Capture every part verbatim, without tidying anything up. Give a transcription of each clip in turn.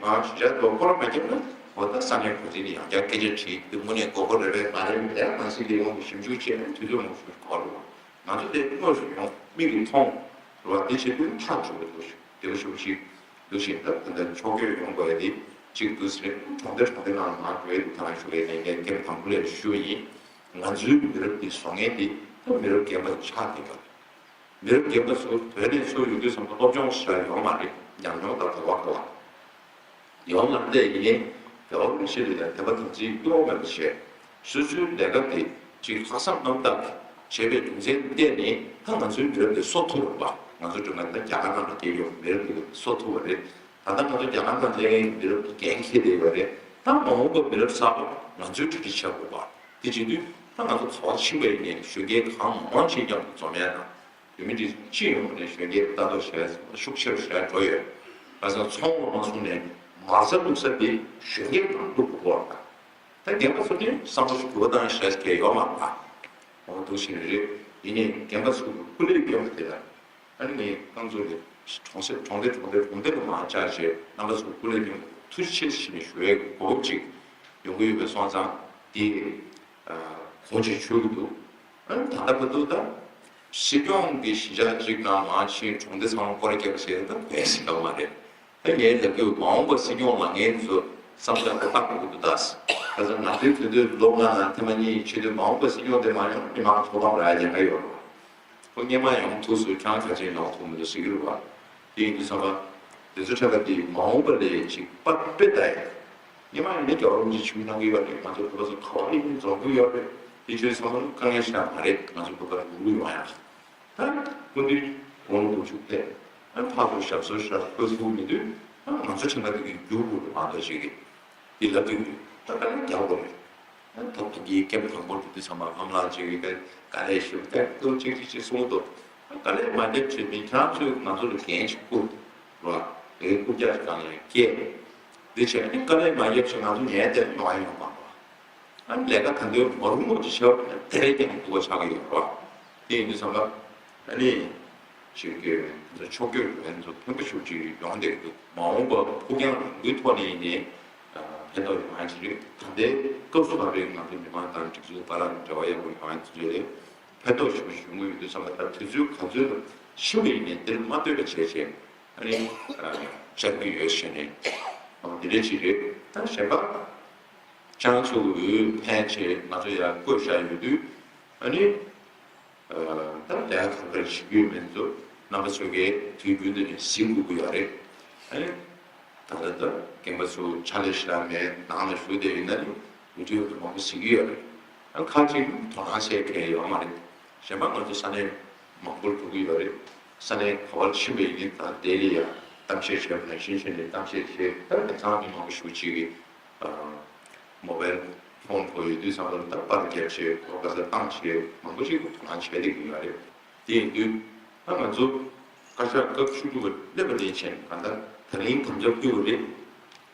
ཨ་ཞུ་བྱ་དོ་ཁོ་རང་མ་ཁྱབ་ན་འོ་ད་ས་གནས་གོ་སྒྲིག་ནས་ཡང་བསྐྱར་སྐད་ཆ་དྲིས་དེ་དངོས་གནས་དགོས་མཁོ་རེད་པས་མ་རེད་པས་ཡང་ནང་སྲིད་ལས་ཁུངས་ཀྱི་ཞིབ་འཇུག་བྱས་ནས་དུས་ཚོད་མང་པོ་ཞིག་འགོར་རེད་བ། ང་ཚོ་དེ་དངོས་སུ་ཡོང་མིག་གིས་མཐོང་རེད་བ། དེ་བྱེད་དུས་ཐག་ཆོད་པ་འདུག་བདེ་པོ་ཞེ་པོ་ཞིག་འདུག་བཞིན་ད་ད་ལྟ་ཕྱོགས་བསྐྱོད་ཡོང་དགོས་ཡ་དེ་གཅིག་འདུག་ཟེར་གྲོང་སྡེ་གྲོང་སྡེ་ནང་ལ་མར་འགྲོ་ཡ་དེ་ཐག་རང་ཞུ་གི་ཡིན་ངས་སྐབས་དང་པོ་ལས་ཞུ་བ་ཡིན། ང་ཚོའི་མི་རབས་འདི་བཟོ་མཁན་འདི་ད་མི་རབས་རྒན་པ་ཆགས་བསྡད་པ་རེད། མི་རབས་རྒན་པ་ཚོ་བོད་ནས་ཚུར་ཡོང་དུས་ཙམ་པ་སློབ་སྦྱོང་ཞེ་དྲག་ཡོད་མ་རེད། ཉམས་མྱོང་དང་གོ་བ་གོ་བ་ཡོད་མ་རེད། ཡིན་ནའི་རྒྱལ་བ་རིན་པོ་ཆེ་ལ་ཡང་དད་པ་དམ་ཚིག་གཡོ་བ་མེད་པ་བྱས། སོ་སོའི་ལས་ཀ་དེ་ཅིག་ལྷག་བསམ་རྣམ་དག་བྱས་པའི་རྒྱུ་མཚན་བརྟེན་ནས་ད་ང་ཚོའི་མི་རབས་དེ་གསོ་ཐུབ་པ། ང་ཚོ་སྒྲོལ་མ་ད་རྒྱ་གར་ནང་ལ་བསྡད་ཡོད་མི་རབས་དེ་གསོ་ཐུབ་པ་རེད། ད་ལྟ་ང་ཚོ་རྒྱ་གར་ནང་སླེབས་མཁན་མི་རབས་དེ་འགན་འཁྱེར་བསྡད་ཡོད་རེད། ད་མ་འོངས་པ་མི་རབས་གསར་པ་ང་ཚོའི་གྲ་སྒྲིག་བྱ་དགོས་པ། དེ་བྱེད་དུས་ད་ང་ཚོ་ག་པར་ཕྱིན་པ་ཡིན་ནའི་གཞོན་སྐྱེས་གང་མང་ཕྱིན་ཀྱང་འཛོམས་ཡ་དང་། བོད་མི་འདི་སྤྱི་ཡོངས་ནས་གཞོན་སྐྱེས་ལྟ་རྟོག་བྱས་ཤུགས་ཆེ་རུ་བྱས་འགྲོ་ཡོད། ཁ་སང་ཚོང་ལ་མ་སོང་ནས་མ་རྩ་བླུགས་ས་དེ་གཞོན་སྐྱེས་ནང་བླུགས་དགོས་པ་དང་། ད་རྒན་པ་ཚོ་ནི་བསམ་བློ་ཞིག་འགྱུར་བ་བཏང་ཤེས་མཁན་ཡོད་མ་རེད། འོ་འདུག་བཞིན་རེད། ཡིན་ནའི་རྒན་པ་ཚོ་སྐུ་ལས་སྐྱོན་པ་དེ་ལ་ཨ་ནི་ངས་རྐང་ཚུགས་ནས་གྲོང་གསེབ་གྲོང་སྡེ་གྲོང་སྡེ་གྲོང་སྡེ་ལ་མར་བཅར་བྱས་རྣམ་པ་ཚོ་སྐུ་ལས་སྐྱོན་པ་ཐུགས་རྗེ་ཆེ་ཞེས་ནས་ཞུ་བའི་གོ་སྐབས་ཅིག་ཡོང་གི་ཡོད་པའི་སོང་ཙང་དེ། གོང་ཆེ་ཆོད་ཀྱི་འདུག་ཨ་ནི་ད་ལྟ་བར་དུ་ད་སྲིད་སྐྱོང་གི་གཞིས་ཆགས་གཅིག་ནང་མར་ཕྱིན་གྲོང་སྡེ་ཚང་མ་སྐོར་ར་བརྒྱབ་པ་ཟེར་ན་ད་གོ་ཡ་ཟིན་པ་མ་རེད། ད་ངས་ལབ་རྒྱུ་མ་འོངས་པ་སྲིད་སྐྱོང་ལངས་མཁན་ཚོ་བསམ་བློ་ཡག་པོ་བཏང་དགོས་ཀྱི་འདུག་ད་ཁ་སང་ང་ཚོའི་དུས་ཚོད་ལོ་ལྔ་ནང་ཐེངས་མ་གཉིས་ཕྱིན་དུས་མ་འོངས་པ་སྲིད་སྐྱོང་དེ་མ་ཡོང་མི་མང་ཚོགས་ཁང་རག་ཡ་ཉེན་ཁ་ཡོད་རེད། ཁོ་སྔོན་མ་ཡོང་ཐུགས་སུ་ཁྱང་ག་ཅན་ཡོང་ཐུབ་མི་འདུག་ཟེར་གྱི་རེད་བ། དེ་ཡིན་དུས་ཙམ་པ། དེ་ཚོ་ཁྲལ་པ་དེ་མ་འོངས་པ་ལས་ཅིག་པར་དཔེ་ལྟ་ཡ། སྔོན་མ་ཡིན་ན་རྒྱལ་བ་རིན་པོ་ཆེ་ཆིབས་གནང་གི་ཡོད་རེད། ང་ཚོ་བོད་པ་ཚོ་ག་བ་ཡིན་ནའི་འཛོམས་ཀྱི་ཡོད་རེད། དེ་ཆོས་ཚང་མ་དཀའ་ངལ་ཞིག་མ་རེད། ང་ཚོ་བོད་པ་ལ་འགྲོ་གི་ཡོང་ཡ། ད་སྐུ་མདུན་དགུང་ལོ་དགུ་བཅུ་ཐལ། ཨ་ཕར་ཚུར་ཞབས་སོར་ཞབས་སྐུ་ཚུགས་མི་དུས་ཨ་ང་ཚོ་ཁྲིམས་ཁང་དེ་གི་རྒྱུགས་དགོས་རེད་མ་གཏོགས་ཅིག་གི། དེ་ལབ་དུས་ད་དཀའ་ལས་རྒྱག་དགོས་རེད། ད་ད་གིན་སྐབས་དང་པོར་དེ་དུས་ཚང་མ་ཨམ་ལགས་ཅིག་གིས་དཀའ་ལས་ཞིག་སྐབས་དུ་ཅིག་ཅིག་ཅིག་གསུངས་འདུག་ད་དཀའ་ལས་མ་རྒྱབ་བྱས་མི་ཁྱེད་རང་ཚོས་ང་ཚོ་ལ་འགན་ཞིག་བསྐུར་རོགས། དེ་རྐུབ་བཀྱག་ཞིག་གང་ལ་སྐྱེལ། འདི་བྱས་ནས་དཀའ་ལས་མ་རྒྱབ་བྱས་ང་ཚོ་ཉལ་བསྡད་ཡོང་ཡ་ཡོང་མ་རེད། ཨ་ནི་ལས་ཀ་ད་དུང་མ་རུང་བ་ཅིག་བྱས་པ་དེ་རེད་ཀྱང་སྡུག་པ་ཆགས་ཀྱི་ཡོད་རེད། དེ་ཡིན་དུས་ཙམ་པ་ཨ་ནི། ཞིག་གིས་ཕྱོགས་བསྐྱོད་ལས་འགུལ་ཕོན་པོ་ཞེ་པོ་ཅིག་ཡོང་བསྡད་འདུག་མ་འོངས་པར་ཕུགས་རྒྱང་རིང་པོའི་ཐོག་ནས་ནི་ཕན་ཐོགས་ཡོང་ཡ་ཅིག་རེད། ད་ལྟའི་སྐབས་སུ་བབས་པའི་ང་ཚོའི་མི་མང་དང་སྒྲིག་འཛུགས་བར་ལ་འབྲེལ་བ་ཡག་པོ་ཡོང་ཡ་དེ་ཚོ་ལས་ཕན་ཐོགས་ཞེ་པོ་ཞིག་ཡོང་གི་ཡོད་དུས་ཙམ་པ། ད་དུས་ཚོད་ག་ཚོད་ཕྱིན་པ་ཡིན་ནའི་འདིར་མ་ལྟོས་པ་བྱས་བྱས་ཨ་ནི་བཅར་གྱི་ཡོད་ཟེར་ནས་འདི་འདྲ་ཅིག་རེད། ད་གཞན་པ་ཁྱེད་རང་ཚོ་འོས་འཕེན་བྱས་ང་ཚོ་ཡར་བསྐོས་བཞག་ཡོད་དུས་ཨ་ནི། ད་ལས་ཀ་ག་འདྲ་བྱེད་ཀྱི་ཡོད་མེད་ཚོ་རྣམ་པ་ཚོ་གིས་དུས་རྒྱུན་དུ་ནས་གཟིགས་དགོས་ཀྱི་ཡོད་རེད། ཨ་ནི་ད་ལྟ་ད་རྒན་པ་ཚོ་ཕྱག་ལས་ཞེ་དྲག་མེད་ནང་ལ་བཞུགས་བསྡད་ཡོད་ན་ནི་ཡུ་ཊུབ་དུ་མང་པོ་གཟིགས་ཀྱི་ཡོད་རེད། ཨ་ཁ་ཅིག་དོ་སྣང་བྱེད་མཁན་ཡོད་མ་རེད། གཞན་པ་ང་ཚོ་ས་གནས་མང་པོར་འགྲོ་གི་ཡོད་རེད། ས་གནས་ག་བར་ཕྱིན་པ་ཡིན་ནའི་ད་ལྡི་ལི་ཡ་གཏམ་བཤད་བྱས་པ་ནང་བཞིན་བྱས་ནས་གཏམ་བཤད་བྱས། ད་དེང་སང་མི་མང་པོ་ཞེ་པོ་ཅིག་གིས་མོ་བེལ་ཕོན་ཁོ་ཡོད་དུས་ཙམ་པ་ལ་ད་པར་བརྒྱབ་བྱས་ཁོ་ག་ས་བཏང་བྱས་མང་པོ་ཞིག་གིས་དོ་སྣང་བྱས་བསྡད་ཀྱི་ཡོད་རེད། དེ་ཡིན་དུས་ད་ང་ཚོ་བཀའ་ཤག་སྐབས་བཅུ་དྲུག་པ་སླེབས་པ་ནས་བྱས་ནས་གང་ལྟར་ད་རིང་དམ་བཅའ་ཕུལ་བ་རེད།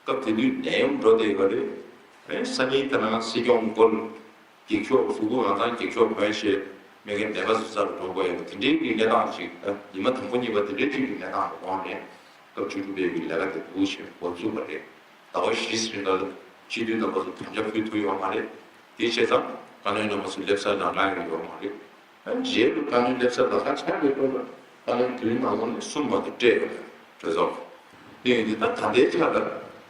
སྐབས་དེ་དུས་ནད་ཡམས་འགྲོ་བསྡད་ཡོད་རེད། ཨེ་སང་ཉིན་ད་ནང་སྲིད་སྐྱོང་སྐོར་འགྱིག་ཤོག་གཟུགས་པོ་རང་ཚང་འགྱིག་ཤོག་གོན་བྱས་མི་རྒན་ནད་པ་ཚོ་རྩ་ལ་འགྲོ་དགོས་ཡོད་པ་དེ་འདྲའི་གི་གནས་སྟངས་ཤིག་ད་ཉི་མ་དང་པོ་གཉིས་པ་དེ་འདྲའི་ཅིག་གི་གནས་སྟངས་ལ་འོང་ནས་སྐབས་བཅུ་དྲུག་པའི་གི་ལས་ཀ་དེ་འདུག་བྱས་འགོ་བཙུགས་པ་རེད། ཟླ་བ་བཞི་རིང་ལ་སྤྱི་འཐུས་རྣམ་པ་ཚོ་དམ་བཅའ་ཕུལ་ཐུབ་ཡོད་མ་རེད། དེ་བྱས་ཙང་བཀའ་བློན་རྣམ་པ་ཚོ་སླེབས་ས་ལ་ལངས་ཡོད་མ་རེད། རྗེས་ལ་བཀའ་བློན་སླེབས་ས་ལ་ཁ་ཆག་ཡོད་འགྲོ་ལ་བཀའ་བློན་དུས་ནང་ལོགས་ནས་གསུམ་མ་གཏོགས་སྤྲད་ཡོད་རེད་གྲོས་ཚོགས། དེ་ཡིན་དུས་ད་ད་ལྟའི་ཆ་ལ་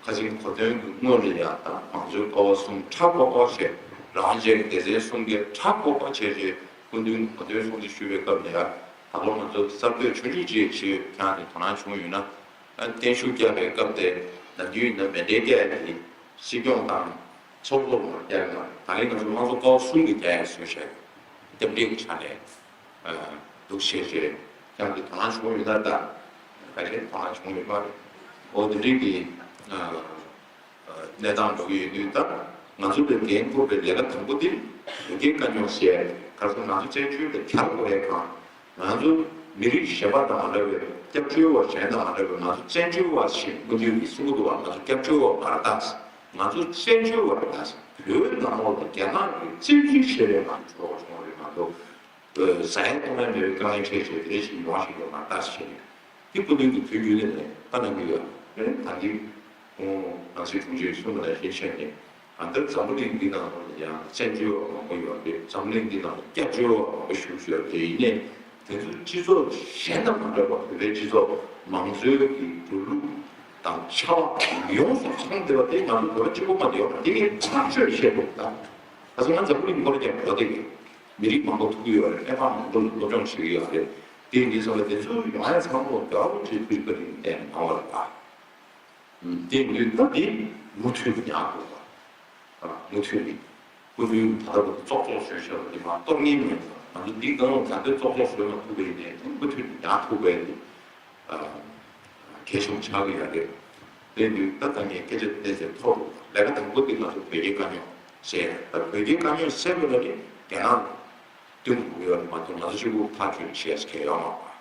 ཁ་ཆེམས་གོ་སྟོན་གྱི་སྔོན་ལ་ཡང་ད་མང་གཙོའི་ཀ་བ་གསུམ་ཁྲ་ཀོ་ཀོ་བྱས། རང་བཙན་སྡེ་ཚན་གསུམ་གྱི་ཁྲ་ཀོ་ཀོ་བྱས་རྗེས་སྐུ་མདུན་གོ་སྟོན་གསུང་ཆོས་ཞུས་པའི་སྐབས་ལ་ཡང་ད་ལོ་ང་ཚོ་གསར་གཏོད་ཆུང་ཆུང་ཅིག་བྱས་ཡོད། ཁྱེད་རང་ཚོས་དོ་སྣང་བྱུང་ཡོད་ན། བརྟན་བཞུགས་བསྐྱངས་པའི་སྐབས་དེ་ནམ་རྒྱུན་ཡིན་ན་མཎྜལ་བསྐྱལ་ཡ་དེ་སྲིད་སྐྱོང་དང་ཚོགས་གཙོ་ལ་བསྐྱལ་ཡ་དང་། ད་རིང་ང་ཚོ་དམངས་གཙོ་ཀ་བ་གསུམ་གྱི་བསྐྱལ་ཡ་བཟོས་བྱས་སྐྱབས་འགྲིག་གི་ཆ་ནས་འདུག་བྱས་རྗེས་ཁྱེད་རང་ཚོས་དོ་སྣང་བྱུང་ཡོད་ན། ད་ག་རེ་དོ་སྣང་བྱུང་ཡོད་མ་རེད། འོ་དེ་འདྲའི་གི་གནས་སྟངས་འགྲོ་གི་ཡོད་དུས། ད་ང་ཚོ་ལ་འགན་འཁུར་བའི་ལས་ཀ་དང་པོ་དེ་བོད་སྐད་དཀའ་རྙོག་སེལ་ཡ་རེད། ག་རེ་ཟེར་ན་ང་ཚོ་བཙན་བྱོལ་ལ་གྱར་དགོས་ཡ་གང་། ང་ཚོ་མི་རིགས་གཞན་པ་དང་མ་འདྲ་བའི་སྐྱབས་བཅོལ་བ་གཞན་དང་མ་འདྲ་བའི་ང་ཚོ་བཙན་བྱོལ་བ་ཞེས་སྐུ་མདུན་གྱིས་གསུང་གི་འདུག་བ། ང་ཚོ་སྐྱབས་བཅོལ་བ་མ་རེད་ད། ང་ཚོ་བཙན་བྱོལ་བ་རེད་ད། བོད་ནང་ལོགས་ལ་རྒྱ་ནག་གིས་བཙན་འཛུལ་བྱས་པའི་ནང་འགྲོ་བ་བྱུང་བ་རེད། ང་ཚོ་ཟ་ཡ་བཏུང་ཡ་མེད་པའི་དཀའ་ངལ་འཕྲད་བྱས་དེ་འདྲ་ཞིག་ཡོང་བ་ཞིག་ཡོད་མ་རེད་ད་ཟེར་ནས། དེ་སྐུ་མདུན་གྱིས་དུས་རྒྱུན་ནས་ལྟ་གནང་གི་ཡོད་རེད། ད་འདི་ ཁོང་ང་ཚོའི་དྲུང་ཆེས་གསུངས་པ་ནང་བཞིན་བྱས་ནས། ཨ། ད་འཛམ་བུ་གླིང་འདི་ནང་ལ་ཡང་བཙན་བྱོལ་བ་མང་པོ་ཡོད་རེད། འཛམ་གླིང་འདི་ནང་ལ་སྐྱབས་བཅོལ་བ་མང་པོ་བཞུགས་ཡོད་རེད། ཡིན་ནའི་དེ་ཚོའི་སྤྱི་ཚོགས་གཞན་དང་མ་འདྲ་བར་བོད་པའི་སྤྱི་ཚོགས་མང་གཙོའི་གི་འགྲོ་ལུགས་དང་ཆ་ལག་ཡོངས་སུ་ཚང་བསྡད་པ་དེ་ང་ཚོ་བོད་པ་གཅིག་པོ་མ་ཡོད་པ་དེ་ངས་ཐག་ཆོད་བཤད་ཐུབ། ད་ད་སོ་ང་འཛམ་བུ་གླིང་སྐོར་ཀྱང་གོ་བསྡད་ཡོད། མི་རིགས་མང་པོ་ཐུག་གི་ཡོད་རེད། ཨེ་ཕ་མང་པོ་ལ་སློབ་སྦྱོང་བྱེད་ཀྱི་ཡོད་རེད། དེ་འདི་ཚོ་ལ་དེ་ཚོ་ཡོང་ཡ་ཚང་མ་རྒྱལ་བ་རིན་པོ་ཆེའི་སྐུ་བཞུགས་པ་རེད་བསྟན་གནང་བ་རེད་པ། དེ་ཡིན་དུས་ད་དེ་མུ་མཐུད་དུ་ཉར་དགོས་པ། མུ་མཐུད་ནས་སྐུ་མདུན་ད་ལྟ་བར་དུ་ཙོག་ཙོག་བཟོས་བཞག་པ་དེ་མ་གཏོར་ངེས་མེད་པ། ང་ཚོ་འདི་གང་ལ་ད་ལྟ་ཙོག་ཙོག་བཟོས་མ་ཐུབ་པ་ཡིན་ནའི་དེ་མུ་མཐུད་ནས་ཉར་ཐུབ་པའི་དེ་གལ་ཆེན་པོ་ཆགས་ཀྱི་ཡོད་རེད། དེ་ཡིན་དུས་ད་ལྟ་ངས་སྐད་ཆ་བཤད་ཚེ་ཐོག་ལ་ལས་ཀ་དང་པོ་དེ་ང་ཚོ་བོད་སྐད་དཀའ་རྙོག་སེལ། ད་བོད་སྐད་དཀའ་རྙོག་སེལ་དགོས་ན་ནི་རྒྱ་ནག་ལ་བསྟུན་དགོས་ཀྱི་ཡོད་རེད་མ་གཏོགས་ང་ཚོ་གཅིག་པུ་ཐག་གཅོད་བྱེད་ཡ་གལ་ཡོད་མ་རེད།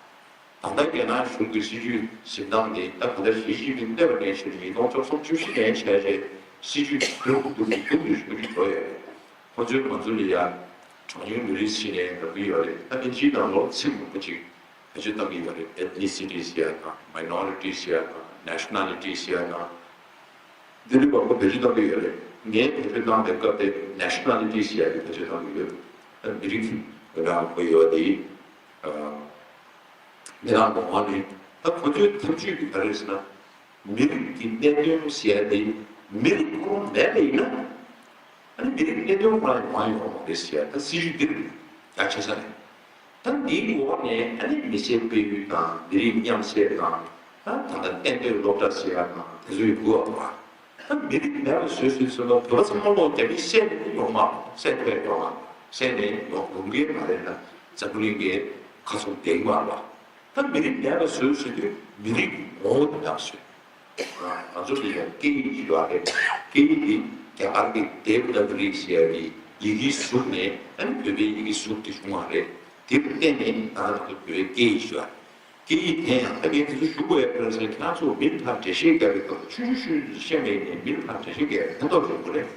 ད་ལྟ་རྒྱ་ནག་གཞུང་གི་སྲིད་ཇུས་འཛིན་སྟངས་དེ་ད་ག་ལེར་ཞི་ཅིན་ཕིང་གནས་པ་ནས་བཟུང་ཉིས་སྟོང་བཅུ་གསུམ་བཅུ་བཞི་ནས་བྱས་རྗེས་སྲིད་ཇུས་བསྒྱུར་དུ་བསྒྱུར་དུ་ཞུ་རྒྱུ་འགྲོ་ཡོད་རེད། ཁོ་ཚོས་ང་ཚོ་ལ་ཡ་གྲངས་ཉུང་མི་རིགས་ཟེར་ནས་འདྲ་པོ་ཡོད་རེད། ད་ཕལ་ཆེར་ནང་ལོགས་ཚིག་མང་པོ་ཅིག་བེད་སྤྱོད་བཏང་གི་ཡོད་རེད། ethnicity ཟེར་ཡ་དང་minorities ཟེར་ཡ་དང་nationalities ཟེར་ཡ་དང་། འདི་འདྲའི་མང་པོ་བེད་སྤྱོད་བཏང་གི་ཡོད་རེད། ངས་བེད་སྤྱོད་བཏང་པའི་སྐབས་དེ་nationalities ཟེར་ཡ་དེ་བེད་སྤྱོད་བཏང་གི་ཡོད། ད་མི་རིགས་ཀྱི་འོས་འབྲས་དགོས་ཡོད་དེ། མི་རང་གོང་མ་ནི་ད་ཁོ་ཚོའི་ཐབས་ཇུས་དེ་ག་རེ་རེད་ཟེར་ན། མི་རིགས་ཀྱི་གནད་དོན་ཟེར་ཡ་དེ་མི་རིགས་ཁོ་རང་མེད་པ་ཡིན་ན། ཨ་ནི་མི་རིགས་གནད་དོན་ཁོ་རང་ཡོང་བ་ཡོང་བ་མ་རེད་ཟེར་ཡ་ད་སྲིད་ཇུས་འདི་རེད། ཡ་ཆེ་ས་རེད། ད་འདིའི་འོག་ནས་ཨ་ནི་མི་སེར་སྤེལ་ཡུལ་དང་མི་རིགས་མཉམ་བསྲེས་དང་། ད་ད་ལྟ་གཏན་སྡོད་སློབ་གྲྭ་ཟེར་ཡ་དང་དེ་ཚོའི་དགོས་པ། ད་མི་རིགས་མེད་པ་བཟོས་བཟོས་ཚུལ་ལ་བོད་པ་ཚང་མ་ལོག་རྒྱ་མིས་བསད་ནས་ཡོང་མ་བསད་ཐུབ་ཡོང་མ་བསད་ནས་ཡོང་ཡོང་གི་མ་རེད་ན་འཛམ་བུ་གླིང་གི་ཁ་ཚུར་བསྡད་ཀྱི་མ་རེད་པ། ད་མི་རིགས་མེད་པ་བཟོས་བཟོས་དུས་མི་རིགས་ངོ་བོ་དེ་འདྲ་བཟོས། ང་ཚོ་ལ་ཡང་སྐད་ཡིག་ཅིག་ཡོད་རེད། སྐད་ཡིག་འདི་རྒྱ་གར་གྱི་དེབ་ནག་རིགས་ཟེར་བའི་ཡི་གེའི་གཟུགས་ནས་ཨ་ནི་བོད་པའི་ཡི་གེའི་གཟུགས་དེ་བྱུང་བ་རེད། དེ་ལ་བརྟེན་ནས་ད་ང་ཚོ་བོད་པའི་སྐད་ཡིག་ཅིག་ཡོད་རེད། སྐད་ཡིག་དེ་ཡང་ད་ངས་དེ་ཚོ་ཞུ་དགོས་ཡ་ཁྱེད་རང་ཚོས་ཁྱེད་རང་ཚོ་མིང་ཐག་འགྲེལ་བཤད་རྒྱག་པའི་སྐབས་ཆུང་ཆུང་ཆུང་ཆུང་བཤད་མེད་ནས་མིང་ཐག་འགྲེལ་བཤད་རྒྱག་ཡ་ཕན་ཐོགས་ཡོང་གི་རེད།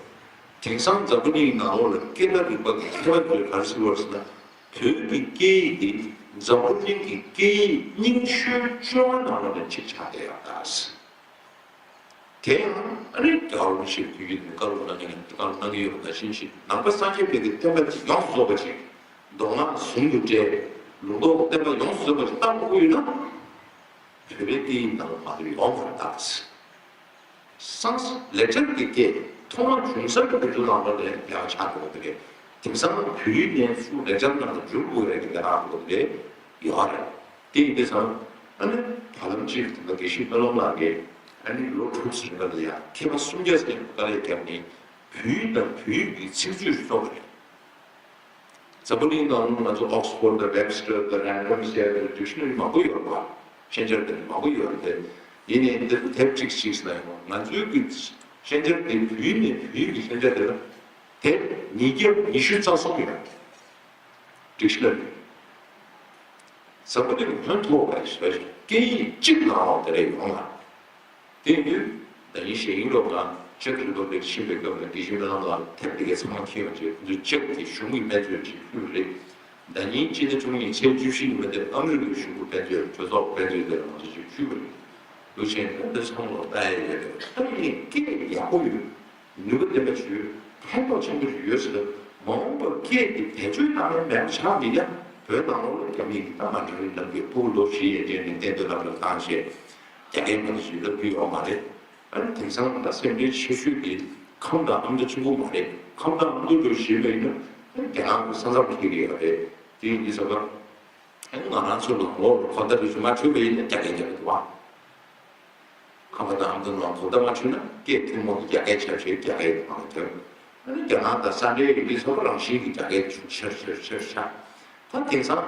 དེང་སང་འཛམ་བུ་གླིང་ནང་ལོགས་ལ་སྐད་བརྡ་རིག་པ་གི་མཁས་པ་ཚོས་ག་རེ་ཟེར་བ་ཟེར་ན། བོད་ཀྱི་སྐད་ཡིག་དེ་འཛམ་བུ་གླིང་གི་སྐད་ཡིག་རྙིང་ཤོས་བཅོ་ལྔ་ནང་ལོགས་ནས་གཅིག་ཆགས་བསྡད་ཡོད་ད། དེ་ཡང་ཨ་ནི་རྒྱལ་བ་རིན་པོ་ཆེའི་དུས་ཀྱི་ནས་བཀའ་སློབ་གནང་མཁན་བཀའ་སློབ་གནང་གི་ཡོད་པ་ནང་བཞིན་ཞིག་ནང་པ་སངས་རྒྱས་པའི་གི་བསྟན་པ་དེ་ཡོངས་སུ་རྫོགས་པ་ཅིག་མདོ་སྔགས་ཟུང་དུ་འབྲེལ། ལུང་རྟོགས་བསྟན་པ་ཡོངས་སུ་རྫོགས་པ་ཅིག་བཏང་དགོས་ཡོད་ན། བོད་པའི་སྐད་ཡིག་ནང་ལ་མ་གཏོགས་ཡོང་མ་རེད་ད། སངས་ལེགས་སྦྱར་གྱི་སྐད་ཐོག་མ་བྱུང་ས་གི་དུས་ཚོད་ནང་ལོགས་ནས་ལས་ཀ་ཆགས་འགྲོ་གི་རེད། དེང་སང་བོད་ཡིག་ནས་ཚུར་ལེགས་སྦྱར་ནང་ལ་འགྱུར་དགོས་རེད་ཀྱི་ལས་ཀ་འགྲོ་གི་རེད། ཡོད་རེད། དེ་ཡིན་དུས་ཙང་ཨ་ནི་བར་ལམ་གཅིག་དེ་འདྲ་དགེ་བཤེས་སྨོན་ལམ་ལགས་ཀྱིས་ཨ་ནི་ལོ་དྲུག་ཙམ་ལ་ཡང་མཁས་པ་སུམ་བརྒྱ་ཙམ་དཀའ་ལས་བརྒྱབ་ནས་བོད་ཡིག་དང་བོད་ཡིག་གི་ཚིག་མཛོད་བཙུགས་པ་རེད། འཛམ་བུ་གླིང་ནང་ང་ཚོ་Oxford དང་Webster དང་Random བྱས་པའི་ཌིག་ཤ་ན་རི་མང་པོ་ཡོད་རེད་པ། ཤན་སྦྱར་དེ་མང་པོ་ཡོད་རེད་དེ། ཡིན་ནའི་འདི་ཚོ་དེབ་གཅིག་གཅིག་ལ་ཡང་ང་ཚོའི་གི་ཤན་སྦྱར་དེ་བོད་ཡིག་ནས་བོད་ཡིག་གི་ཤན་སྦྱར་དེ་ལ་དེབ་ཉིས་བརྒྱ་ཉི་ཤུ་རྩ་གསུམ་ཡོད་རེད། ཌིག་ཤ་ན་རི། འཛམ་བུ་གླིང་ཕན་ཐོགས་པ་ཞིག་སྐད་ཡིག་གཅིག་ནང་ལ་དེ་འདྲ་ཡོང་ལ། དེ་ཡིན་དུས་ཟླ་ཉིན་ཞེ་ཡིན་ལོ་ང་ཅེཀ་རི་པབ་ལིག་ཕྱིན་པའི་སྐབས་ལ་དགེ་བཤེས་སྨོན་ལམ་ལགས་དེབ་དེ་གའི་ཚང་མ་མཁྱེན་ཡོད་ཅེས་ཁོང་ཚོས་ཅེཀ་གི་གཞུང་གི་དཔེ་མཛོད་ཅིག་ཕུལ་བ་རེད། ཟླ་ཉིན་གཅིག་ནས་བཅུ་གཉིས་ཚེས་བཅུ་བཞི་ཉིན་མོ་དེར་ཨ་མི་རི་ཀའི་གཞུང་གི་དཔེ་མཛོད་གྲོས་ཚོགས་དཔེ་མཛོད་དེ་ལ་ང་ཚོས་ཅིག་ཕུལ་བ་རེད། འདུག་བྱས་ན་འདི་ཚང་མ་ལ་ལྟ་ཡ་ཡོད་རེད། ཨ་ནི་སྐད་ཡག་པོ་ཡོད། ནུས་པ་ལྡན་པ་ཞིག་ཡོད། ཕན་ཐོགས་ཆེན་པོ་ཞིག་ཡོད་ཟེར་ན་མ་འོངས་པར་སྐད་དེ་བེད་སྤྱོད་གཏང་ཡ་མེད་པ་ཆགས་མི་ཡ། བོད་ནང་ལོགས་ལ་རྒྱ་མིས་ད་མ་འདྲ་རིགས་ལབ་ཀྱི་ཕྲུ་གུ་ལོ་བཞི་ཡས་འདྲེན་ནས་གཏན་སྡོད་ལབ་ལ་བཏང་བྱས་རྒྱ་སྐད་མ་གཏོགས་ཞིག་ལབ་རྒྱུ་ཡོད་མ་རེད། ཨ་ནི་དེང་སང་ད་སེམས་ཁྲལ་ཆེ་ཤོས་དེ་ཁམས་དང་ཨ་མདོ་གཅིག་པུ་མ་རེད། ཁམས་དང་ཨ་མདོ་འགྲོ་ཞེས་པ་ཡིན་ན་ཨ་ནི་རྒྱ་ནག་གི་ས་མཚམས་འཁེལ་གྱི་ཡོད་རེད། དེ་ཡིན་དུས་ཙམ་པ་ཨ་ནི་ང་རང་ཚོ་ནང་ལོགས་ལ་གོ་བརྡ་རེ་ཞིག་མ་འཕྲོད་པ་ཡིན་ན་རྒྱ་སྐད་རྒྱབ་འདུག་བ། ཁམས་པ་དང་ཨ་མདོ་ནང་གོ་བརྡ་མ་འཕྲོད་ན་སྐད་ཐུན་མོང་གི་རྒྱ་སྐད་ཆགས་བྱས་རྒྱ་སྐད་ཀྱི་ནང་ཐོན། ཨ་ནི་རྒྱ་ནག་དང་ས་འབྲེལ་ཡོད་དུས་ཚོ་རང་བཞིན་གྱི་རྒྱ་སྐད་ཆེར་ཆེར་ཆེར་ཆགས། ད་དེང་སང་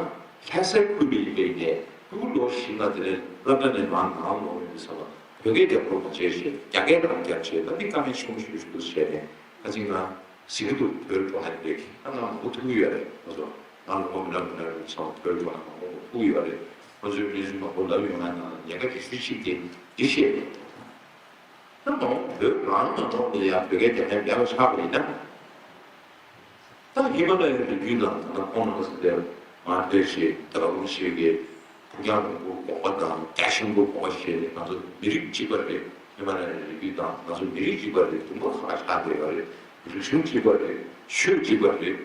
ལྷ་སའི་ཁུལ་ལ་ཡིན་པའི་ནས་ཕྲུ་གུ་ལོ་བཞི་ལྔ་དེ་ནས་སློབ་གྲྭ་ནས་མར་ནང་ལོག་ཡོང་དུས་ཙམ་པ་བོད་སྐད་རྒྱབ་སྐྱོར་མ་བྱས་ཤིང་རྒྱ་སྐད་རང་རྒྱབ་བྱས། ད་འདི་དཀའ་ངལ་ཆེན་པོ་ཞིག་འདུག་བྱས་ནས་ཁ་ཅིག་ང་གཟིགས་ཀྱི་འདུག་བོད་འགྲོ་ལ་རེད། ད་ང་མང་པོ་ཐུག་གི་ཡོད་རེད། ང་ཚོ་ང་ལོ་ངོ་མི་འདྲ་མི་འདྲ་རེད་སོང་བོད་འགྲོ་ལ་མང་པོ་ཐུག་གི་ཡོད་རེད། ཁོ་ཚོས་གནས་ཚུལ་མང་པོ་ལབ་ཡོང་ན་ནང་ཉེན་ཁ་གི་ཤུགས་ཆེ་དེ་འདི་བཤད་རེད། ད་མང་བོད་རང་ནང་ལོགས་ནས་ཡང་བོད་སྐད་རྒྱག་མཁན་མེད་པ་ཆགས་པ་ཡིན་ན། ད་ཧི་མ་ལ་ཡའི་རི་རྒྱུད་ནང་ད་ལྟ་ཁོང་རྣམ་པ་ཚོ་དེར་མ་ཕེབས་ཤིག་ད་རུང་ཞིག་གི་ཕུགས་རྒྱང་རིང་པོ་དགོངས་པ་དང་རྒྱ་ཆེན་པོ་དགོངས་པ་བཞེས་ནས་ང་ཚོ་མི་རིགས་གཅིག་པ་རེད། ཧི་མ་ལ་ཡའི་རི་རྒྱུད་དང་ང་ཚོ་མི་རིགས་གཅིག་པ་རེད། དུམ་བུ་ཁག་ཆགས་བསྡད་ཡོད་རེད། རིག་གཞུང་གཅིག་པ་རེད། ཆོས་གཅིག་པ་རེད།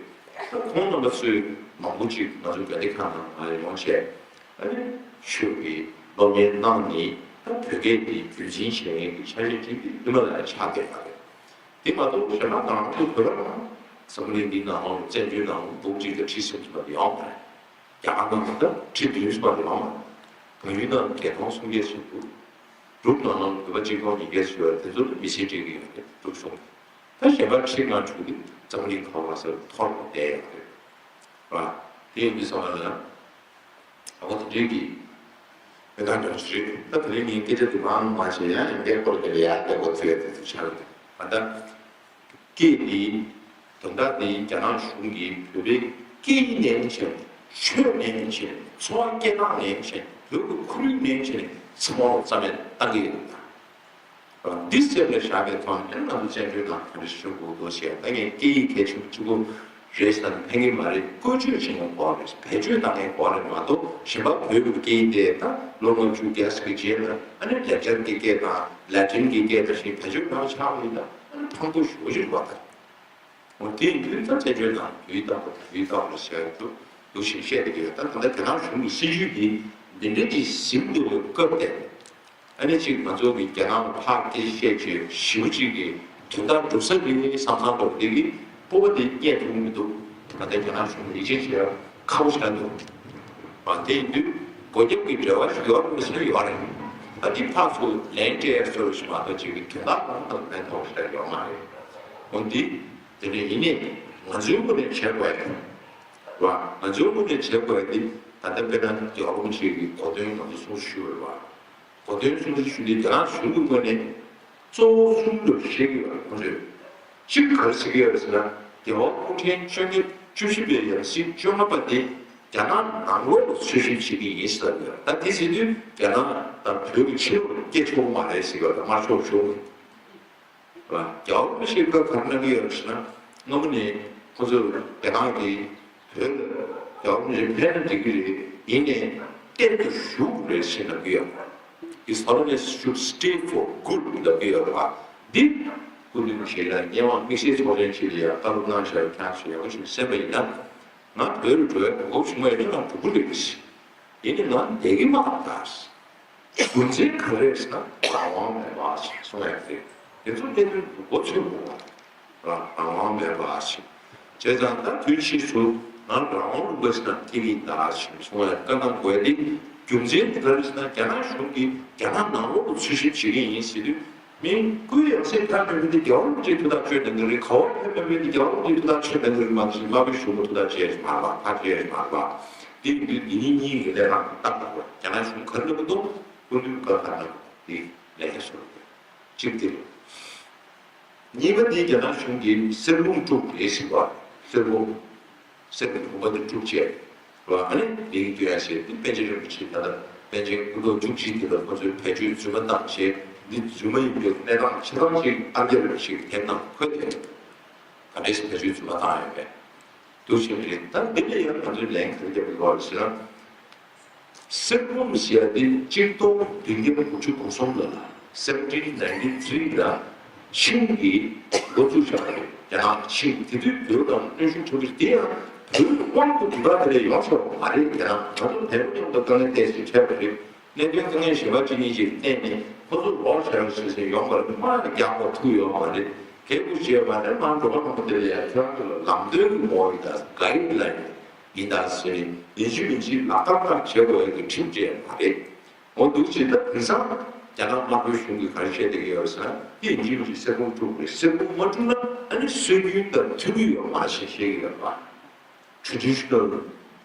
ད་ཁོང་རྣམ་པ་ཚོས་མང་པོ་ཅིག་ང་ཚོ་དགའ་ལྡན་ཁང་ནང་ང་ཡོང་བྱས། ཨ་ནི་ཆོས་ཀྱི་སློབ་གཉེར་གནང་ནི་ད་བོད་སྐད་འདི་རྒྱུན་འཛིན་བྱེད་མཁན་གྱི་ཆ་ཤས་ཅིག་ཧི་མ་ལ་ཡ་ཆགས་བསྡད་པ་རེད། དེ་མ་གཏོགས་གཞན་པ་ནང་ཁུལ་བོད་པ་ནང་འཛམ་བུ་གླིང་འདི་ནང་བཙན་བྱོལ་ནང་འབུམ་གཅིག་དང་ཁྲི་སུམ་ཅུ་མ་དེ་ཡོང་མ་རེད། རྒྱ་གར་ནང་ད་ཁྲི་བདུན་ཙམ་མ་དེ་ཡོང་མ་རེད། བལ་ཡུལ་ནང་བརྒྱད་སྟོང་སུམ་བརྒྱ་ཙམ་འདུག་འབྲུག་ནང་ལ་བོད་པ་གཅིག་སྟོང་ཉིས་བརྒྱ་ཙམ་ཡོད་རེད། དེ་ཚོ་ལ་མི་ཚེ་སྤྲད་ཀྱི་ཡོད་རེད། འབྲུག་གཞུང་གིས། ད་གཞན་པ་ཁྲི་ལྔ་དྲུག་དེ་འཛམ་གླིང་ག་པར་སར་འཐོར་བསྡད་ཡོད་རེད་བ། དེ་ཡིན་དུས་ཙམ་པ་ལ། ཨ་ཁུ་དེ་འདྲའི་གི་མི་གང་འདྲ་ཞིག་རེད། ད་དེ་རིང་ངས་སྐད་ཆ་དེ་མང་མང་བཤད་ཡ་ཡང་སྐད་སྐོར་དེ་ལ་ཡ་སྐད་སྐོར་ཚོད་དེ་ཚོ་ཆགས་རེད། ད་ལྟ་སྐད་དེ་དོན་དག་དེ་རྒྱ་ནག་གཞུང་གིས་བོད་པའི་སྐད་ཡིག་ནས་བྱས། ཆོས་ནས་བྱས། འཚོ་བ་སྐྱེལ་སྟངས་ནས་བྱས། བོད་ཀྱི་ཁོར་ཡུག་ནས་བྱས། ཚང་མ་རྩ་མེད་བཏང་གི་ཡོད། འདི་སེམས་ལ་བཞག་པའི་ཐོག་ནས་ང་ཚོ་བཙན་བྱོལ་ནང་ག་རེ་ཞུ་དགོས་འདུག་ཟེར། ད་ངས་སྐད་ཡིག་གལ་ཆེན་པོ་གཅིག་པོ་རེད་ཟེར་ན་ཕན་གྱི་མ་རེད། བཀོལ་སྤྱོད་བྱེད་མཁན་སྐོར་རེད། བེད་སྤྱོད་གཏོང་མཁན་སྐོར་རེད་མ་གཏོགས། གཞན་པ་བོད་ཀྱི་སྐད་ཡིག་དེ་ད་ལོ་ལྔ་བཅུ་བརྒྱ་ཙམ་གྱི་རྗེས་ལ་ཨ་ནི་ལེགས་སྦྱར་གྱི་སྐད་དང་ལ་ཏིན་གྱི་སྐད་དང་ཞིག་བེད་སྤྱོད་གནང་ཆགས་པ་ཡིན་ན་ཨ་ནི་ཕངས་པོ་ཞེ་པོ་ཅིག་རེད་པ། ད། འོ་དེ་ཡིན་དུས་ད་བཙན་བྱོལ་ནང་དུས་རྟག་པར་དུས་རྟག་པར་ཟེར་དུ་འདུག་ཞེས་བཤད་བསྡད་ཀྱི་ཡོད། ད་ད་ལྟ་རྒྱ་ནག་གཞུང་གི་སྲིད་བྱུས་འདི་འདི་འདྲ་ཅིག་ཟིན་འདུག་པའི་སྐབས་དེ། ཨ་ནི་གཅིག་ང་ཚོ་གི་རྒྱ་ནག་ལ་ཕར་སྐད་ཆ་བཤད་བྱས་ཞེ་པོ་ཅིག་གི་དོན་དག་འགྲུབ་ས་གི་བསམ་བསམ་འདུག་དེ་གི་སྤོབས་པ་དེ་རྙེད་ཐུབ་ཀྱི་མི་འདུག་ད་ལྟ་རྒྱ་ནག་གཞུང་ལ་ཡིད་ཆེས་བྱེད་ཡ་ཁག་པོ་ཆགས་འདུག་ཨ་དེ་ཡིན་དུས་སྒོ་རྒྱབ་ཀྱི་འབྲེལ་བ་ཞིག་ཡོད་རེད་མི་ཚོད་ཡོད་རེད། ཨ་འདི་ཕར་ཚུར་ལན་སྤྲད་ཡ་བཟོ་འདྲ་ཞིག་མ་གཏོགས་གཅིག་གི་དོན་དག་གང་དང་ཕན་ཐོགས་ཞིག་ཡོད་མ་རེད། འོ་འདི། དེ་ནས་ཡིན་ནའི་ང་ཚོའི་ངོས་ནས་བྱེད་དགོས་ཡ་རེད་བ། ང་ཚོའི་ངོས་ནས་བྱེད་དགོས་ཡ་འདི་ད་ལྟ་དཔེར་ན་རྒྱལ་བ་རིན་པོ་ཆེ་གི་གོ་སྟོན་ང་ཚོ་གསུང་ཞུས་ཡོད་རེད་བ། གོ་སྟོན་གསུང་ཞུས་འདི་རྒྱ་ནག་གཞུང་གི་ངོས་ནས་གཙོ་བོ་གསུམ་དུ་བཤད་ཀྱི་ཡོད་རེད། ཁོང་ཚོས་གཅིག་ག་རེ་ཟེར་གྱི་ཡོད་རེད་ཟེར་ན། རྒྱལ་བ་སྐུ་ཕྲེང་བཅོ་ལྔ་བཅུ་བཞི་པའི་ཡབ་སྲས་བཅོ་ལྔ་པ་དེ་རྒྱ་ནག་ནང་ལོགས་ལ་འཚོལ་ཞིབ་བྱེད་ཀྱི་ཡིན་ཟེར་གྱི་ཡོད། ད་དེ་ཟེར་དུས་རྒྱ་ནག་དང་བོད་ཀྱི་ཕྱི་ལོགས་ལ་སྐད་ཆོག་གི་མ་རེད་ཟེར་གྱི་ཡོད། ད་དམར་ཕྱོགས་གཞུང་གིས། རྒྱལ་བ་རིན་པོ་ཆེས་བཀའ་ག་རེ་གནང་གི་ཡོད་ཟེར་ན། སྔ་མོ་ནས་ཁོ་ཚོས་རྒྱ་ནག་གིས་བོད་ལ་རྒྱལ་བ་རིན་པོ་ཆེ་ཕེབས་ན་འགྲིག་གི་རེད། ཡིན་ནའི་གཏན་དུ་བཞུགས་དགོས་རེད་ཟེར་གནང་གི་ཡོད། His Holiness should stay for good ལབ་ཀྱི་ཡོད་རེད་བ། འདི་སྐུ་མདུན་ཞིག་ལ་སྙན་དབང་དམིགས་བསལ་ཚོགས་ཆེན་ཞིག་ལ་ཡང་བཀའ་སློབ་གནང་བཞག་ཡོད། ཁྱེད་ཚོས་ཡག་པོ་ཞིག་གསན་པ་ཡིན་ན། ང་བོད་ལ་འགྲོ་ཡ་གོ་སྐབས་བྱུང་བ་ཡིན་ན་ང་འགྲོ་གི་རེད། ཡིན་ནའི་ང་བསྡད་ཀྱི་མ་རེད། རྒྱུ་མཚན་ག་རེ་རེད་ཟེར་ན་རང་དབང་མེད་པ་ཞིག་གསུང་ཡ་རེད། དེ་ཚོ་གནད་དོན་མགོ་ཚོས་དགོས་པ། རང་དབང་མེད་པ་ཞིག་བྱས་ཙང་ད་དུས་ཕྱིས་སུ་ང་རང་དབང་ལུང་པ་ཞིག་ནང་ཐིག་ལེ་ད་ཞིག་གསུང་བའི་བཀའ་གནང་དགོས་ཏེ། རྒྱུ་མཚན་དེ་ག་རེ་ཟེར་ན་རྒྱ་ནག་གཞུང་གིས་རྒྱ་ནག་ནང་ལོགས་ལ་འཚོལ་ཞིབ་བྱེད་ཀྱི་ཡིན་ཟེར་དུས། མི་སྐུའི་ཡང་སྲིད་ཐར་མེད་པའི་འདི་རྒྱལ་བ་རིན་པོ་ཆེའི་ཐུགས་ཐག་ཆོད་གནང་གི་རེད། ག་བ་ཕེབས་མེད་པའི་འདི་རྒྱལ་བ་རིན་པོ་ཆེའི་ཐུགས་ཐག་ཆོད་གནང་གི་རེད་མ་གཏོགས་དམར་པོའི་གཞུང་གི་ཐུགས་ཐག་ཆོད་མ་རེད་པ། ཕར་ཆོད་མ་རེད་པ། འདི་ཡིན་དུས་འདི་གཉིས་གཉིས་ཀྱི་ལས་ཀ་བཏང་དགོས། རྒྱ་ནག་གཞུང་ག་རེ་གནང་གི་འདུག་སྐུ་མདུན་བཀའ་ག་རེ་གནང་གི་འདུག་འདི་ལས་ཀ་བཟོ་དགོས། གཅིག་དེ་རེད། གཉིས་པ་འདི་རྒྱ་ནག་གཞུང་གིས་གསེར་བུམ་དཀྲུགས་རེད་ཟེར་བ། གསེར་བུམ། གསེར་གྱི་བུམ་པ་འདི་དཀྲུགས་བྱས། རེད་བ། ཨ་ནི་མིང་བཏོན་ཡ་བྱས་འདི་པཎ་ཆེན་རིན་པོ་ཆེ་ད་ལྟ་པཎ་ཆེན་སྐུ་ཐོག་བཅུ་གཅིག་དེ་ལ་ཁོ་ཚོས་བེད་སྤྱོད་རྫུན་མ་བཏང་བྱས། འདི་རྫུན་མ་ཡིན་པའི་གནས་སྟངས་ཆ་ཚང་ཅིག་ཨ་རྒྱ་རིན་པོ་ཆེ་གིས་དེབ་ནང་འཁོད་དེ། ག་འདྲས་སེ་བེད་སྤྱོད་རྫུན་མ་བཏང་ཡོད་པས། འདུག་བྱས་རེད། ད་འདི་ལ་ཡང་ང་ཚོས་ལན་ག་རེ་རྒྱབ་དགོས་ཟེར་ན། གསེར་བུམ་ཟེར་ཡ་དེ་གཅིག་སྟོང་བདུན་བརྒྱ་དགུ་བཅུ་གོ་གསུམ་ལ་ལ་seventeen ninety three ལ་ཆིང་གིས་འགོ་བཙུགས་བཞག་པ་རེད། རྒྱ་ནག་ཆིང་། དེ་དུས་བོད་ལ་གནོན་ཤུགས་ཆེན་པོ་ཞིག་དེ་ཡང་བོད་ཀྱི་དབང་དུ་དུས་བབ་དེ་ལས་ཡོང་ཆོག་པ་མ་རེད། རྒྱ་ནག་ང་ཚོ་བལ་པོ་མཉམ་དུ་དཀའ་ངལ་ཏོག་ཙམ་འཕྲད་པ་རེད། གནད་དོན་དཀའ་ངལ་གཞན་པ་གཅིག་གཉིས་ཅིག་བསྟན་ནས་ཁོ་ཚོ་ལོག་བྱ་རོགས་བྱེད་ཟེར་ཡོང་བ་རེད། དམག་ལ་རྒྱག་པ་ཐུག་ཡོད་མ་རེད། གལ་ཏེ་བྱས་པ་ནི་མར་འགྲོ་བ་མང་པོ་དེ་ལ་ཡང་ཁྱེད་རང་ཚོ་ལ་ལམ་སྟོན་གྱི་ངོ་བོ་ཡིན་ད། གྷའིཌ་ལའིན་ཡིན་ད་ཟེར་ནས་ཡིན་གཅིག་མིན་གཅིག་ལག་བསྟར་བསྟར་བྱེད་དགོས་ཡ་གི་ཁྲིམས་བཅས་མ་རེད། འོ་འདུག་བྱས་ད་དེང་སང་རྒྱ་ནག་དམར་པོའི་གཞུང་གིས་ག་རེ་བཤད་བསྡད་ཀྱི་ཡོད་ཟེར་ན། དེ་ཡིན་གཅིག་མིན་གཅིག་གསེར་བུམ་དཀྲུགས་རེད། གསེར་བུམ་མ་དཀྲུགས་ན་ཨ་ནི་སྲོལ་རྒྱུན་དང་མཐུན་གྱི་ཡོད་མ་རེད་ཞེས་བཤད་ཀྱི་ཡོད་པ། ཊེ་རེ་ཌི་ཤི་ནལ་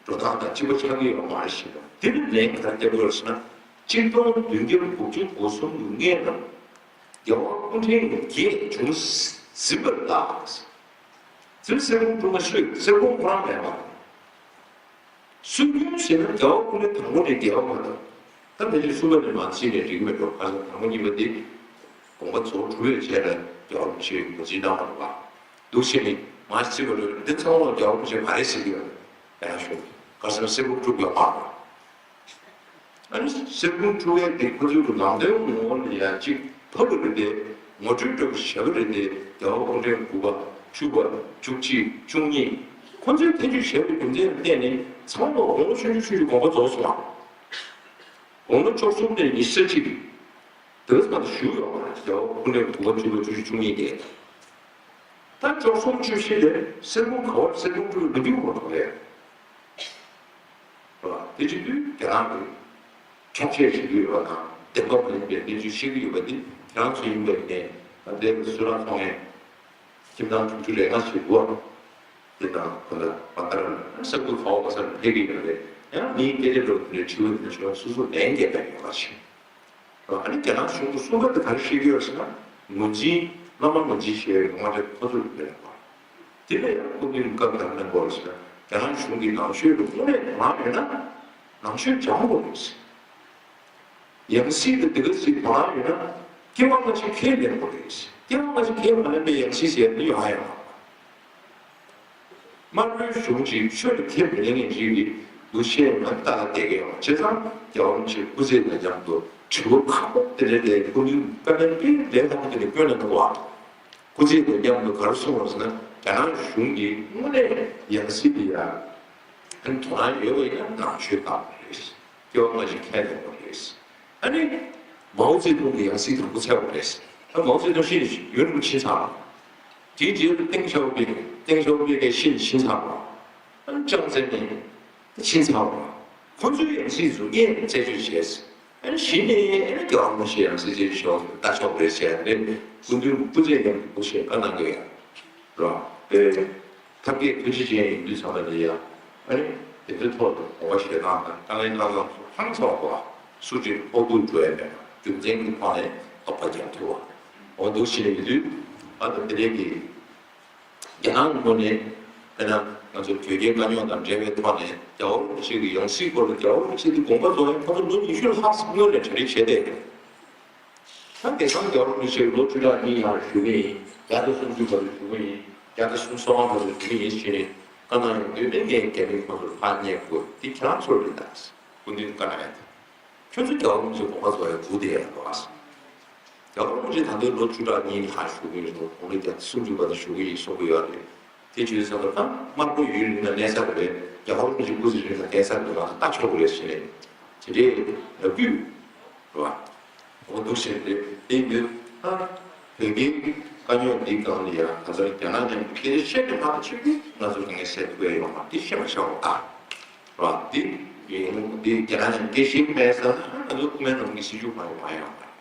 འགྲོ་སྟངས་དང་གཅིག་པ་ཆགས་ཀྱི་ཡོད་མ་རེད་ཞེས་དང་། དེ་ནི་ལན་ག་རེ་རྒྱབ་དགོས་ཟེར་ན། གཅིག་སྟོང་བདུན་བརྒྱ་དགུ་བཅུ་གོ་གསུམ་གྱི་སྔོན་ལ་རྒྱལ་བ་སྐུ་ཕྲེང་བརྒྱད་བྱུང་ཟིན་པ་ལ། དེ་གསེར་བུམ་དཀྲུགས་ན་སུས། གསེར་བུམ་ཁོ་རང་མེད་པ། སྲོལ་རྒྱུན་ཟེར་ན་རྒྱལ་བ་སྐུ་ཕྲེང་དང་པོ་ནས་རྒྱལ་བ་མ་གཏོགས། ད་ཕལ་ཆེར་གསུམ་པ་ནས་མར་བརྩིས་ནས་འགྲིག་གི་མེད་འགྲོ། ཁ་སང་དང་པོ་གཉིས་པ་དེ་དགོངས་པ་རྫོགས་གྲུབ་པའི་རྗེས་ལ་རྒྱལ་བ་རིན་པོ་ཆེས་ངོས་འཛིན་གནང་བ་རེད་པ། འདུག་བྱས་ནས་མར་བརྩིས་པ་རེད། འདི་ཚང་མ་རྒྱལ་བ་རིན་པོ་ཆེ་མ་རེད་ཟེར་གྱི་ཡོད་རེད། ཡང་ཞུ། ཁ་སང་གསེར་བུམ་དཀྲུགས་ཡོད་མ་རེད། ཨ་ནི་གསེར་བུམ་དཀྲུགས་ཡས་དེ་ཁོ་ཚོའི་གི་ལམ་སྟོན་ངོ་བོ་ལ་ཡང་གཅིག་ ཕབ་པ་རེད་དེ། ངོ་སྤྲོད་འདྲ་པོ་བྱས་པ་རེད་དེ། རྒྱལ་བ་སྐུ་ཕྲེང་དགུ་པ། བཅུ་པ། བཅུ་གཅིག་བཅུ་གཉིས། ཁོ་ཚོས་ཐེ་བྱུས་བྱས་པའི་རྒྱུ་མཚན་ལ་བརྟེན་ནས་ཚང་མ་དགུང་ལོ་ཆུང་ཆུང་ཆུང་ཆུང་དགོངས་པ་རྫོགས་སོང་བ། དགུང་ལོ་བཅུ་གསུམ་ནས་ཉི་ཤུ་རྩ་གཅིག་དེ་ཚོ་མ་གཏོགས་བཞུགས་ཡོད་མ་རེད། རྒྱལ་བ་སྐུ་ཕྲེང་དགུ་པ། བཅུ་པ། བཅུ་བཞི། བཅུ་གཉིས་དེ། ད་བཅུ་གསུམ་བཅུ་བཞི་དེ་གསེར་ཁུང་ག་བར་གསེར་ཁུང་སྤྲུལ་མི་འདུག་མ་གཏོགས་རེད། རེད་བ། དེ་བྱེད་དུས་རྒྱ་ནག་གིས་འཕྲོག་བཤེར་བྱེད་ཀྱི་ཡོད་པ་དང་། བདེན་པ་མ་ཡིན་པའི་གནས་ཚུལ་བཤད་ཀྱི་ཡོད་པ་འདི་དེ་རང་ཚོ་ཡིན་པའི་ནས། ད་ལྟའི་གསོལ་ར་ཚོགས་ངན་ཁྱིམ་ཚང་དྲུག་ཅུ་རེ་ལྔ་ཞིག་འདུག་དེ་དང་ཁོ་ན་མ་ལྟར་ས་ཁུལ་ག་བ་ག་སར་ཕེབས་ཀྱི་ཡོད་རེད། ཡང་མིའི་སྐད་ཆ་འདྲ་པོ་དེ་འདྲའི་དྲི་བ་དེ་འདྲ་ཞུ་བ་སོ་སོ་ལན་རྒྱག་མཁན་ཡོད་པ་ཞིག་ཨ་ནི་རྒྱ་ནག་གཞུང་གི་གསུམ་པ་དེ་ག་རེ་བཤད་ཀྱི་ཡོད་ཟེར་ན། ངོས་འཛིན། བླ་མ་ངོས་འཛིན་བྱེད་ཡོད་ང་ཚོའི་ཁོ་ཚོར་མི་ལབ་པ། དེ་ལ་ཡང་སྐུ་མདུན་བཀའ་ག་རེ་གནང་དགོས་ཟེར་ན། རྒྱ་ནག་གཞུང་གིས་ནང་ཆོས་ལ་དངོས་གནས་དོ་སྣང་ཡོད་ན་ནང་ཆོས་སྦྱང་དགོས་རེད་ཟེར། ཡང་སྲིད་དེ་འདི་ག་ཟིག་དོ་སྣང་ཡོད་ན་སྐྱེ་བ་སྔ་ཕྱི་ཁས་ལེན་དགོས་རེད་ཟེར། སྐྱེ་བ་སྔ་ཕྱི་ཁས་མ་ལེན་པའི་ཡང་སྲིད་ཟེར་ཡ་དེ་ཡོང་ཡ་ཡོད་མ་རེད། དམར་པོའི་གཞུང་གཅིག་ཆོས་ལ་ཁས་མི་ལེན་མཁན་ཅིག་གི་འདུ་ཤེས་ང་ལྟ་བསྡད་ཀྱི་ཡོད། བྱས་ཙང་རྒྱལ་བ་རིན་པོ་ཆེ་སྐུ་ཚེ་ནང་མཉམ་དུ་དྲི་བ་ཁག་པོ་དེ་འདྲ་དེ་སྐུ་མདུན་བཀའ་ལན་དཔེ་ལན་ཁག་པོ་དེ་འདྲ་བཀོད་གནང་འདུག་བ། སྐུ་ཚེ་དང་མཉམ་དུ་ག་རེ་གསུངས་པ་ཟེར་ན། རྒྱ་ནག་གཞུང་གིས་དངོས་གནས་ཡང་སྲིད་དེ་ཡ་ཨ་ནི་དོ་སྣང་ཡོད་པ་ཡིན་ན་ནང་ཆོས་དག་པ་རེད། སྐྱེ་བ་སྔ་ཕྱི་ཁས་ལེན་པ་རེད། ཨ་ནི་མའོ་ཙེ་ཏུང་གིས་ཡང་སྲིད་དང་པོ་འཚོལ་བ་རེད། ཨ། མའོ་ཙེ་ཏུང་ཤི་ནས་ཡུན་རིང་པོ་ཕྱིན་ཚར་བ། དེའི་རྗེས་ལ་ཏེང་ཞའོ་ཕིང་། ཏེང་ཞའོ་ཕིང་གིས་ཤི་ནས་ཕྱིན་ཚར་བ། ཨ་ནི་ཅང་ཙེ་མིན་ཕྱིན་ཚར་བ། ཁོ་ཚོའི་ཡང་སྲིད་ཚོ་སྔོན་རྩད་གཅོད་བྱས། ཨ་ནི་གཞི་ནས་ཨ་ནི་རྒྱལ་བ་རིན་པོ་ཆེ་ཡང་སྲིད་རྩད་གཅོད་ལྟ་ཆོག་རེད་ཟེར་ནས་སྐུ་མདུན་སྐུ་ཚེ་ཡང་སྐུ་ཞེས་བཀའ་གནང་གི་ཡོད་རེད་པས། ཐབས་མཁས་ཐུགས་རྗེ་ཅན་ཡིན་དུས་ཙམ་པ་ལ་ཡང་ཨ་ནི་དེ་ཚོའི་ཐོག་ཏུ་དགོངས་པ་བཞེས་སྟངས་དང་དཀའ་ངལ་སྣ་ཚོགས་སུ་ཧང་སངས་པ་སུ་གཅིག་ཕོག་ཐུག་འགྲོ་ཡ་མེད་པ། རྒྱུ་མཚན་གྱི་ཐོག་ནས་རྟོགས་པ་རྒྱག་ཐུབ་པ་འོ་འདུག་ཕྱིན་ཡོད་དུས། ཨ་ནི་དེ་འདྲའི་གི་རྒྱ་ནག་ངོས་ནས་དཔེར་ན་ང་ཚོ་དོལ་རྒྱལ་དཀའ་རྙོག་དང་འབྲེལ་བའི་ཐོག་ནས་རྒྱལ་བ་རིན་པོ་ཆེ་གི་ཡང་སྲིད་སྐོར་ལ་རྒྱལ་བ་རིན་པོ་ཆེ་གི་དགོངས་པ་རྫོགས་ཡང་ཁོ་ཚོ་ལོ་ཉི་ཤུ་ལྷག་སྔོན་ནས་གྲ་སྒྲིག་བྱས་ཏེ། ད་དེང་སང་རྒྱལ་བ་རིན་པོ་ཆེ་ལོ་བཅུ་ཕྲག་གཉིས་ལྷག་བཞུགས་ཀྱི་ཡིན། བརྒྱ་དང་སུམ་ཅུ་བར་དུ་བཞུགས་ཀྱི་ཡིན། བརྒྱ་དང་སུམ་ཅུ་སོ་ལྔ་བར་དུ་བཞུགས་ཀྱི་ཡིན་ཞེས་ནས་བཀའ་གནང་ཡོང་དུས་ནས་ངས་རྒྱ་མི་ཁོང་ཚོར་ཕར་སྙད་དགོས་འདི་ཁྱེད་རང་ཚོར་རེད་ད། སྐུ་མདུན་བཀའ་གནང་ཡ་དེ། ཁྱོད་ཚོ་རྒྱལ་བ་རིན་པོ་ཆེ་དགོངས་པ་རྫོགས་ཡ་འདུག་དེ་ཡ་རེད་བ། རྒྱལ་བ་རིན་པོ་ཆེ་ད་ལྟའི་ལོ་བཅུ་ཕྲག་གཉིས་ནས་ཧ་བཞུགས་ཀྱི་ཡོད་རེད། དགུང་ལོ་བརྒྱ་དང་སུམ་ཅུ་བར་དུ་བཞུགས་ཀྱི་ཡིན་གསུང་གི་ཡོད་རེད། དེ་བྱས་ཙང་ད་དམར་པོ་ཡུན་རིང་ལ་གནས་ས་རེད། རྒྱལ་བ་རིན་པོ་ཆེ་སྐུ་ཚེ་རིང་ལ་གནས་ས་རེད། ང་ཚོ་ལྟ་ཆོག་གི་རེད་ཟེར་ནས་དེ་འདྲའི་ལབ་རྒྱུ་རེད་བ། འོ་འདུག་ཟེར་ཏེ་དེ་ཡིན་དུས་ད་བོད་པའི་དཀའ་རྙོག་འདིའི་སྒང་ལ་ཡང་ག་ཚོད་རྒྱ་ནག་མཉམ་དུ་སྐད་ཆ་བཤད་དེ་མ་ཐག་ཆོད་དུས་ང་ཚོ་གང་གས་སེལ་ཐུབ་ཡ་ཡོད་མ་རེད། འདི་ཤེས་པ་བྱ་བ་དང་རེད་བ། འདི་ཡིན་འདི་རྒྱ་ནག་མཉམ་སྐད་ཆ་མེད་ཟེར་ན་ང་ཚོ་དབུ་མའི་ལམ་གྱི་སྲིད་བྱུས་མ་ཡོང་མ་ཡོང་བ་རེད་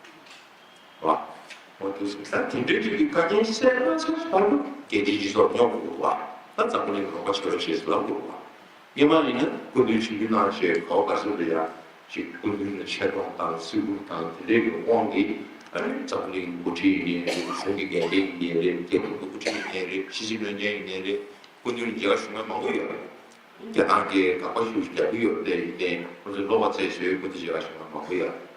བ། འོ་འདུག་ཟེར་ད་དེ་འདྲའི་རིགས་ཀྱི་བཀའ་རྒྱ་གསལ་མ་ཆགས་བར་དུ་རྒྱལ་སྤྱིའི་སྤྱི་ཚོགས་སྙོབ་དགོས་བ། ད་འཛམ་བུ་གླིང་རོགས་པ་བྱེད་རོགས་བྱེད་ཟེར་ལབ་དགོས་བ། སྔོན་མ་ཡིན་ན་སྐུ་མདུན་ཆིབས་བསྒྱུར་གནང་བྱས་ག་བ་ག་ཚོད་རེད་ཡ། ཅིག་སྐུ་མདུན་ལ་ཆེ་མཐོང་དང་བརྩི་བཀུར་དང་དེ་འདྲའི་གི་དབང་གིས་ཨ་ནི་འཛམ་བུ་གླིང་འགོ་ཁྲིད་ཡིན་ནའི་རེད། གཞུང་གི་འགན་འཛིན་ཡིན་ནའི་རེད། རྒྱལ་ཁབ་ཀྱི་འགོ་ཁྲིད་ཡིན་ནའི་རེད། ཕྱི་སྲིད་བློན་ཆེན་ཡིན་ནའི་རེད། སྐུ་མདུན་ལ་མཇལ་ཁ་ཞུ་མཁན་མང་པོ་ཡོད་རེད། རྒྱ་ནག་གིས་དགག་པ་ཤུགས་རྒྱག་གི་ཡོད་རེད། ཡིན་ནའི་ཁོ་ཚོས་བློ་ཁ་རྩད་བཟོས་སྐུ་མདུན་མཇལ་ཁ་ཞུ་མཁན་མང་པོ་ཡོད་རེད།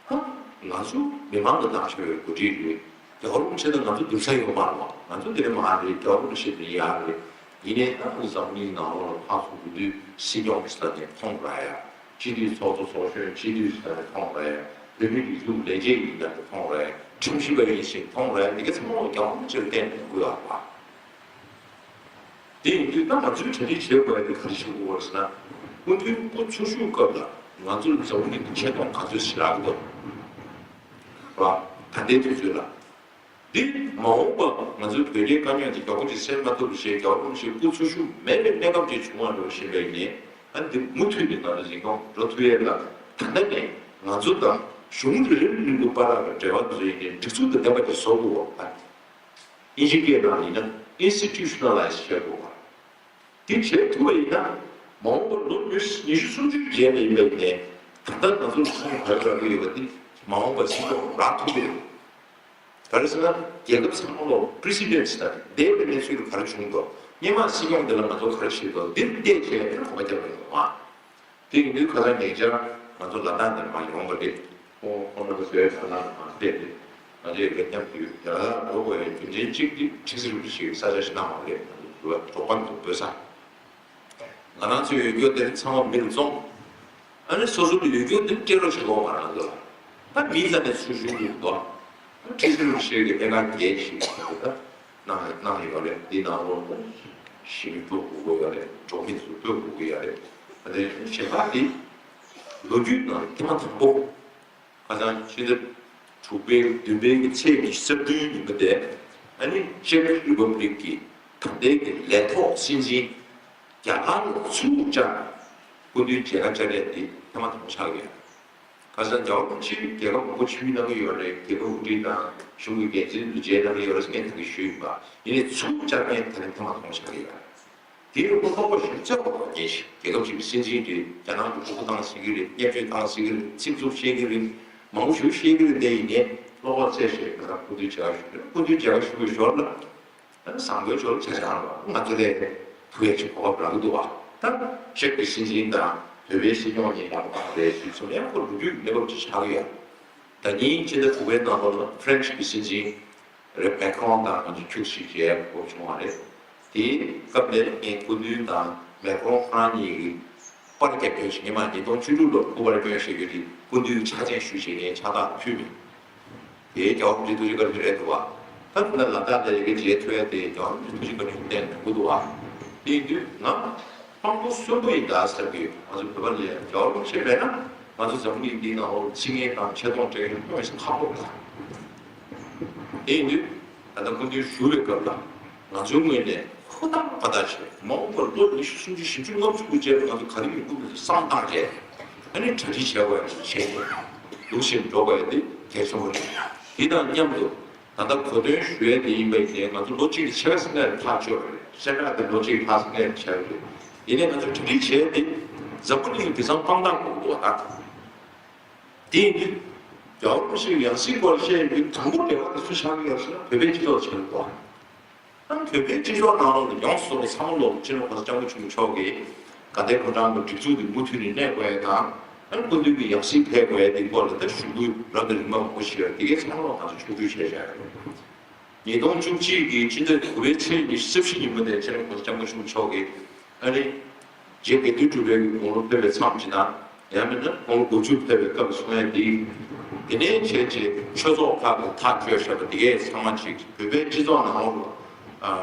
ད་ང་ཚོ་མི་མང་ལ་བཏང་ཆོག་པའི་འགོ་ཁྲིད་རེད། རྒྱལ་བ་རིན་པོ་ཆེ་དང་ང་ཚོ་འདུག་ས་ཡོད་མ་རེད་བ། ང་ཚོ་འདི་ནས་མ་རེད། རྒྱལ་བ་རིན་པོ་ཆེ་འདི་ཡག་རེད། ཡིན་ནའི་ད་འཛམ་གླིང་ནང་ལོགས་ལ་ཕར་ཚུར་འགྲོ་དུས་སྲིད་སྐྱོང་གི་ས་ནས་མཐོང་ར་ཡ། སྤྱི་འཐུས་ཚོགས་གཙོ་ཚོགས་གཞོན་སྤྱི་འཐུས་ས་ནས་མཐོང་ར་ཡ། བོད་མི་སྒྲིག་འཛུགས་ལས་བྱེད་ཡིན་ན་མཐོང་ར་ཡ། ཁྲིམས་ཞིབ་པ་ཡིན་ཞིང་མཐོང་ར་ཡ། འདི་ག་ཚང་མ་རྒྱལ་བ་རིན་པོ་ཆེར་བརྟེན་ནས་ཡོང་གི་ཡོད་རེད་བ། དེ་ཡིན་དུས་ད་ང་ཚོས་གྲ་སྒྲིག་བྱེད་དགོས་ཡ་དེ་ག་རེ་བྱེད་དགོས་རེད་ཟེར་ན། སྐུ་མདུན་སྐུ་འཚོ་བཞུགས་སྐབས་ལ་ང་ཚོ་ལ་འཛམ་བུ་གླིང་གི་ཆེ་མཐོང་ག་ཚོད་ཞིག་རག་གི་འདུག་ར། ད་ལྟའི་དུས་ཚོད་ལ། འདི་མ་འོངས་པ་ང་ཚོའི་བོད་རྒྱའི་དཀའ་རྙོག་དེ་མགྱོགས་པོ་ཅིག་སེལ་མ་ཐུབ་པ་ཞིག་རྒྱལ་བ་རིན་པོ་ཆེ་སྐུ་འཚོ་བཞུགས་མེད་པའི་གནས་སྐབས་ཅིག་བྱུང་བ་འགྲོ་བཞིན་པ་ཡིན་ནའི། ཨ་འདི་མུ་མཐུད་ནས་ང་ཚོ་འཛིན་སྐྱོང་འགྲོ་ཐུབ་ཡས་ལ་ད་ལྟ་ནས་ང་ཚོ་དང་གཞུང་རེ་རེ་རེ་གཉིས་པོ་བར་ལ་འབྲེལ་བ་དེ་ཚོ་ཡིན་ནའི་སྒྲིག་འཛུགས་དང་ལྡན་པ་ཅིག་བཟོ་དགོས་པ། ཨིན་ཇི་སྐད་ནང་ཡིན་ན་institutionalize བྱེད་དགོས་པ། དེ་བྱེད་ཐུབ་པ་ཡིན་ན་མ་འོངས་པར་ལོ་ཉི་ཤུ་སུམ་ཅུའི་རྗེས་ལ་ཡིན་པ་ཡིན་ནའི་ད་ལྟ་ང་ཚོ་ཚང་བར་རག་གི་ཡོད་པ་དེ་མ་འོངས་པར་སྲིད་སྐྱོང་རག་ཐུབ་ཀྱི་རེད། ག་རེ་ཟེར་ན་རྒྱལ་ཁབ་ཚང་མ་ལོ་precedents་དང་འདས་པའི་གནས་ཚུལ་ག་རེ་བྱུང་འདུག་སྔོན་མ་སྲིད་སྐྱོང་འདི་ལ་ང་ཚོ་ག་རེ་བྱས་འདུག་འདིར་བལྟས་བྱས་ཨ་ནི་གོ་བ་རྒྱབ་པ་ཡིན་འདུག་ཨ། དེ་ཡིན་དུས་ཁ་སང་ཉེ་ཆར་ང་ཚོ་ལ་དྭགས་ནས་མར་ཡོང་བ་རེད། ཁོང་ཁོང་རྣམ་པ་ཚོའི་ཁ་ནང་མར་ཕེབས་ཏེ་ང་ཚོའི་རྒན་མཉམ་དུ་རྒྱ་ལ་འགྲོ་དགོས་པའི་རྒྱུ་མཚན་གཅིག་དེ་ཁྲི་ཟུར་ཞིག་ས་ཆ་ཞིག་གནང་བ་རེད། ང་ཚོ་འགྲོ་ཁང་དུ་སྤོས་ས། ང་རང་ཚོའི་ཡོད་རྒྱུ་དེ་ཚང་མ་མི་ལ་བཙོང་། ཨ་ནི་སོ་སོ་ལ་ཡོད་རྒྱུ་དེ་སྤྲད་རོགས་བྱེད་དགོས་ང་རང་ཚོ་ལ། ད་མིའི་རྩ་ནས་ཚུར་ཞུགས་ཡོད་དོ། ཁྲིན་ཏུའུ་ཤེ་གི་ལས་ཀ་རྒྱས་ཤིག་གནང་གནང་ཡོད་རེད། འདི་ནང་ལོགས་ལ་ཞི་མི་སྤོ་དགོས་ཀྱི་ཡོད་རེད། འགྲོ་མི་ཚོ་སྤོ་དགོས་ཀྱི་ཡོད་རེད། ཨ་ནི་གཞན་པ་འདི་ལོ་རྒྱུས་ནང་ཐེངས་མ་དང་པོ། ཁ་སང་ཕྱི་ཟླ་དྲུག་པའི་བདུན་པའི་གི་ཚེས་ཉི་ཤུ་རྩ་བདུན་ཉིན་མོ་དེ། ཨ་ནི་ཅེག་རི་པབ་ལིག་གི་ད་ལྟའི་གི་ལས་ཐོག་སྲིད་འཛིན་རྒྱ་གར་ལ་ཚུར་བཅར། སྐུ་མདུན་མཇལ་ཁ་བཅར་ཡས་དེ་ཐེངས་མ་དང་པོ་ཆགས་ཡོད། ཁ་སང་རྒྱལ་བ་རིན་པོ་ཆེ་རྒྱལ་ཁབ་མང་པོ་ཕྱིར་གནང་གི་ཡོད་རེད། རྒྱལ་ཁབ་དབུ་ཁྲིད་དང་གཞུང་གི་འགན་འཛིན་ཚོ་མཇལ་གནང་གི་ཡོད་རེད་ཟེར་ངས་ད་གིན་ཞུས་ཡིན་པ། ཡིན་ནའི་ཚུར་བཅར་མཁན་ད་རིང་ཐེངས་མ་དང་པོ་ཆགས་ཀྱི་ཡོད། དེའི་ཐོག་ལ་ཤུགས་ཆེ་བ་ངེས་ཤིག་རྒྱལ་ཁབ་ཅིག་གི་སྲིད་འཛིན་དེ་རྒྱ་ནག་གི་ཕྲུ་གུ་བཏང་སྲིད་ཀྱི་རེད། བརྙས་བཅོས་བཏང་སྲིད་ཀྱི་རེད། ཚིག་རྩུབ་བཤད་ཀྱི་རེད། མང་པོ་ཞིག་བཤད་ཀྱི་རེད། དེ་ཡིན་ནའི་བློ་ཁོག་བཙལ་བྱས་ང་རང་སྐུ་མདུན་མཇལ་ཁ་ཞུ་གི་རེད། སྐུ་མདུན་མཇལ་ཁ་ཞུ་བའི་ཞོར་ལ་ཨ་ནི་བཟང་པོའི་ཞོར་ལ་ཆ་ཆ་རང་ལ་ང་ཚོ་ལས་ཐུགས་ཡག་ཅིག་གོ་སྐབས་རག་གི་འདུག་བ། ད་ཅེག་གི་སྲིད་འཛིན་དང་བོད་པའི་སྲིད་སྐྱོང་གཉིས་ཡག་པོ་བཏང་རེད་ཞུས་སོང་། ཡང་ཁོ་ལོ་རྒྱུས་ཀྱི་གནས་བབ་ཅིག་ཆགས་ཀྱི་ཡོད། ཟླ་ཉིན་ཕྱི་ཟླ་དྲུག་པའི་ནང་ལོགས་ལ་ཧྥ་རན་ཆི་གི་སྲིད་འཛིན་རེད། མེ་ཁ་རོན་དང་ང་ཚོ་ཁྱུག་ཞིག་བྱས་དགོས་བྱུང་བ་རེད། དེའི་སྐབས་དེར་ངས་སྐུ་མདུན་དང་མེ་ཁ་རོན་ཁོ་རང་གཉིས་ཀྱི་པར་རྒྱག་རྒྱུ་ཞིག་ངས་མ་ཉིས་སྟོང་བཅུ་དྲུག་ལོར་སྐུ་པར་སྐྱོན་བཞག་རྒྱུ་དེ་སྐུ་མདུན་ཕྱག་མཚན་ཞུ་བྱས་ངས་ཕྱག་རྟགས་ཕུལ་མེད། དེའི་རྒྱལ་བ་རིན་པོ་ཆེ་ཐུགས་རྗེ་བཀའ་དྲིན་རེད་འདུག་བ། ད་ཁོ་ན་ལ་དྭགས་ལ་ཡི་གེ་མཇལ་ཐུབ་ཡ་དེ་རྒྱལ་བ་རིན་པོ་ཆེ་ཐུགས་རྗེ་བཀའ་དྲིན་གཏན་ནས་མི་འདུག་བ། དེ་ཡིན་དུས་ང་དཔང་པོ་གསོན་པོ་ཡིན་ད་ཟེར་གི་ཡོད། ང་ཚོ་བོད་པ་ལ་ཡ་རྒྱལ་བ་རིན་པོ་ཆེ་མེད་ན་ང་ཚོ་འཛམ་བུ་གླིང་འདིའི་ནང་ལོགས་ཚིག་ངན་དང་ཆེ་མཐོང་སྤྲད་མཁན་དངོས་སུ་ཁག་པོ་རེད། དེ་ཡིན་དུས་ད་ལྟ་སྐུ་མདུན་བཞུགས་པའི་སྐབས་ལ་ང་ཚོའི་ངོས་ནས་ཧུར་ཐག་པ་ཐག་བྱས། མ་འོངས་པར་ལོ་ཉི་ཤུ་སུམ་ཅུ་བཞི་བཅུ་ལྔ་བཅུ་དགུ་རྗེས་ལ་ང་ཚོ་ག་རེ་ཡོང་གི་མིན་བསམ་བཏང་རྗེས་ཨ་ནི་གྲ་སྒྲིག་བྱེད་དགོས་ཡ་བྱས་ཏེ་ལུགས་བཞིན་འགྲོ་དགོས་ཡ་དེ་གལ་ཆེན་པོ་རེད། དེ་དང་མཉམ་དུ་ད་ལྟ་གོ་སྟོན་ཞུ་ཡ་དེ་ཡིན་པ་ཡིན་ནའི་ང་ཚོ་ལོ་གཅིག་ལ་ཕྱེད་ཀ་ཟིན་ན་ཐག་ཆོད་པ་རེད། ཤ་ཁྲག་དེ་ལོ་གཅིག་ལྷག་ཟིན་ན་ཆགས་ཡོད་རེད། ཡིན་ནའི་ང་ཚོ་གྲ་སྒྲིག་བྱས་ཏེ་འཛམ་བུ་གླིང་དེང་སང་དཔང་རྟགས་དགོས་འདུག་བ། ད་དེ་ཡིན་དུས་རྒྱལ་བ་རིན་པོ་ཆེའི་ཡང་སྲིད་སྐོར་བཤད་ཡོད་དུས་དང་པོ་འབྲེལ་བ་དེ་སུ་ཆགས་ཀྱི་ཡོད་ཟེར་ན་བོད་པའི་སྤྱི་ཚོགས་ཆགས་ཀྱི་འདུག་བ། ཨ་ནི་བོད་པའི་སྤྱི་ཚོགས་ནང་ལོགས་ལ་ཡོངས་སུ་རྫོགས་པ་ཚང་མ་ལོག་སྤྱི་ནོར་གོང་ས་སྐྱབས་མགོན་ཆེན་པོ་མཆོག་གིས་དགའ་ལྡན་ཕོ་བྲང་གི་སྒྲིག་འཛུགས་དེ་མུ་མཐུད་ནས་གནས་དགོས་ཡ་དང་། ཨ་ནི་སྐུ་མདུན་གྱི་ཡང་སྲིད་ཕེབས་དགོས་ཡ་དེ་སྐོར་ལ་ད་ཞུ་སྐུལ་རབ་དང་རིམ་པ་མང་པོ་ཞིག་ཡོད། དེ་གའི་ཚང་མ་ལོག་ང་ཚོ་ཕྱོགས་བསྡུས་བྱས་བཞག་ཡོད། ཉིས་སྟོང་བཅུ་གཅིག་གི་ཕྱི་ཟླ་དགུ་པའི་ཚེས་ཉི་ཤུ་རྩ་བཞི་ཉིན་མོ་ནས་སྤྱི་ནོར་གོང་ས་སྐྱབས་མགོན་ཆེན་པོ་མཆོག་གིས་ཨ་ནི་རྗེ་དགེ་འདུན་གྲུབ་པའི་དགུང་ལོ་ཕེབས་པའི་མཚམས་ཅིག་དང་། ཡང་མིན་ན་དགུང་ལོ་དགུ་བཅུ་ཕེབས་པའི་སྐབས་གསུང་ཡ་འདི། དེ་ནས་བྱས་རྗེས་ཆོས་ཚོགས་ཁག་གི་ཐག་གཅོད་བྱས་པ་འདི་གས་ཚང་མ་ཅིག་བོད་པའི་སྤྱི་ཚོགས་ནང་ལོགས་ལ་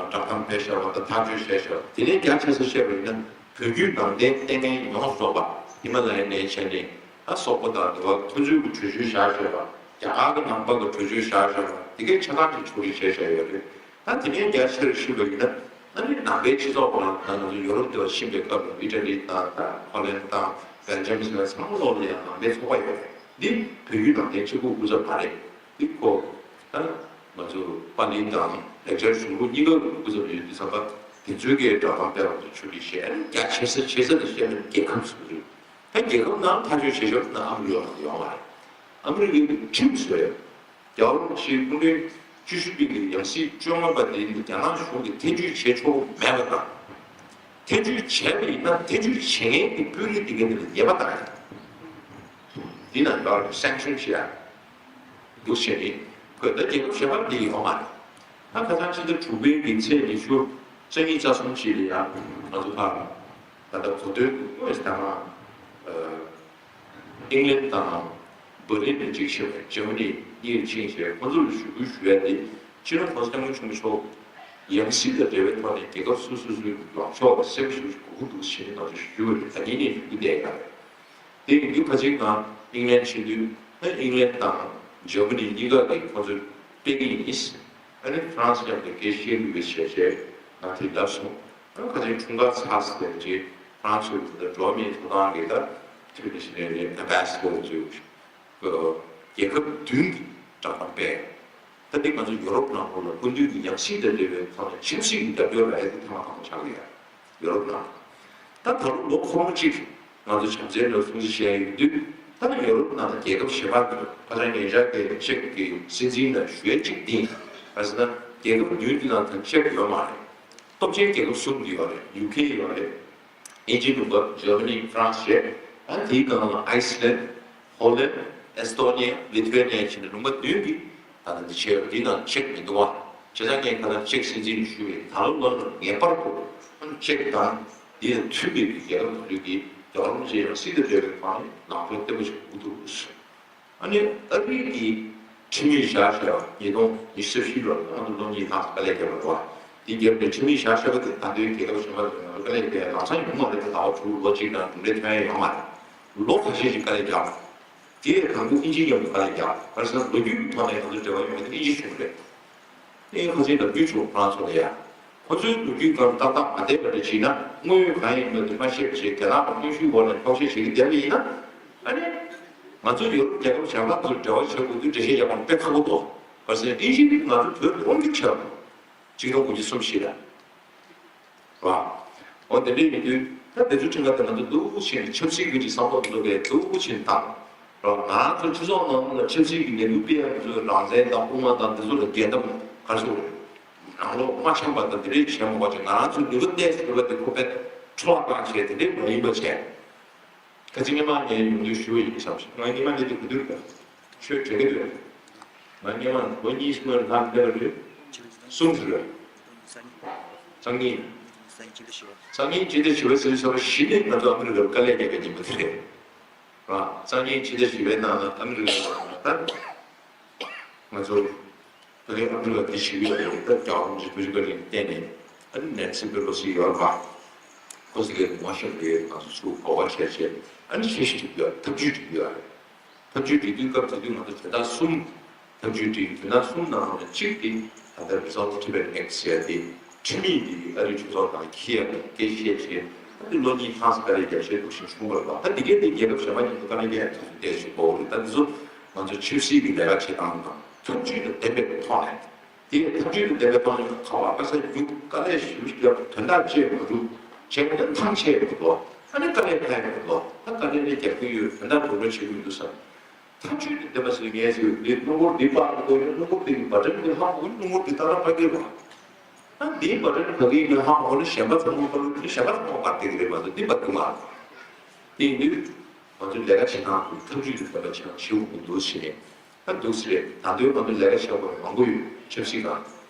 བསྒྲགས་གཏམ་སྤེལ་བྱས་པ་དང་ཐག་གཅོད་བྱས་བྱས་པ། དེ་ནས་རྒྱ་ཆེ་ས་བཤད་པ་ཡིན་ན་བོད་བརྒྱུད་ནང་བསྟན་ལྟས་ངན་ཡོངས་རྫོགས་པ་ཧི་མ་ལ་ཡའི་ནས་བྱས་ནས་ད་སོག་པོ་དང་འདི་བ་ཁོ་ཚོའི་གི་གྲོས་ཆོད་བཞག་བྱས་པ། རྒྱ་གར་གྱི་ནང་པ་གི་གྲོས་ཆོད་བཞག་བཞག་པ་དེ་གའི་ཆ་ཚང་གི་ཕྱོགས་རིས་བྱས་བཞག་ཡོད་རེད། ད་དེ་ནས་རྒྱ་ཆེར་ཞུས་པ་ཡིན་ན་ཨ་ནི་ནང་པའི་སྤྱི་ཚོགས་ནང་ད་ང་ཚོ་ཡོ་རོབ་དེ་བ་ཕྱིན་པའི་སྐབས་ལ་ཨི་ཊ་ལི་དང་ད་ཧོ་ལན་དང་བྷེལ་ཇམ་ཟེར་བ་ཚང་མ་ལོག་ལ་ཡང་ནང་པའི་ཚོགས་པ་ཡོད་རེད། འདི་བོད་བརྒྱུད་ནང་བསྟན་གཅིག་པུ་སྐུ་ཚབ་མ་རེད། འདི་ཁོ་ད་ང་ཚོ་པཱ་ལི་དང་ལེགས་སྦྱར་གཞུང་ལུགས་གཉིས་ཀ་སྐུ་ཚབ་ཡོད་དུས་ཙམ་པ་དེ་ཚོའི་གི་བསྒྲགས་གཏམ་སྤེལ་བ་ཚོ་ཆུ་ལི་བཤད་རྒྱ་ཆེ་ས་ཆེ་ས་ལ་བཤད་ན་རྒྱལ་ཁབ་སུ་རེད། ད་རྒྱལ་ཁབ་ནང་ཐག་གཅོད་བྱེད་ཆོག་ན་ཨ་མི་རི་ཀ་ཡོང་བ་རེད། ཨ་མི་རི་ཀའི་ཁྲིམས་བཟོས་ཡོད། རྒྱལ་བ་རིན་པོ་ཆེའི་སྐུ་ཕྲེང་བཅུ་བཞི་པའི་གི་ཡང་སྲིད་བཅོ་ལྔ་པ་དེ་ནི་རྒྱ་ནག་གཞུང་གིས་ཐེ་བྱུས་བྱེད་ཆོག་མེད་པ་དང་། ཐེ་བྱུས་བྱས་པ་ཡིན་ན་ཐེ་བྱུས་བྱེད་མཁན་གྱི་དཔོན་རིགས་དེ་ག་དེ་ལ་ཉེས་པ་བཏང་ཡ། འདི་ན་ཡོད་རེད། སེང་ཤོན་བྱེད་ཡ། འདུག་བྱས་ནས་ཁོས་ད་རྒྱལ་ཁབ་གཞན་པ་འདི་ཡོང་མ་རེད། ད་ཁ་སང་ཕྱི་ཟླ་དྲུག་པའི་གི་ཚེས་ཉི་ཤུ་རྩ་གཉིས་རྩ་གསུམ་ཞིག་ལ་ཡང་ང་ཚོ་ཕར་ད་ལྟ་གོ་སྟོན་དངོས་སུ་ད་ང་ཨིང་ལན་དང་བྷར་ལིན་ནས་གཅིག་ཕྱིན་པ། འཇར་མ་ནི་གཉིས་ཕྱིན་བྱས་ཁོང་ཚོ་ལ་ཞུ་སྐུལ་ཞུ་ཡ་དེ་སྤྱི་ནོར་གོང་ས་སྐྱབས་མགོན་ཆེན་པོ་མཆོག་ཡང་སྲིད་དང་འབྲེལ་བའི་ཐོག་ནས་རྒྱལ་ཁབ་སོ་སོ་སོའི་ལངས་ཕྱོགས་ལ་གསལ་པོ་ཞེ་པོ་ཞིག་དགོས་ཀྱི་འདུག་ཟེར་ནས་ང་ཚོ་ཞུ་རྒྱུ་རེད། ད་ངེད་གཉིས་ཞུ་རྒྱུ་བསྡད་ཡོད་རེད། དེ་ཡིན་དུས་ཕལ་ཆེར་ང་ཨིང་ལན་ཕྱིན་དུས་ཨ་ཨིང་ལན་དང་འཇར་མ་ནི་གཉིས་ཀ་གིས་ཁོ་ཚོས་སྤེལ་གྱི་ཡིན། ཨ་ནི་ཧྥ་རན་སི་མཉམ་དུ་སྐད་ཆ་བཤད་དགོས་པའི་བྱས་རྗེས་ང་དེ་ལབ་སོང་། ཨ་ཁ་ཅིག་འཁྲུངས་སྐར་ཚར་ཟེར་རྗེས་ཧྥ་རན་སི་དེ་འགྲོ་བ་མིའི་ཐོབ་ཐང་གི་ད་ཐུགས་ནས་ཞེ་ནས་ཨེམ་བྷེ་སི་ཌར་ཚོས་རྒྱལ་ཁབ་བདུན་གྱི་བསྒྲགས་གཏམ་སྤེལ། ད་འདི་ང་ཚོ་ཡོ་རོབ་ནང་ལོགས་ལ་སྐུ་མདུན་གྱི་ཡང་སྲིད་དང་འབྲེལ་བའི་ཐོག་ནས་ཁྲིམས་སྲིད་ཀྱི་རྒྱབ་སྐྱོར་རག་ཡ་དེ་ཐེངས་མ་དང་པོ་ཆགས་ཀྱི་ཡོད། ཡོ་རོབ་ནང་། ད་ད་ལོ་ལོ་འཁོར་མོ་གཅིག་ང་ཚོ་བྱམས་བརྩེའི་ལོ་སྲུང་བརྩི་བྱས་ཡོད་དུས་ད་ཡོ་རོབ་ནང་ལ་རྒྱལ་ཁབ་གཞན་པ་གི་ཁ་སང་ཉེ་ཆར་གྱི་ཅེག་གི་སྲིད་འཛིན་ལ་ཞུ་ཡ་གཅིག་འདི་ག་ཟེར་ན་རྒྱལ་ཁབ་བདུན་འདི་ནང་ད་ཅེག་ཡོད་མ་རེད། སྟོབས་ཆེན་རྒྱལ་ཁབ་གསུམ་འདི་ཡོད་རེད། ཡུ་ཁེ་ཡོད་རེད། དབྱིན་ཇི་ལུང་པ། འཇར་མ་ནི། ཧྥ་རན་སི་བྱས། ཨ་དེའི་སྒང་ལ་ཨའི་སི་ལན། ཧོ་ལན། ཨེ་སི་ཏོ་ནི་ཡ། ལི་ཐུ་ཝེ་ནི་ཡ་བྱས་ནས་ལུང་པ་བདུན་གྱིས་ད་ལྟ་འདི་བྱས་ཡོད། འདི་ནང་ཅེག་མི་འདུག་བ། བྱས་ཙང་ངས་ཁ་སང་ཅེག་སྲིད་འཛིན་ལ་ཞུས་པས་ད་ལོ་ལོ་ལ་ངེས་པར་དུ་ཨ་ནི་ཅེག་དང་འདི་ལ་མཐུན་པའི་རྒྱལ་ཁབ་དེ་ཚོས་ཀྱིས་རྒྱལ་བ་རིན་པོ་ཆེ་ཡང་སྲིད་དང་འབྲེལ་བའི་ཐོག་ནས་ལངས་ཕྱོགས་བརྟན་པོ་ཞིག་འགོད་ཐུབ་དགོས། ཨ་ནི་ཨ་རི་གི་ ཁྲིམས་ཡིག་བཞག་བཞག་ཉིས་སྟོང་ཉི་ཤུ་རྩ་བཞི་ལོར་ང་ཚོ་ལོ་གཉིས་ལྷག་དཀའ་ལས་བརྒྱབ་པ་རེད་བ། དེ་རྒྱབ་ནས་ཁྲིམས་ཡིག་བཞག་བཞག་པ་དེ་ད་ལྟའི་རྒྱལ་ཁབ་གཞན་པ་ཚོ་ང་ཚོ་དཀའ་ལས་བརྒྱབ་ལམ་སང་ཡོང་མ་རེད། ཟླ་བ་དྲུག་ལོ་གཅིག་དང་གྲུབ་འབྲས་ཐོན་ཡ་ཡོང་མ་རེད། ལོ་ཁ་ཤས་ཤིག་དཀའ་ལས་བརྒྱབ། དེ་ཡང་དང་པོ་ཨིན་ཇིའི་མཉམ་དུ་དཀའ་ལས་བརྒྱབ། ག་རེ་ཟེར་ན་ལོ་རྒྱུས་ཀྱི་ཐོག་ནས་ང་ཚོ་འབྲེལ་བ་ཡོད་མེད་དེ་ཨིན་ཇི་གཞུང་རེད། ཨེ་ཁོ་ཚོའི་ལབ་རྒྱུ་བྱུང་ཁོ་རང་ཚོ་ལ་ཡ། ཁོ་ཚོའི་ལོ་རྒྱུས་སྒང་ཏག་ཏག་མ་བསྡད་པ་འདྲ་བྱས་ན་དངོས་ཡོད་གང་ཡིན་མིན་དེ་མ་ཤེས་པ་བྱས། རྒྱ་ནག་གི་གནོན་ཤུགས་འོག་ནས་འཁྱོག་བཤད་བྱེད་ཀྱི་བསྡད་པ་ཡིན་ན། ཨ་ནི། ང་ཚོ་ཡུ་རོབ་རྒྱལ་ཁབ་གཞན་པ་ཚོར་འབྲེལ་བ་བྱེད་དགོས་དུས་འགྲེལ་བཤད་རྒྱག་པ་དཔེ་ཁག་པོ་འདུག་ག་རེ་ཟེར་ན་ཨིན་ཇི་ནི་ང་ཚོ་བོད་དུ་དབང་སྒྱུར་བྱས་པ་རེད། ཆིག་སྟོང་དགུ་བརྒྱ་སུམ་ཅུ་ལ། རེད་བ། འོ་དེ་འདྲ་ཡིན་དུས་ད་དེ་ཚོའི་ཁྲིམས་ཁང་དེ་ང་ཚོ་སྡུག་ཆེན་ཆབ་སྲིད་ཀྱི་ཅིག་བསམ་བློ་འཛུགས་པའི་སྡུག་ཆེན་དང་། རེད་བ། ང་རང་ཚོ་སྤྱི་ཚོགས་ནང་ལ་ཆབ་སྲིད་ཀྱི་ལས་འགུལ་སྤེལ་ཡག་ཚོའི་རང་བཙན་དང་དབུ་མ་དང་དེ་ཚོ་ལ་འགལ་ཟླ་ག་རེ་ཟེར་དགོས་རེད། ནང་ལོགས་མ་འཆམ་པ་དང་དེ་འདྲ་བྱས་མ་དགོས་བྱས། ང་རང་ཚོའི་ནུས་པ་ཏོག་ཙམ་ཡོད་པ་དེ་ཁོ་པས་འཕྲོ་བརླག་བཏང་བྱས་དེ་འདྲ་མ་ཡིན་པ་བྱས། ཁ་ཅིག་སྔོན་མ་ངས་ཡོང་དུས་ཞུ་བ་ཡིན་བསམ་ཞིང་། ང་སྔོན་མ་འདི་དུས་ག་དུས་ཆོས་དྲན་གྱི་འདུག་ང་སྔོན་མ་ལོ་གཉིས་སྔོན་ལྷག་འདས་པ་རེད། གསུམ་ཞིག་རེད། སང་ཉིན། སང་ཉིན་སྤྱི་ཟླ་བཞི་པའི་ཚེས་བཞི་ནི་ང་ཚོ་ཨ་མི་རི་ཀར་དཀའ་ལས་བརྒྱབ་པའི་ཉིན་མོ་དེ་རེད། ར། སང་ཉིན་སྤྱི་ཟླ་བཞི་པའི་ནང་ལ་ཨ་མི་རི་ཀར་ད། ང་ཚོ་བོད་རིགས་ཨ་མི་རི་ཀ་འདི་བཞུགས་ཡོད་རེད། ད་རྒྱལ་བ་རིན་པོ་ཆེ་བཀའ་དྲིན་བརྟེན་ནས་ཨ་ནི་ནེན་སི་པེ་ལོ་སི་ཡོད་རེད་པ། ཁོ་ཚོ་གིས་ངོ་ཤེས་པའི་ང་ཚོ་ཚུར་གོ་བ་བྱས་བྱས་ཨ་ནི་ཞེ་ཞིག་བྲིས་ཡོད། ཐབས་ཇུས་བྲིས་ཡོད་རེད། ཐབས་ཇུས་བྲིས་དུས་སྐབས་དེ་དུས་ང་ཚོ་དོན་དག་གསུམ་ཐབས་ཇུས་བྲིས། དོན་དག་གསུམ་ནང་ནས་གཅིག་དེ་ད་ལྟ་Resolve Tibet Act ཟེར་ཡ་དེ། ཁྲིམས་ཡིག་འདི་ཨ་རིའི་གྲོས་ཚོགས་ནང་འཁྱེར་ཡག་གི་སྐད་ཆ་བཤད་བྱས། ཨ་ནི་ལོ་གཉིས་ལྷག་ཙམ་དཀའ་ལས་རྒྱག་བྱས་འདུག་ཤིང་བྱུང་བ་རེད་པ། ད་འདི་གས་འདི་རྒྱལ་ཁབ་གཞན་པ་མཉམ་དུ་དཀའ་ལས་རྒྱག་ཡག་དུས་སུ་བལྟས་བྱས་དགོས་རེད། ད་འདི་ཚོ་ང་ཚོ་ཆབ་སྲིད་ཀྱི་ལས་ཀ་བྱེད་སྟངས་དང་ཐབས་ཇུས་དང་ལྡན་པའི་ཐོག་ནས། དེ་ཡང་ཐབས་ཇུས་དང་ལྡན་པའི་ཐོག་ནས་ཁ་བ་ཁ་ས་རྒྱུག་དཀའ་ལས་ཞེ་པོ་ཞིག་རྒྱབ། དོན་དག་ཆེ་བ་འགྲུབ་བྱས་ནས་ཐང་ཆད་ཡོད་དོ། ཨ་ནི་དཀའ་ལས་ཁག་ཡོད་དོ། ད་དཀའ་ལས་ནས་རྒྱབ་ཀྱི་ཡོད། དོན་དག་འགྲོ་འགྲོ་བྱེད་ཀྱི་མི་འདུག་བསམ། ཐབས་ཇུས་དེ་འདེམས་པ་ཟེར་ངས་ཟེར་འདི་སྣུམ་འཁོར་འདི་སྤར་དགོས་ཡོད། སྣུམ་འཁོར་འདི་གི་བ་ཊན་འདི་ལྷག་དགོས། སྣུམ་འཁོར་འདི་ཏག་ཏག་སྤར་གི་རེད་པ། ཨ་འདིའི་བ་ཊན་ག་གི་ཡིན་ན་ཧ་གོ་ན་གཞན་པ་ཚང་མ་སྤར་རྒྱུ། གཞན་པ་ཚང་མ་སྤར་བསྡད་ཀྱི་རེད་པ། འདི་སྤར་རྒྱུ་མ་རེད། དེ་ཡིན་དུས་ང་ཚོའི་ལས་ཀ་བྱེད་སྟངས་ཀྱི་ཐབས་ཇུས་དེ་འདེམས་པ་བྱེད་དགོས་འདུག་ཟེར་ནས། ད་འདུག་ཟེར་རེད། ད་དུང་ང་ཚོ་ལས་ཀ་བྱེད་དགོས་མང་པོ་ཡོད། ཆབ་སྲིད་སྒང་།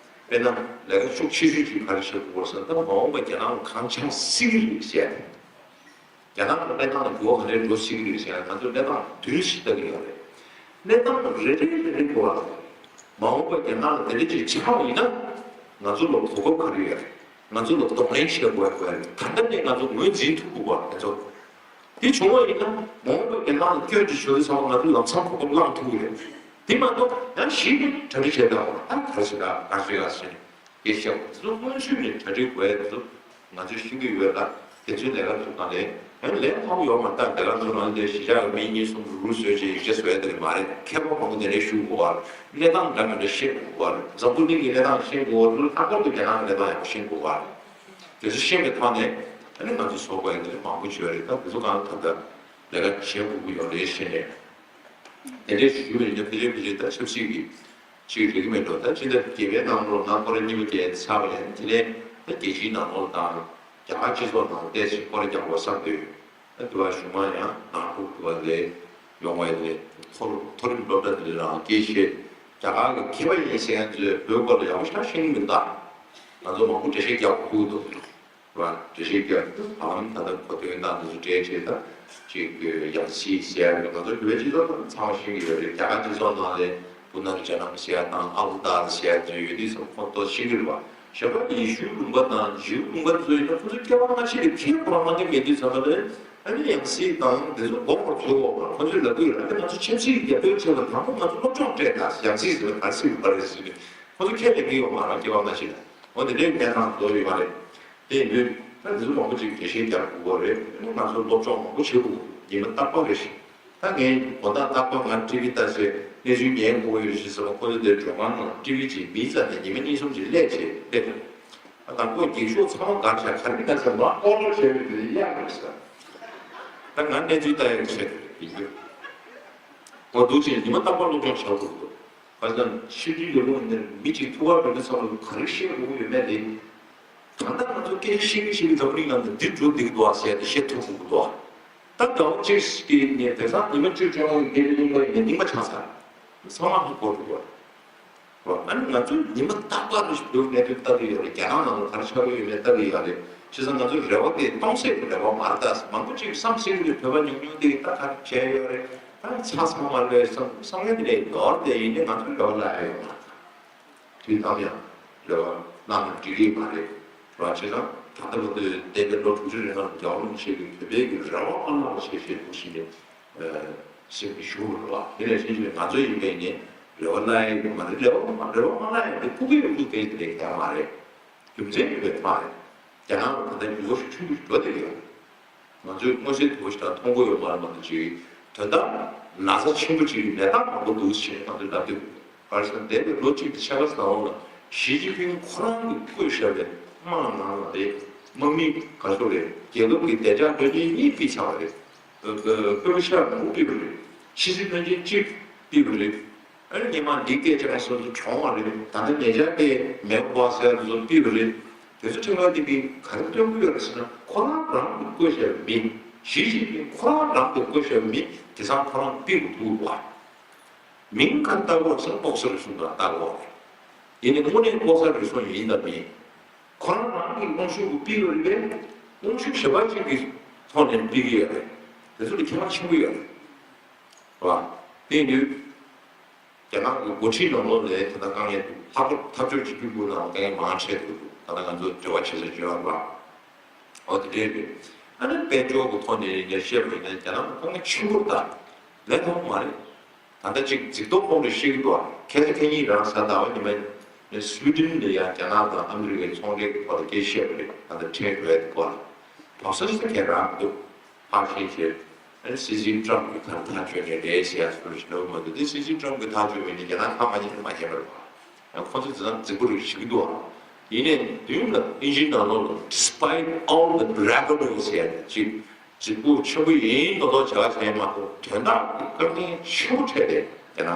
དཔེར་ན་ལས་ཀ་ཤུགས་ཆེ་ཤོས་ཅིག་ག་རེ་བྱེད་དགོས་ཟེར་ན། ད་མ་འོངས་པ་རྒྱ་ནག་ལ་གང་ཆགས་སྲིད་ཀྱི་རེད་ཟེར། རྒྱ་ནག་གི་གནས་སྟངས་ལ་འགྱུར་བ་ག་འདྲ་འགྲོ་སྲིད་ཀྱི་རེད་ཟེར་ན། ང་ཚོས་གནས་སྟངས་བསྡུས་ཤིག་ལྟ་གི་ཡོད་རེད། གནས་སྟངས་རེ་རེ་རེ་རེ་གོ་བ་ལ། མ་འོངས་པ་རྒྱ་ནག་ལ་དེ་འདྲ་ཅིག་ཆགས་པ་ཡིན་ན། ང་ཚོ་ལ་གོ་སྐབས་ག་རེ་ཡོད་རེད། ང་ཚོ་ལ་གདོང་ལེན་བྱེད་དགོས་དགོས་རེད། ད་ལྟ་ནས་ང་ཚོ་ངོས་འཛིན་ཐུབ་དགོས་པ། ང་ཚོ་དེ་བྱུང་བ་ཡིན་ན། མ་འོངས་པ་རྒྱ་ནག་ལ་སྐྱོན་ཅིག་བྱུང་དུས་ཙམ་པ་ང་ཚོ་ལམ་སང་གོ་སྐབས་བླངས་ཐུབ་ཀྱི་རེད། དེ་མ་གཏོགས་ཡང་གཞི་ནས་གྲ་སྒྲིག་བྱས་ད་བ་ད་ག་རེ་བྱེད་ད་ག་རེ་བྱེད་ད་ཟེར་ནས། སྐད་ཆ་བཤད་པ་དེ་ཚོ་སྔོན་ཚུད་ནས་གྲ་སྒྲིག་དགོས་ཡ་དེ་ཚོ་ང་ཚོས་ཤེས་ཀྱི་ཡོད་ལ། དེ་ཚོའི་ལས་ཀ་ཚོ་གང་ལས་ཡང་ལས་ཕམ་ཡོད་མ་རེད། ད་ལས་ཀ་ཚོ་ནང་ལས་གཞིས་ཆགས་ཀྱི་མི་གཉིས་གསུམ་རུ་རུ་བཟོས་བྱས་ཡིག་ཆ་བཟོ་ཡ་དེ་རེད་མ་རེད། མཁས་པ་མང་པོ་དེ་ནས་ཞུ་དགོས་པ་རེད། གནས་སྟངས་འདྲ་མི་འདྲ་ཤེས་དགོས་པ་རེད། འཛམ་བུ་གླིང་གི་གནས་སྟངས་ཤེས་དགོས་པ་རེད། ལྷག་པར་དུ་རྒྱ་ནག་གི་གནས་སྟངས་ཡག་པོ་ཤེས་དགོས་པ་རེད། དེ་ཚོ་ཤེས་པའི་ཐོག་ནས་ཨ་ནི་ང་ཚོ་བཟོ་དགོས་ཡ་དེ་མང་པོ་ཡོད་རེད། ད་དེ་ཚོ་གང་ད་ལྟ་ལས་ཀ་བྱེད་དགོས་ཀྱི་ཡོད་རེད་ཞེས་ནས། དེ་འདྲའི་ཞུ་བའི་ཉིན་ཕལ་ཆེར་ཕལ་ཆེར་ད་ཆབ་སྲིད་ཀྱི་ཅིག་རིག་གི་མེད་འགྲོ། ད་ཕྱི་ཟླ་བརྒྱད་པའི་ནང་ལོགས་ན་སྐོར་ར་གཉིས་པ་བརྒྱད་ཚར་བ་ཡིན། དེ་ནས་ད་རྒྱལ་སྤྱིའི་ནང་ལོགས་དང་རྒྱ་གར་སྤྱི་ཚོགས་ནང་ལ་ཏོག་ཙམ་སྐོར་ར་རྒྱག་དགོས་བསམ་འདུག་ད་དུ་བ་གཞུང་མང་ཡང་ནང་ཁུལ་དུ་བ་ལས་ཡོང་བ་ལས་མཐོ་རིམ་སློབ་གྲྭ་འདི་རང་སྐད་བཤད། རྒྱ་གར་གྱི་མཁས་པ་ཡིན་ཟེར་མཁན་ཚོས་བོད་སྐོར་ལ་ཡག་པོ་ཞེ་དྲག་ཤེས་ཀྱི་མི་འདུག་ད་ང་ཚོ་མང་པོ་འགྲེལ་བཤད་རྒྱག་དགོས་འདུག་བ། འགྲེལ་བཤད་རྒྱག་དུས་ཧ་ལམ་ད་ལྟ་གོ་དོན་དང་འདི་ཚོ་འགྲེལ་བྱས། ད་ཅིག་ཡང་སྲིད་ཟེར་ཡ་ང་ཚོ་བོད་པའི་སྤྱི་ཚོགས་ནང་ཚང་མ་ཤེས་ཀྱི་ཡོད་རེད། རྒྱ་གར་སྤྱི་ཚོགས་ནང་ལ་བུ་ན་རི་ཇ་ནམ་ཟེར་ཡ་དང་ཨ་བུ་ཏཱ་ཟེར་ཡ་ཚོ་ཡོད་དུས་ཙམ་ཁོང་ཏོག་ཤེས་ཀྱི་རེད་བ། གཞན་པ་ཡེ་ཤུའི་ལུང་པ་དང་ཇིའུ་ལུང་པ་ཚོ་ཡིན་ན་ཁོ་ཚོ་སྐྱེ་བ་སྔ་ཕྱི་ལ་ཁས་ཁོ་རང་གནང་གི་མེད་དུས་ཙམ་པ་ལ་ཨ་ནི་ཡང་སྲིད་དང་འདི་ཚོ་མགོ་སྐོར་ཚུགས་འོག་ཁོ་ཚོས་ལབ་ཀྱི་ཡོད་རེད། ཨ་ནི་ང་ཚོ་ཆབ་སྲིད་ཀྱི་རྒྱབ་སྐྱོར་བྱེད་པ་དང་པོ་ང་ཚོ་སློབ་སྦྱོང་སྤྲད་དང་ཡང་སྲིད་ཟེར་བ་ག་རེ་ཟེར་གྱི་ཡོད་མ་རེད་ཟེར་ནས་ཁོ་ཚོ་ཁས་ལེན་གྱི་ཡོད་མ་རེད། སྐྱེ་བ་སྔ་ཕྱི་ལ། འོ་དེ་འདྲའི་གནས་སྟངས་བཟོ་ཡོད་མ་རེད། དེ་ཡིན་དུས་ད་འདི་ཚོ་མང་པོ་ཅིག་འགྲེལ་བཤད་རྒྱག་དགོས་པ་རེད། ཨ་ནི་ང་ཚོ་སློབ་སྦྱོང་མང་པོ་བྱེད་དགོས། ཉི་མ་རྟག་པར་རེ་བཞིན། ད་ངས་དགོང་དག་རྟག་པར་ང་ཊི་ཝི་ལྟ་བྱས་གནས་ཚུལ་ཉན་དགོས་ཡོད་ཞེས་ཟེར་བ་ཁོ་ཚོ་དེ་མགྲོན་ཁང་ནང་ཊི་ཝི་ཅིག་མིའི་རྩ་ནས་ཉི་མ་གཉིས་གསུམ་ཅིག་སླེབས་བྱས་སླེབས་འདུག་ཨ་དང་པོ་འགྱིག་ཤོག་ཚང་མ་འགར་བྱས་ག་རེ་ན་ཟེར་ལ་ཨོ་ལོ་བྱས་པའི་དེ་གཡག་རེད་ཟེར། ད་ང་གནས་ཚུལ་ལྟ་ཡག་བྱས་ཡིན་དུས་ཁོ་འདུག་ཅིང་ཉི་མ་རྟག་པར་སློབ་སྦྱོང་བྱ་དགོས་འདུག་བ་ཙམ་ཕྱི་དྲིལ་ལས་ཁུངས་ནས་མི་གཅིག་ཐུག་པར་འགྲོ་དུས་ཙམ་པ་ག་རེ་བཤད་དགོས་ཀྱི་ཡོད་མེད་དེ། ད་ལྟ་ང་ཚོ་སྐད་ཆ་བཤད་གི་བཤད་གི་འཛམ་གླིང་ནང་དུ་འདི་འགྲོ་འདི་གི་འདུག་ཨ་ཟེར་ཏེ་བཤད་ཐུབ་དགོས་ཀྱི་འདུག་ཨ། ད་ཟླ་བ་གཅིག་གི་ནས་དེང་སང་ཉི་མ་བཅུ་བཅོ་ལྔ་གི་སྐད་ཆ་གླེང་པ་ཡིན་ན་རྙིང་པ་ཆགས་ཚར། ཚང་མ་ཧ་གོ་འགྲོ་གི་རེད། ཨ་ནི་ང་ཚོས་ཉི་མ་རྟག་པར་རེ་ཞིག་བོད་གནད་དོན་ལྟ་གི་ཡོད་རེད། རྒྱ་ནག་ནང་ལ་ག་རེ་ཆགས་ཀྱི་ཡོད་མེད་ལྟ་གི་ཡོད་རེད། བྱས་ཙང་ང་ཚོའི་རེ་བ་དེ་སྟོང་ཟད་ཀྱི་རེ་བ་མ་རེད། ད་མང་པོ་ཅིག་བསམ་སྲིད་ཀྱི་རེད། བོད་པ་ཉུང་ཉུང་དེ་ད་ག་རེ་བྱས་ཡོད་རེད། ད་ཆ་ཚང་མ་ལོས་བསམ་བསམ་ངན་དེ་ལས་ནོར་དེ་ཡིན་ནི་ང་ཚོའི་རེ་བ་ལ་ཡོད་མ་རེད། དུས་ནམ་ཡང་རེ་བ་བླངས་ན་འགྲིག་གི་མ་རེད། རེད་བ། བྱས་ཙང་ད་ལྟ་བར་དུ་འདས་པའི་ལོ་དྲུག་ཅུ་རིང་ལ་རྒྱལ་བ་རིན་པོ་ཆེ་གིས་བོད་པའི་གི་རེ་བ་མ་བླངས་པ་བྱས་བྱས་འདུག་ཟེར་ནས་སེམས་ཀྱི་ཞུ་དགོས་རེད་བ། དེ་ནས་ཕྱིན་ཆད་ང་ཚོ་ཡིན་པས་ནི་རེ་བ་བླངས་ཡས་མ་རེད། རེ་བ་མ་རེ་བ་མ་བླངས་ཡས་དེ་ཕྲུ་གུའི་གླུ་དེ་དེ་ལས་ཀྱང་མ་རེད། རྒྱུ་མཚན་ཡོད་པའི་ཐོག་ནས་རྒྱ་ནག་ལ་ད་ལྟ་འགྱུར་བ་ཤུགས་ཆེན་པོ་ཞིག་འགྲོ་བསྡད་ཡོད། ང་ཚོས་མངོན་གསལ་དོད་པོ་ཞིག་དང་མཐོང་གི་ཡོད་མ་རེད་མ་གཏོགས་ཅིག་དོན་དག་ན་ཚ་ཆེན་པོ་ཅིག་གི་ནད་རྟགས་མང་པོ་འདུག་ཟེར་ནས་ང་ཚོས་ལབ་བསྡད་ཡོད། ག་རེ་ཟེར་ན་འདས་པའི་ལོ་གཅིག་གི་ཕྱེད་ཀ་ཙམ་ལ་ཞི་ཅིན་ཕིང་ཁོ་རང་གིས་བསྐོས་བཞག་པའི་དམག་ནང་ལ་རེད། དམག་མི་ག་ཚོད་རེད། རྒྱལ་ཁབ་ཀྱི་བདེ་འཇགས་བློན་ཆེན་གཉིས་ཕུད་ཚར་བ་རེད། ཨ་ཨ་ཨ་སྐུ་ཞབས་མང་པོ་ཕུད་པ་རེད། ཕྱི་སྲིད་བློན་ཆེན་གཅིག་ཕུད་པ་རེད། ཨ་ནི་སྔོན་མ་ལི་ཀེ་ཅང་སོགས་སུ་གྲོངས་པ་རེད། ད་ལྟ་ཉེ་ཆར་དེ་མེའོ་པ་སེ་ལ་སོགས་ཕུད་པ་རེད། དེ་ཚོ་ཁྲིམས་ཁང་སྟེང་གིས་ག་རེ་སྟོན་གྱི་ཡོད་རེད་ཟེར་ན། ཁོ་རང་རང་གིས་བསྐོས་བཞག་པའི་མི། ཞི་ཅིན་ཕིང་ཁོ་རང་རང་གིས་བསྐོས་བཞག་པའི་མི་དེ་ཚང་ཁོ་རང་ཕུད་དགོས་འདུག་བ། མིང་ག་རེ་བཏགས་ཡོད་ཟེར་ན་ལྐོག་ཟ་རུལ་སུངས་ག་རེ་བཏགས་ཡོད་རེད། ཡིན་ནའི་དངོས་གནས་ལྐོག་ཟ་རུལ་སུངས་ཡིན་དང་མིན། ཁོ་རང་རང་གི་དབང་ཤུགས་ཀྱིས་ཕུད་ཡོད་རེད་པས། དབང་ཤུགས་གཞན་པ་ཅིག་གི་ཐོག་ནས་ཕུད་ཀྱི་ཡོད་རེད། དེ་ཚོ་ལ་ཁྱད་པར་ཆེན་པོ་ཡོད་རེད། རེད་བ། དེ་ཡིན་དུས། རྒྱ་ནག་གི་འགོ་ཁྲིད་ནང་ལོགས་ལ་ད་ལྟ་དཀའ་ངལ་འདུག་ལྷག་པར་འཐབ་ཕྱོགས་གཅིག་གྱུར་པུའུ་ནང་དཀའ་ངལ་མང་ཆེ་འདུག་ད་ལྟ་ང་ཚོ་འབྲེལ་བ་བྱེད་ས་བརྗོད་ཡོད་རེད་བ། འོ་དེ་འདྲས་རེད། ཨ་ནི་དཔལ་འབྱོར་གྱི་ཐོག་ནས་ངས་བཤད་པ་ཡིན་ན་རྒྱ་ནག་གི་དཀའ་ངལ་ཆེན་པོ་རེད། ད་ལས་ཐུབ་མ་རེད། ད་ལྟ་ཅིག་གཟིགས་རྟོག་ཁོང་ལ་ཤེས་ཀྱི་འདུག་ཁ་སང་ཁ་ཉིན་རང་གཟའ་ཟླ་བ་ཉི་མ་ནས་སུའི་ཌེན་ལ་ཡང་རྒྱ་ནག་དང་ཨ་མི་རི་ཀའི་ཚོང་འབྲེལ་གྱི་ཐོག་ལ་སྐད་ཆ་བཤད་པ་རེད། ད་ལྟ་ཁྲལ་འགྲོ་ཡ་དེ་སྐོར་ལ། དོགས་ས་ཞིག་ཁྱེད་རང་འདུག་ཕར་ཤེས་བྱས། ཨ་ནི་སྲིད་འཛིན་ཊམ་གྱིས་ག་རེ་ཐག་གཅོད་ནས་རེད་ཟེར་ཡ་སུ་ཞིག་འདུག་མ་འདུག་དེ་སྲིད་འཛིན་ཊམ་གྱིས་ཐག་གཅོད་པ་ཡིན་ན་རྒྱ་ནག་ཁ་མ་ཉན་ན་མ་ཉན་པ་རེད་བ། ཡང་ཁོ་ཚོས་འཛིན་སྟངས་རྫིག་པོ་རེད་ཞུ་གི་འདུག་ཨ། ཡིན་ནའི་མདུན་ལ་ཨིན་ཇིའི་ནང་ལོགས་ལ་despite all the bravado ཟེར་ཡ་ཅིག་རྫིག་པོ་ཆེན་པོ་ཡིན་མདོག་མདོག་བྱ་བ་བྱས་མ་གཏོགས་དོན་དག་གི་དཀའ་ངལ་ཆེན་པོ་འཕྲད་དེ་དེ་ན་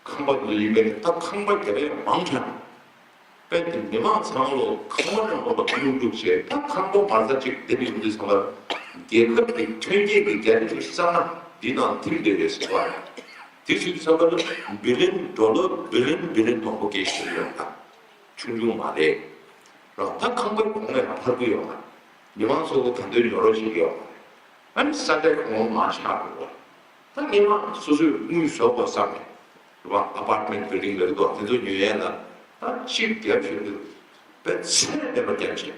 ཁང་པ་འདི་ཡིན་པས་ད་ཁང་པ་རྒྱབ་ཡ་མང་དྲགས། དཔེ་དེ་མི་མང་ཚང་ལོ་ཁང་པ་ནང་ལོགས་ལ་ཁ་ལུག་ལུག་བྱས་ད་ཁང་པ་མ་རྩ་གཅིག་དེ་ནི་ཡོང་དུས་ཙམ་པར་རྒྱལ་ཁབ་ཀྱི་ཐོན་སྐྱེད་ཀྱི་བརྒྱ་ཆ་བཅུ་གསར་མ་འདི་ནང་ཐིམ་བསྡད་རེད་ཟེར་བ་རེད། དེ་ཚོའི་ཚབ་ལ་བི་ལིན་ཌོ་ལར་བི་ལིན་བི་ལིན་མང་པོ་སྐད་ཆ་ཡོད་པ་ཆུང་ཆུང་མ་རེད། རོགས་ད་ཁང་པའི་གོང་ནས་ལ་འཕར་གི་ཡོད་མ་རེད། མི་མང་ཚོ་གི་ད་འདོད་ཉོ་རོགས་བྱེད་ཀྱི་ཡོད་མ་རེད། ཨ་ནི་ས་ཆ་གོང་མང་ཆགས་འགྲོ་བ། ད་སྔོན་མ་སོ་སོས་དངུལ་བཟོ་དགོས་བསམ་ནས་རོགས་ཨ་པར་ཊི་མེན་ཊི་བིལ་ཌིང་ལ་འདུག་དེ་ཚོ་ཉོ་ཡས་ལ་ད་གཅིག་བརྒྱབ་བཞིན་དུ་དཔེ་ཚད་མེད་པ་བརྒྱབ་བྱས།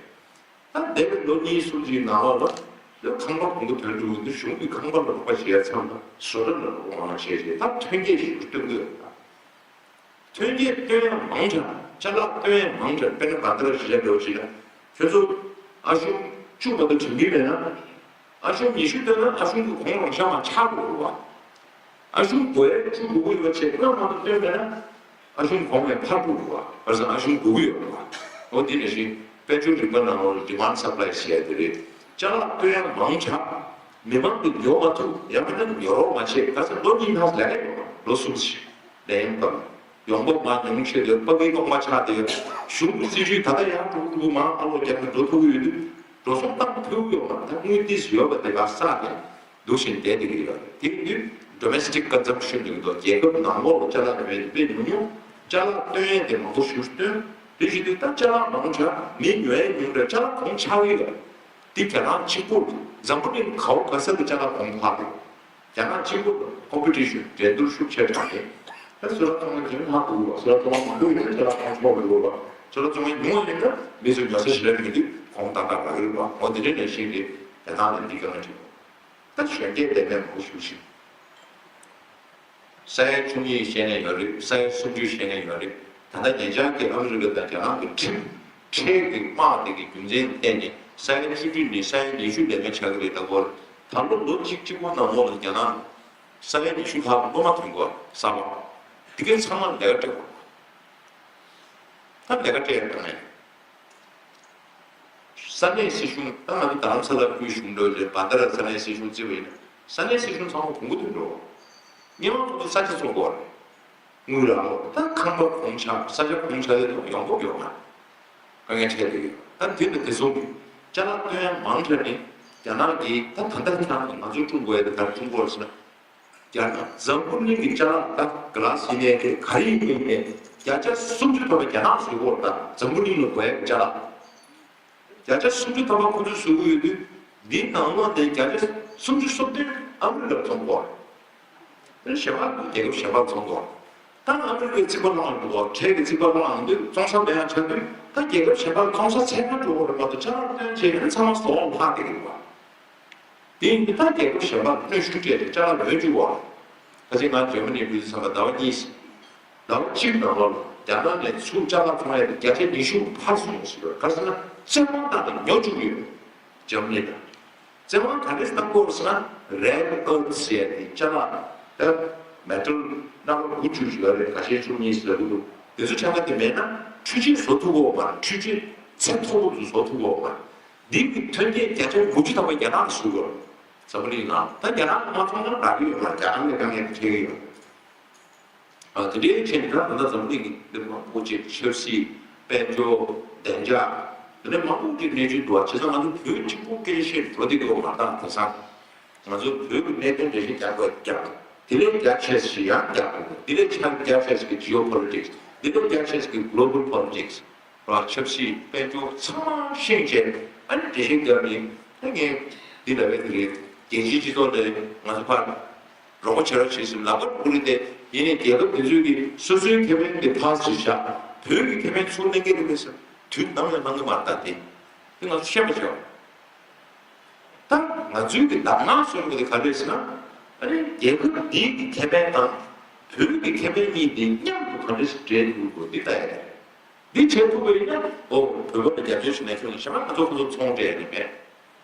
ད་འདས་པའི་ལོ་གཉིས་གསུམ་གྱི་ནང་ལོགས་ལ་ཡང་ཁང་པ་གོང་དུ་ཐོན་འགྲོ་གི་འདུག་གཞུང་གིས་ཁང་པ་ལ་རོགས་པ་བྱེད་ཡ་མཚམས་ལ་བཟོ་གྲྭ་ལ་རོགས་པ་མང་བྱས་བྱས་ད་ཐོན་སྐྱེད་ཞིག་སྟོན་གི་ཡོད། ཐོན་སྐྱེད་བཏོན་ཡ་མང་དྲགས། ཅ་ལག་བཏོན་ཡ་མང་དྲགས། དཔེར་ན་བ་ད་ར་གཞིས་ཆགས་འདྲ་བོ་ཞིག་ལ་ཁྱོད་ཚོ་ཨ་གཞུང་བཅུ་བར་དུ་དྲན་གྱི་མེད་ན། ཨ་གཞུང་ཉི་ཤུ་བཏོན་ན་ཨ་གཞུང་གི་གོང་རང་ཤ་མ་ཆག་འགྲོ་བ། ཨ་གཞུང་དགོས་ཡ་བཅུ་དགོས་ཀྱི་ཡོད་བྱས་ལྔ་མ་གཏོགས་བཏོན་མེད་ན། ཨ་གཞུང་གོང་ནས་འཕར་འགྲོ་བ། བར་སང་ཨ་གཞུང་དགོས་ཀྱི་ཡོད་བ། འོ་འདི་ནང་བཞིན་དཔལ་འབྱོར་རིག་པ་ནང་ལོགས་ལ་ཌི་མཱན་ཌི་སབ་ལའི་ཟེར་ཡ་དེ་རེད། ཅ་ལག་བཏོན་ཡ་མང་དྲགས། མི་མང་གིས་ཉོ་མ་ཐུབ། ཡང་མིན་ན་ཉོ་རོགས་མ་བྱས། ག་ཚོད་ལོ་གཉིས་ལྷག་ལས་ཀ་ཡོད་པ་ལོ་གསུམ་ཞིག་ལས་ཡོང་སྟབས། ཡོང་འབབ་མར་ཉུང་ཆེ་དེ་ཕ་གིའི་གཏོང་མ་ཆག་དེ་གཞུང་གི་སྲིད་ཇུས་ད་ལྟ་ཡང་དྲུག་དྲུག་མང་ཨ་ལོ་རྒྱབ་ནས་འགྲོ་ཐུབ་ཀྱི་ཡོད་དུས་འགྲོ་སོང་བཏང་ཐུབ་ཀྱི་ཡོད་མ་རེད། ད་དངུལ་ཏིས་ཡོད་པ་དེ་ག་བསགས་ནས་འདུག་བཞིན་བསྡད་བསྡད་ཀྱི་ཡོད་རེད། དེ་ཡིན་དུས་ཌོ་མེ་སི་ཊིག་ཀོན་ཛམ་ཤན་ལབ་ཀྱི་འདུག་རྒྱལ་ཁབ་ནང་ལོགས་ལ་ཅ་ལག་ཉོ་ཡས་དེ་དཔེ་ཉུང་ཉུང་། ཅ་ལག་བཏོན་ཡས་དེ་མང་པོ་ཞེ་པོ་བཏོན། དེ་བཞིན་དུ་ད་ཅ་ལག་མང་དྲགས་མི་ཉོ་ཡས་ཉུང་དྲགས་ཅ་ལག་གོང་ཆག་གི་ཡོད་རེད། འདི་རྒྱ་ནག་གཅིག་པུ་རེད། འཛམ་བུ་གླིང་ག་བ་ག་ས་ལ་ཅ་ལག་གོང་འཕར་འདུག་རྒྱ་ནག་གཅིག་པུ་ལ་ཀོམ་པི་ཊི་ཤན་འགྲན་བསྡུར་ཤུགས་ཆེ་དྲགས་ནས་ད་སོ་ལ་ཚང་མ་ཉུང་ཧ་གོ་གི་རེད་བ། སོ་ལ་ཚང་མ་མང་པོ་ཡོད་ན་ཅ་ལག་གོང་མཐོ་བ་ཡོད་རེད་བ། སོ་ལ་ཚང་མ་ཉུང་བ་ཡིན་ན་མི་ཚོས་ཉོ་ས་ཞེ་དྲག་མེད་དུས་གོང་ཏག་ཏག་རག་གི་རེད་བ། འོ་དེ་འདྲ་ནང་བཞིན་རེད། རྒྱ་ནག་ལ་འདི་དཀའ་ངལ་འཕྲད་ད་གཞོན་སྐྱེས་ལས་མེད་མང་པོ་ཞེ་པོ་ཞིག་ས་ཡ་བཅུ་གཉིས་བཤད་མཁན་ཡོད་རེད། ས་ཡ་སུམ་ཅུ་བཤད་མཁན་ཡོད་རེད། ད་ལྟ་ཉེ་ཆར་གྱི་ཨ་མི་རི་ཀ་དང་རྒྱ་ནག་གི་ཁྲིམས་ཁྲལ་གྱི་དམག་དེ་གི་རྒྱུ་མཚན་བརྟེན་ནས་ས་ཡ་བཅུ་དྲུག་ནས་ས་ཡ་ཉི་ཤུ་ལས་མེད་ཆགས་ཀྱི་རེད། ད་གོ་ད་ལོ་ལོ་གཅིག་གཅིག་པོ་ནང་ལོགས་ལ་རྒྱ་ནག་ས་ཡ་ཉི་ཤུ་ལྷག་སློབ་མ་ཐོན་དགོས་གསར་པ། དེ་གའི་ཚང་མ་ལས་ཀ་སྤྲད་དགོས། ད་ལས་ཀ་སྤྲད་ཡ་དང་ནས། ས་གནས་སྲིད་གཞུང་ད་ང་ཚོ་རྡ་རམ་ས་ལ་ཁུལ་གཞུང་འབྲེལ་རེད། བ་ད་ར་ས་གནས་སྲིད་གཞུང་བརྩི་བ་ཡིན་ན་ས་གནས་སྲིད་གཞུང་ཚང་མ་གོང་བུ་དུ་འགྲོ། སྔོན་མ་ཁོ་ཚོ་ས་ཆ་བཙོང་དགོས་རེད། དངུལ་རག་ལོ་ད་ཁང་པ་གོང་ཆག་ས་ཆ་གོང་ཆག་ཡོད་དང་ཡོང་འབབ་ཡོད་མ་རེད། དཀའ་ངལ་འཕྲད་བསྡད་ཡོད། ད་དེ་འདྲ་དེ་ཚོ་གི་ཅ་ལག་བཏོན་ཡ་མང་དྲགས་ནས་རྒྱ་ནག་གིས་ད་ད་ལྟ་ཁྱེད་རང་ང་ཚོ་ཀྲུང་གོ་ཡ་དེ་ག་རེ་ཀྲུང་གོ་རེད་ཟེར་ན། རྒྱ་ནག་འཛམ་བུ་གླིང་གི་ཅ་ལག་ད་ག་ལ་ཟིན་ནས་དེ་ག་རེ་ཡིན་ནས་བརྒྱ་ཆ་སུམ་ཅུ་ཐམ་པ་རྒྱ་ནག་བཟོས་ཡོད་རེད། ད་འཛམ་བུ་གླིང་ལ་དགོས་ཡ་གི་ཅ་ལག་བརྒྱ་ཆ་སུམ་ཅུ་ཐམ་པ་ཁོ་ཚོས་བཟོ་གི་ཡོད་དུས་འདིའི་ནང་ལོགས་ནས་བརྒྱ་ཆ་སུམ་ཅུ་སོ་བདུན་ཨ་མི་རི་ཀར་བཙོང་གོ། གཞན་པ་རྒྱལ་ཁབ་གཞན་པ་བཙོང་དགོས། ད་ང་ཚོ་གི་རྩིག་པ་སློང་ཡོང་དུས་ཁྲལ་གྱི་རྩིག་པ་སློང་ཡོང་དུས་བཙོང་ས་མེད་ཡང་ཆགས་དུས་ད་རྒྱལ་ཁབ་གཞན་པ་བཙོང་ས་ཚད་ལྡན་འགྲོ་དགོས་རེད་མ་གཏོགས་ཅ་ལག་སྟོན་བྱས་ཡོད་ན་ཚང་མ་ཟོག་ལྷག་བསྡད་ཀྱི་འདུག་བ། དེ་ཡིན་དུས་ད་རྒྱལ་ཁབ་གཞན་པ་གནོན་ཤུགས་སྤྲད་དེ་ཅ་ལག་ཉོ་བཅུག་བ། ད་ཅི་ང་འཇར་མ་ནི་ཕུལ་དུས་ཙམ་པ་ཟླ་བ་གཉིས། ཟླ་བ་གཅིག་ནང་ལོགས་ལ་རྒྱ་ནག་ནས་ཚུར་ཅ་ལག་ཚོང་ཡ་དེ་བརྒྱ་ཆ་ཉི་ཤུ་འཕར་སོང་ཟེར་བ། ག་རེ་ཟེར་ན་བཙན་དབང་བཏང་ནས་ཉོ་བཅུག་གི་ཡོད། འཇར་མ་ནི་དང་། བཙན་དབང་ག་འདྲས་བཏང་དགོས་ཟེར་ན་རེར་ཨར་ཐི་ཟེར་ཡ་དེ་ཅ་ལག་ད་མེ་ཊལ་སྣ་ཁ་དགུ་བཅུ་ཞིག་ཡོད་རེད། ཁ་ཤས་བཅུ་གཉིས་ཟེར་གི་འདུག་དེ་ཚོ་ཆ་ཚང་དེ་མེད་ན་འཕྲུལ་ཆས་བཟོ་ཐུབ་ཀྱི་ཡོད་མ་རེད། འཕྲུལ་ཆས་ཚད་མཐོ་པོ་ཚོ་བཟོ་ཐུབ་ཀྱི་ཡོད་མ་རེད། འདི་གི་ཐོན་སྐྱེད་བརྒྱ་ཆ་དགུ་བཅུ་ཐམ་པ་རྒྱ་ནག་གིས་བཟོ་གི་ཡོད་རེད། འཛམ་བུ་གླིང་ནང་ད་རྒྱ་ནག་གིས་མ་བཙོང་ན་རག་གི་ཡོད་མ་རེད། རྒྱ་ནག་ལས་དཀའ་ངལ་འཕྲད་ཀྱི་ཡོད་རེད། ཨ། དེ་འདྲའི་ཆེད་དུ་ད་ལྟ་འཛམ་བུ་གླིང་གི་འདིར་མང་པོ་ཅིག་ཆབ་སྲིད། དཔལ་འབྱོར། བདེ་འཇགས། དེ་འདྲ་མང་པོ་ཅིག་གནས་ཚུལ་འདུག་བ། བྱས་ཙང་ང་ཚོ་བོད་གཅིག་པུ་སྐད་ཆ་བཤད་འགྲོ་བསྡད་ཀྱི་ཡོད་མ་རེད། ད་དེང་སང་ང་ཚོ་བོད་ཀྱི་གནད་དོན་འགྲེལ་བཤད་རྒྱག་དགོས་རྒྱག་དེ་ལས་རྒྱ་ཆེ་ཞིག་ཡང་རྒྱག་དགོས། དེ་ལས་ཆ་རྒྱ་ཆེ་ཞིག་གི་ཇི་ཨོ་པོ་ལི་ཊིག་སི། དེ་ལས་རྒྱ་ཆེ་ཞིག་གི་གྷོ་ལོ་བལ་པོ་ལི་ཊིག་སི། ར། ཆབ་སྲིད། དཔལ་འབྱོར་ཚང་མ་ཤེས་བྱས་ཨ་ནི་འགྲེལ་བཤད་རྒྱབ་ནས་ད་ངས་འདི་ལབ་པའི་དེ་རེད། རྒྱལ་སྤྱིའི་སྤྱི་ཚོགས་ལ་ང་ཚོ་ཕར་རོགས་པ་བྱེད་རོགས་བྱེད་ཟེར་ལབ་པ་འདྲ་པོ་རེད་དེ། ཡིན་ནའི་རྒྱལ་ཁབ་དེ་ཚོས་ཀྱི་སོ་སོའི་ཁེ་ཕན་དེ་ཕར་ཕྱིར་བཞག་བོད་ཀྱི་ཁེ་ཕན་ཚུར་གནང་གི་རེད་པས་ཟེར་དུས་ནམ་ཡང་གནང་གི་མ་རེད། ད་དེ་དེ་ང་ཚོ་ཤེས་པ་བྱས། ད་ང་ཚོའི་གི་གདམས་ངག་ཟེར་བ་དེ་ག་རེ་རེད་ཟེར་ན། ཨ་ནི་རྒྱལ་ཁབ་འདིའི་གི་ཁེ་ཕན་དང་བོད་ཀྱི་ཁེ་ཕན་གཉིས་དེ་མཉམ་དུ་ག་འདྲ་ཞིག་འབྲེལ་ཐུབ་དགོས་འདི་ལྟ་ཡ་རེད། འདི་བྱེད་ཐུབ་པ་ཡིན་ན་ཨོ་བོད་པ་ལ་རྒྱབ་སྐྱོར་ཞུ་ནས་ཁྱོད་ལ་གཞན་པ་ང་ཚོ་ཁོ་ཚོ་ཚོང་སྤྲད་ནས་མེད། རེད་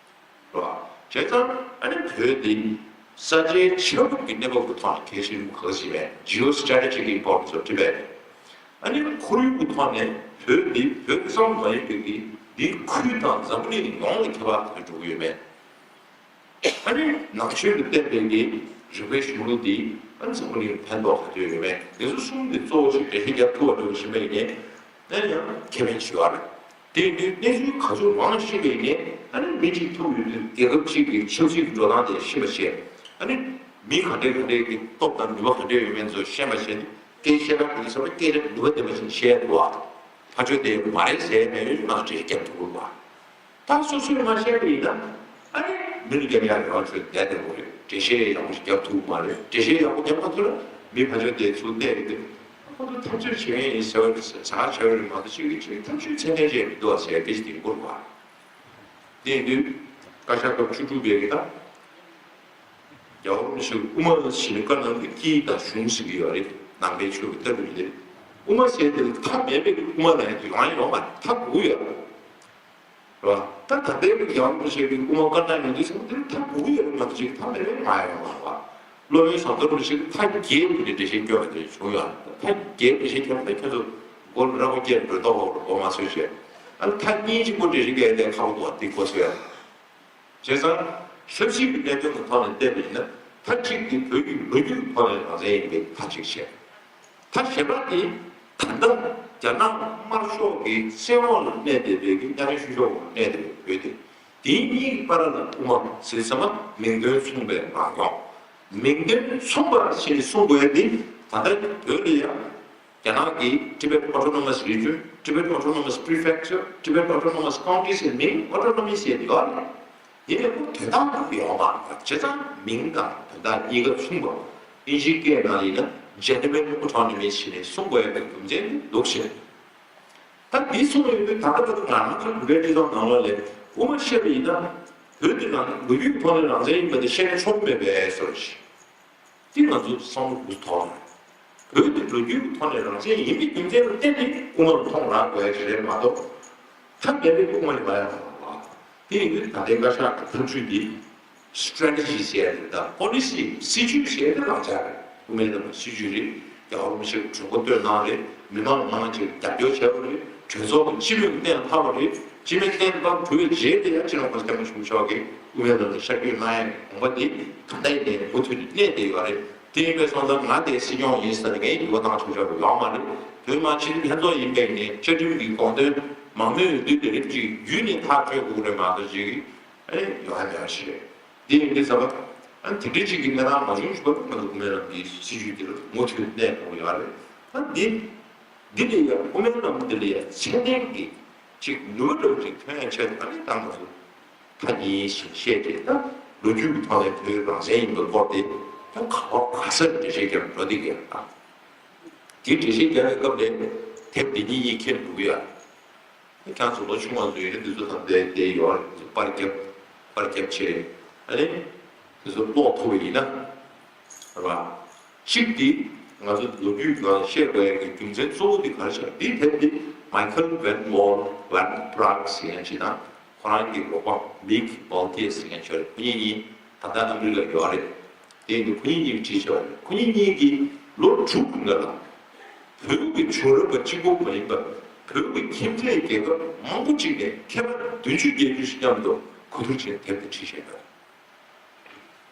བ། བྱས་ཙང་ཨ་ནི་བོད་འདི་ས་ཆའི་ཆ་ལུགས་ཀྱི་གནས་བབ་ཀྱི་ཐོག་ནས་གལ་ཆེན་པོ་ག་ཚོད་ཅིག་རེད། Geostrategic Importance of Tibet། ཨ་ནི་ཁོར་ཡུག་གི་ཐོག་ནས་བོད་འདི་བོད་ཙམ་མ་ཡིན་པའི་གི་འདི་ཁུལ་དང་འཛམ་བུ་གླིང་ཡོངས་ལ་ཁྱད་པར་ག་ཚོད་འགྲོ་གི་ཡོད་མེད། ཨ་ནི་ནང་ཆོས་ལ་བརྟེན་པའི་གི་རིག་པའི་གཞུང་ལུགས་འདི་ཨ་ནི་འཛམ་བུ་གླིང་ལ་ཕན་ཐོགས་ག་ཚོད་ཡོད་མེད། འདི་ཚོ་གསུམ་འདི་གཙོ་བོ་ཞིག་འགྲེལ་བཤད་རྒྱབ་ཐུབ་པ་འདྲ་བོ་ཞིག་མེད་ནས་ཨ་ནི་ཡང་ཁེ་ཕན་ཆེ་བ་རེད། དེ་ཡིན་དུས་གནས་ཚུལ་ག་ཚོད་མང་ཤེས་པ་ཡིན་ནའི་ཨ་ནི་མི་གཅིག་ཐུག་ཡོད་དུས་རྒྱལ་ཁབ་གཅིག་གི་ཆབ་སྲིད་ཀྱི་འགྲོ་སྟངས་དེ་ཤེས་པ་བྱས། ཨ་ནི་མི་ག་འདྲའི་ག་འདྲའི་གི་སྟོབས་དང་ནུས་པ་ག་འདྲའི་ཡོད་མེད་ཚོ་ཤེས་པ་བྱས་ནས་སྐད་ཆ་བཤད་སྐབས་དུས་ཙམ་པ་སྐད་ཆ་ནུས་པ་ལྡན་པ་ཞིག་བཤད་འདུག་བ། ཕར་ཕྱོགས་དེ་མ་རེད་ཟེར་མེད་ཡོད་ན་འགྲེལ་རྒྱབ་ཐུབ་དགོས་བ། ད་སོ་སོས་མ་བཤད་པ་ཡིན་ན་ཨ་ནི་མི་ལ་རྒྱབ་ཡག་རང་ཚོས་བསྡད་བསྡད་དགོས་རེད། འགྲེལ་བཤད་ཡག་པོ་ཞིག་རྒྱབ་ཐུབ་མ་རེད། འགྲེལ་བཤད་ཡག་པོ་རྒྱབ་མ་ཐུབ་ན་མི་ཕར་ཕྱོགས་དེ་ཚུར་བལྟས་ཡོད་དུས་ཁོ་ཚོ་འཐབ་རྩོད་བྱེད་མཁན་ཡིན་ཟེར་བ་རེད། ཟ་ཁང་བྱས་པ་རེད་མ་གཏོགས་ཅིག་རེད་ཅིག་འཐབ་རྩོད་ཚད་ལྡན་བྱས་མི་འདུག་བ་ཟེར་སྐད་ཆ་དེ་འགོར་བ། དེ་ཡིན་དུས་བཀའ་ཤག་སྐབས་བཅུ་དྲུག་པའི་གི་ད་རྒྱལ་བ་རིན་པོ་ཆེ་དབུ་མ་ཞེས་ནས་བཀའ་གནང་གི་དཀྱིལ་དང་གཞུང་ཟེར་གི་ཡོད་རེད། ནང་པའི་ཆོས་ཀྱི་ལྟ་གྲུབ་ལས་དབུ་མ་ཟེར་དེ་ལ་མཐའ་མེད་པའི་དབུ་མ་ལ་ཡང་ཡོང་ཡང་ཡོང་མ་མཐའ་དགུ་ཡོད་རེད་བ། ད་ད་ལྟའི་གི་རྒྱལ་བ་རིན་པོ་ཆེ་གི་དབུ་མ་བཀའ་གནང་ཡོང་དུས་ཙམ་དེ་ལ་མཐའ་དགུ་ཡོད་རེད་མ་གཏོགས་ཅིག་མཐའ་མེད་པའི་མ་ཡོང་བ་རེད་བ། སློབ་དཔོན་ཟམ་གདོང་རིན་པོ་ཆེ་གི་མཐའ་བརྒྱད་དེ་འདྲའི་འགྲེལ་བཤད་སྐྱོན་པ་དེ་བྱུང་ཡོད་རེད། མཐའ་བརྒྱད་འགྲེལ་བཤད་སྐྱོན་པ་ཁྱོད་ཚོ་མགོ་ལ་ར་མོ་སྐྱེས་འགྲོ་ལྡོག་འོག་ལ་མགོ་མ་ཚོས་བྱས། ཨ་ནི་མཐའ་གཉིས་གཅིག་པོ་འགྲེལ་བཤད་སྐྱོན་ཡ་དེ་ཁག་པོ་འདུག་བ། དེ་མགོ་ཚོས་ཡ། བྱས་ཙང་ཆབ་སྲིད་ཀྱི་གནད་དོན་གྱི་ཐོག་ནས་བལྟས་པ་ཡིན་ན་མཐའ་གཅིག་དེ་བོད་ཀྱི་ལོ་རྒྱུས་ཀྱི་ཐོག་ནས་རང་བཙན་ཡིན་པའི་མཐའ་གཅིག་བཤད། མཐའ་གཞན་པ་དེ་ད་ལྟ་རྒྱ་ནག་དམར་ཤོག་གི་བཙན་འོག་ལ་གནས་བསྡད་པའི་གི་གཉའ་གནོན་བཤུ་གཞོག་འོག་ལ་གནས་བསྡད་པའི་བོད་དེ། དེ་གཉིས་ཀྱི་བར་ལ་དབུ་མ་ཟེར་ཙམ་པ་མིང་དོན་མཚུངས་པའི་རང་སྐྱོང་། མིང་དོན་མཚུངས་པ་ཞེས་ནས་གསུང་དགོས་ཡ་དེ་ད་ལྟ་བོད་ལ་ཡང་རྒྱ་ནག་གི་Tibet Autonomous Region, Tibet Autonomous Prefecture, Tibet Autonomous County ཟེར་མིང་Autonomy ཟེར་ཡོད་རེད། ཡིན་ནའི་ཁོ་དོན་དག་ཡོད་མ་རེད། བྱས་ཙང་མིང་དང་དོན་དག་གཉིས་ཀ་མཚུངས་པ། ཨིན་ཇིའི་སྐད་ནང་ཡིན་ན་Genuine Autonomy ཞེས་ནས་གསུང་དགོས་ཡ་གི་རྒྱུ་མཚན་དེ་འདུག་ཟེར། ད་འདི་གསུངས་ཡོང་དུས་ད་ལྟ་བར་དུ་ང་རང་ཚོ་བོད་པའི་སྤྱི་ཚོགས་ནང་ལོགས་ལ་དབུ་མ་བཤད་པ་ཡིན་ན་བོད་འདི་ནང་ལོ་རྒྱུས་ཐོག་ནས་རང་བཙན་ཡིན་པ་དེ་བཤད་ན་ཆོག་གི་མེད་པའི་བཟོ་འདྲ་ཞིག་འདི་ང་ཚོ་བསམ་བློ་འགུག་ཐོག་རེད། བོད་འདི་ལོ་རྒྱུས་ཐོག་ནས་རང་བཙན་ཡིན་པའི་རྒྱུ་མཚན་ལ་བརྟེན་ནས་དབུ་མ་ལ་མཐོང་རག་དགོས་ཡ་ཞིག་རེད་མ་གཏོགས་ཐབས་མེད་པའི་དབུ་མ་ཡིན་པ་ཡང་མ་རེད་པ། དེ་ཡིན་དུས་ད་ལྟའི་བཀའ་ཤག་གི་ཐབས་ཇུས་འདི། Strategy ཟེར་ཡ་དེ་དང་Policy སྲིད་ཇུས་ཟེར་ཡ་དེ་རང་འཇགས་རེད། དབུ་མའི་ལམ་གྱི་སྲིད་ཇུས་རེད། རྒྱལ་བ་རིན་པོ་ཆེ་གི་གྲོས་འགོ་བཏོན་གནང་རེད། མི་མང་མང་ཆེ་གིས་རྒྱབ་སྐྱོར་བྱས་པ་རེད། གྲོས་ཚོགས་ཀྱི་སྤྱི་མོས་ཀྱིས་གཏན་ལ་ཕབ་པ་རེད། སྤྱི་མོས་གཏན་ལ་ཕབ་གྲུབ་པའི་རྗེས་དེ་ཡང་སྤྱི་ནོར་༸གོང་ས་༸སྐྱབས་མགོན་ཆེན་པོ་མཆོག་གིས་དབུ་མའི་ལམ་ལ་ཤར་བསྐྱོད་གནང་ཡ་གི་དགོངས་པ་དེ་ད་ལྟ་ཡིན་ནའི་མུ་མཐུད་ནས་གནས་བསྡད་ཡོད་རེད། དེ་ཡིན་པས་སོང་ཙང་ང་དེ་སྲིད་སྐྱོང་ཡིན་ཟེར་ནས་ངས་འགྱུར་བ་བཏང་ཆོག་ཆོག་ཡོད་མ་རེད། བོད་མི་མང་སྤྱི་འཐུས་ལྷན་ཚོགས་ཡིན་པའི་ནས་བཅའ་ཁྲིམས་ཀྱི་དགོངས་དོན་མང་མོས་འོས་བསྡུ་དེ་རིགས་ཅིག་བརྒྱུད་ནས་ཐག་གཅོད་དགོས་རེད་མ་གཏོགས་ཅིག་ཨེ་ཡོང་ཡ་མེད་པ་ཞིག་རེད། འདི་ཡིན་དུས་ཙམ་པ། ཨ་དེ་འདྲའི་ཅིག་གི་གནས་སྟངས་མ་བྱུང་ཞིག་པ་ང་ཚོ་དབུ་མའི་ལམ་འདིའི་སྲིད་བྱུས་འདི་ལ་མུ་མཐུད་གནས་དགོས་ཡོད་རེད། ཨ་འདི་འདི་ལ་ཡང་དབུ་མའི་ལམ་འདི་ལ་ཡང་ཚད་ལྡན་གྱི་ཅིག་ནུས་པ་འདྲ་བོ་ཅིག་ཐོན་ཡ་ཆེད་དུ་ཨ་ནི་ད་ང་ཚོ་མཐའ་གཉིས་ཤིག་བཤད་དེ་ད་ལོ་རྒྱུས་ཀྱི་ཐོག་ནས་བོད་རང་བཙན་ཡིན་པའི་སྐོར་དེ་ ད་ག་བ་ག་སར་འགྲེལ་བཤད་རྒྱབ་འགྲོ་དེ་གས་ཨ། དེ་འགྲེལ་བཤད་རྒྱབ་པའི་སྐབས་ལ་དེབ་འདི་གཉིས་གཉིས་ཁྱེར་འགྲོ་གི་ཡོད། ཁྱེད་རང་ཚོ་ལོ་ཆུང་བ་ཚོ་ཡིན་ན་འདི་ཚོ་ད་ལྟའི་དེ་ཡོད་རེད། པར་རྒྱབ་པར་རྒྱབ་བྱས། ཨ་ནི་འདི་ཚོ་ཀློག་ཐུབ་པ་ཡིན་ན་རེད་པ། གཅིག་འདི་ང་ཚོ་ལོ་རྒྱུས་སྒང་བཤད་དགོས་ཡ་གི་རྒྱུ་མཚན་གཙོ་བོ་འདི་ག་རེ་ཆགས། འདི་དེབ་འདི་མའི་ཁལ་ཝན་ཝོལ་ཝན་པྲག་ཟེར་མཁན་ཅིག་དང་། ཁོ་རང་གི་རོགས་པ་མིག་བོལ་ཏེ་ཟེར་མཁན་ཅིག་ཡོད་རེད། ཁོ་གཉིས་གཉིས་ད་ལྟ་ཨ་མི་རི་ཀ་ཡོད་རེད། དེ་ཡིན་དུས་ཁོ་གཉིས་གཉིས་ཀྱིས་བྲིས་བྱས་པ་རེད། ཁོ་གཉིས་གཉིས་ཀྱིས་ལོ་དྲུག་སྔོན་ལ་བོད་ཀྱི་བྱུང་རབས་པ་གཅིག་པོ་མ་ཡིན་པར་བོད་ཀྱི་ཁྱིམ་མཚེས་རྒྱལ་ཁབ་མང་པོ་གཅིག་ནས་མཁས་པ་བདུན་ཅུ་བརྒྱད་ཅུ་ཞིག་མཉམ་དུ་གོ་བསྡུར་བྱས་དེབ་དེ་བྲིས་བཞག་ཡོད་རེད།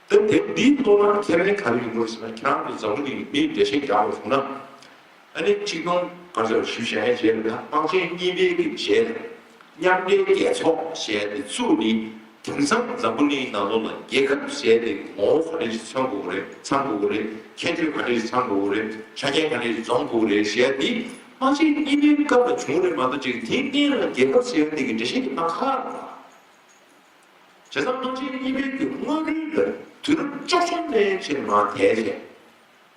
ད་དེབ་འདིའི་ལྟོ་ནང་ཁྱད་ལན་ག་རེ་ཡོང་གི་རེད་ཟེར་ན། ཁྱེད་རང་ཚོ་འཛམ་བུ་གླིང་གི་མིའི་འགྲེལ་བཤད་རྒྱག་པ་བྱུང་ན། ཨ་ནི་གཅིག་སྟོང་དགུ་བརྒྱ་བཞི་བཅུ་ཞེ་ལྔའི་རྗེས་ལ་དམག་ཆེན་གཉིས་པའི་གི་རྗེས་ལ་མཉམ་འབྲེལ་རྒྱལ་ཚོགས་ཞེས་དེ་བཙུགས་ནས། དེང་སང་འཛམ་བུ་གླིང་ནང་ལོགས་ལ་རྒྱལ་ཁབ་ཞེས་དེ་ངོ་བོ་ག་འདྲ་ཞིག་མཚོན་དགོས་ཀྱི་རེད། ཚང་དགོས་ཀྱི་རེད། ཁྱད་ཆོས་ག་འདྲ་ཞིག་ཚང་དགོས་ཀྱི་རེད། ཆ་རྐྱེན་ག་འདྲ་ཞིག་འཛོམས་དགོས་ཀྱི་རེད་ཞེས་དེ་དམག་ཆེན་གཉིས་པའི་སྐབས་ལ་བྱུང་རེད་མ་གཏོགས། ཅིག་དེའི་སྟེང་ལ་རྒྱལ་ཁབ་ཞེས་དེ་གི་འགྲེལ་བཤད་ཀྱི་སྣ་ཁ་རེད། བྱས་ཙང་དམག་ཆེན་གཉིས་པའི་གི་སྔོན་རོལ་ལ་དུས་རབས་བཅུ་གསུམ་ནས་ཕྱིན་མར་དེད་བྱས།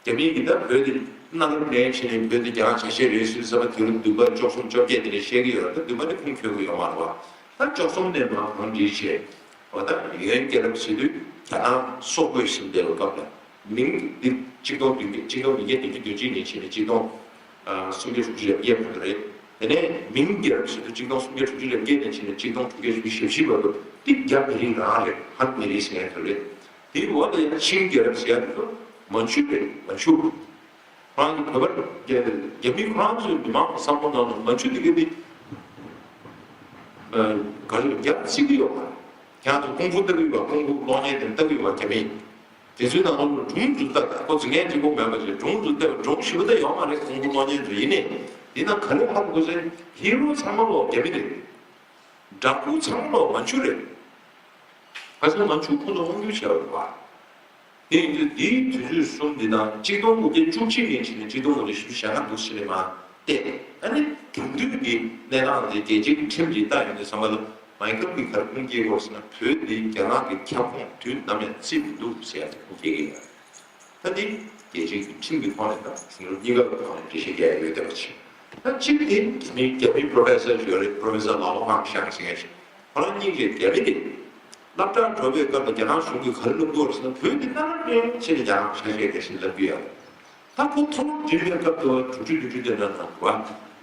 རྒྱ་མིའི་གི་ད་བོད་དེ་གནའ་རབས་ནས་ཕྱིན་ནས་བོད་དེ་རྒྱ་ནག་ཆ་ཤས་རེད་ཟེར་བསམ་པ། དུས་རབས་བདུན་པ་བཅུ་གསུམ་བཅོ་བརྒྱད་དེ་ནས་བཤད་ཀྱི་ཡོད་རེད། ད་བདུན་པ་ནི་ཁུངས་འཁྱོལ་གི་ཡོད་མ་རེད་པ། ད་བཅུ་གསུམ་ནས་མར་གང་བྲིས་བྱས། འོ་ད་ཡོན་རྒྱལ་རབས་ཟེར་དུས་རྒྱ་ནག་སོག་པོས་ཟིན་བསྡད་པའི་སྐབས་ལ། མིང་འདི་གཅིག་སྟོང་བདུན་བརྒྱ་གཅིག་སྟོང་བདུན་བརྒྱ་བདུན་ཅུ་དོན་གཅིག་ནས་ཕྱིན་ནས་གཅིག་སྟོང་སུམ་བརྒྱ་དྲུག་ཅུ་རེ་བརྒྱད་བར་དུ་རེད། དེ་ནས་མིང་རྒྱལ་རབས་ཟེར་དུས་གཅིག་སྟོང་སུམ་བརྒྱ་དྲུག་ཅུ་རེ་བརྒྱད་ནས་ཕྱིན་ནས་གཅིག་སྟོང་དྲུག་བརྒྱ་བཞི་བཅུ་ཞེ་བཞི་བར་དུ། འདི་རྒྱ་མི་རིགས་རང་རེད། ཧན་མི་རིགས་ཟེར་མཁན་དེ་རེད། དེའི་འོག་ལ་ཡང་ཆིང་རྒྱལ་རབས་ཟེར་ཡ་དེ་ཚོ་མན་ཇུ་རེད། མན་ཇུ། ཁོ་རང་གི་བོད་པ་རྒྱ་རྒྱ་མི་ཁོ་རང་ཚོའི་མི་མང་གི་བསམ་བློ་ནང་ལ་མན་ཇུ་དེ་ག་དེ་ག་རེ་རྒྱ་བརྩི་གི་ཡོད་མ་རེད། ཁྱེད་རང་ཚོ་ཀུང་ཧྥུ་ལྟ་གི་ཡོད་པ། ཀུང་ཧྥུ་གློག་བརྙན་དེ་ལྟ་གི་ཡོད་པ་རྒྱ་མི། དེ་ཚོའི་ནང་ལོགས་ལ་སྒྲུང་ཚོ་ལྟ། ཁོ་རྫུན་ངན་གཅིག་པོ་མེད་པ་ཞིག་སྒྲུང་ཚོ་ལྟ། སྒྲུང་ཞིབ་པོ་ལྟ་ཡོད་མ་རེད། ཀུང་ཧྥུ་གློག་བརྙན་ཚོ། ཡིན་ནའི་འདི་ན་ག་རེ་ཧ་གོ་ཟེར། ཧི་རོ་ཚང་མ་ལོག་རྒྱ་མི་རེད། འདྲ་སྐུ་ཚང་མ་ལོག་མན་ཇུ་རེད། ཁ་སང་མན་ཇུ་ཁོ་ཚོ་དབང་སྒྱུར་བྱས་པ་རེད་པ། དེ་ཡིན་དུས་འདིའི་དུས་ཚོད་གསུམ་འདི་ནང་གཅིག་སྟོང་དགུ་བརྒྱ་བཅུ་གཅིག་ནས་ཕྱིན་ནས་གཅིག་སྟོང་དགུ་བརྒྱ་བཞི་བཅུ་ཞེ་ལྔ་འདུག་ཟེར་ནས་མར་བལྟས། ཨ་ནི་དེང་དུས་ཀྱི་གནས་སྟངས་དེ་རྒྱལ་སྤྱིའི་ཁྲིམས་ཀྱིས་བལྟ་ཡོང་དུས་ཙམ་པ་ལ། མའི་ཁལ་གྱིས་ག་རེ་ཁུངས་སྐྱེལ་དགོས་ཟེར་ན། བོད་འདི་རྒྱ་ནག་གི་ཁྱབ་ཁོངས་དུས་ནམ་ཡང་བརྩི་མི་འདུག་ཟེར་ཡ་དེ་ཁུངས་སྐྱེལ་གྱི་ཡོད། ད་འདི་རྒྱལ་སྤྱིའི་ཁྲིམས་ཀྱི་ཐོག་ནས་དང་། དེང་རབས་གཉིས་ཀ་གི་ཐོག་ནས་འགྲེལ་བཤད་རྒྱག་ཡ་ཡོད་བསྡད་པ་བྱས། ད་གཅིག་དེ་རྒྱ་མིའི་རྒྱ་མིའི་པྲོ་ཕེ་སར་ཞིག་ཡོད་རེད། པྲོ་ཕེ་སར་ལའོ་ཧང་ཤང་ཟེར་མཁན་ཞིག་ཁོ་རང་སྙིང་རྗེ། རྒྱ་མི་དེ་སློབ་གྲྭར་འགྲོ་བའི་སྐབས་ལ་རྒྱ་ནག་གཞུང་གིས་ག་རེ་ལབ་ཀྱི་ཡོད་རེད་ཟེར་ན། བོད་འདི་གནའ་རབས་ནས་ཕྱིན་ནས་རྒྱ་ནག་ཆ་ཤས་རེད་ཟེར་ལབ་ཀྱི་ཡོད་རེད། ད་ཁོ་མཐོ་སློབ་འགྲིམ་པའི་སྐབས་དུ་དྲུག་ཅུ་བདུན་ཅུ་དེ་འདྲ་ནང་དུ་བ།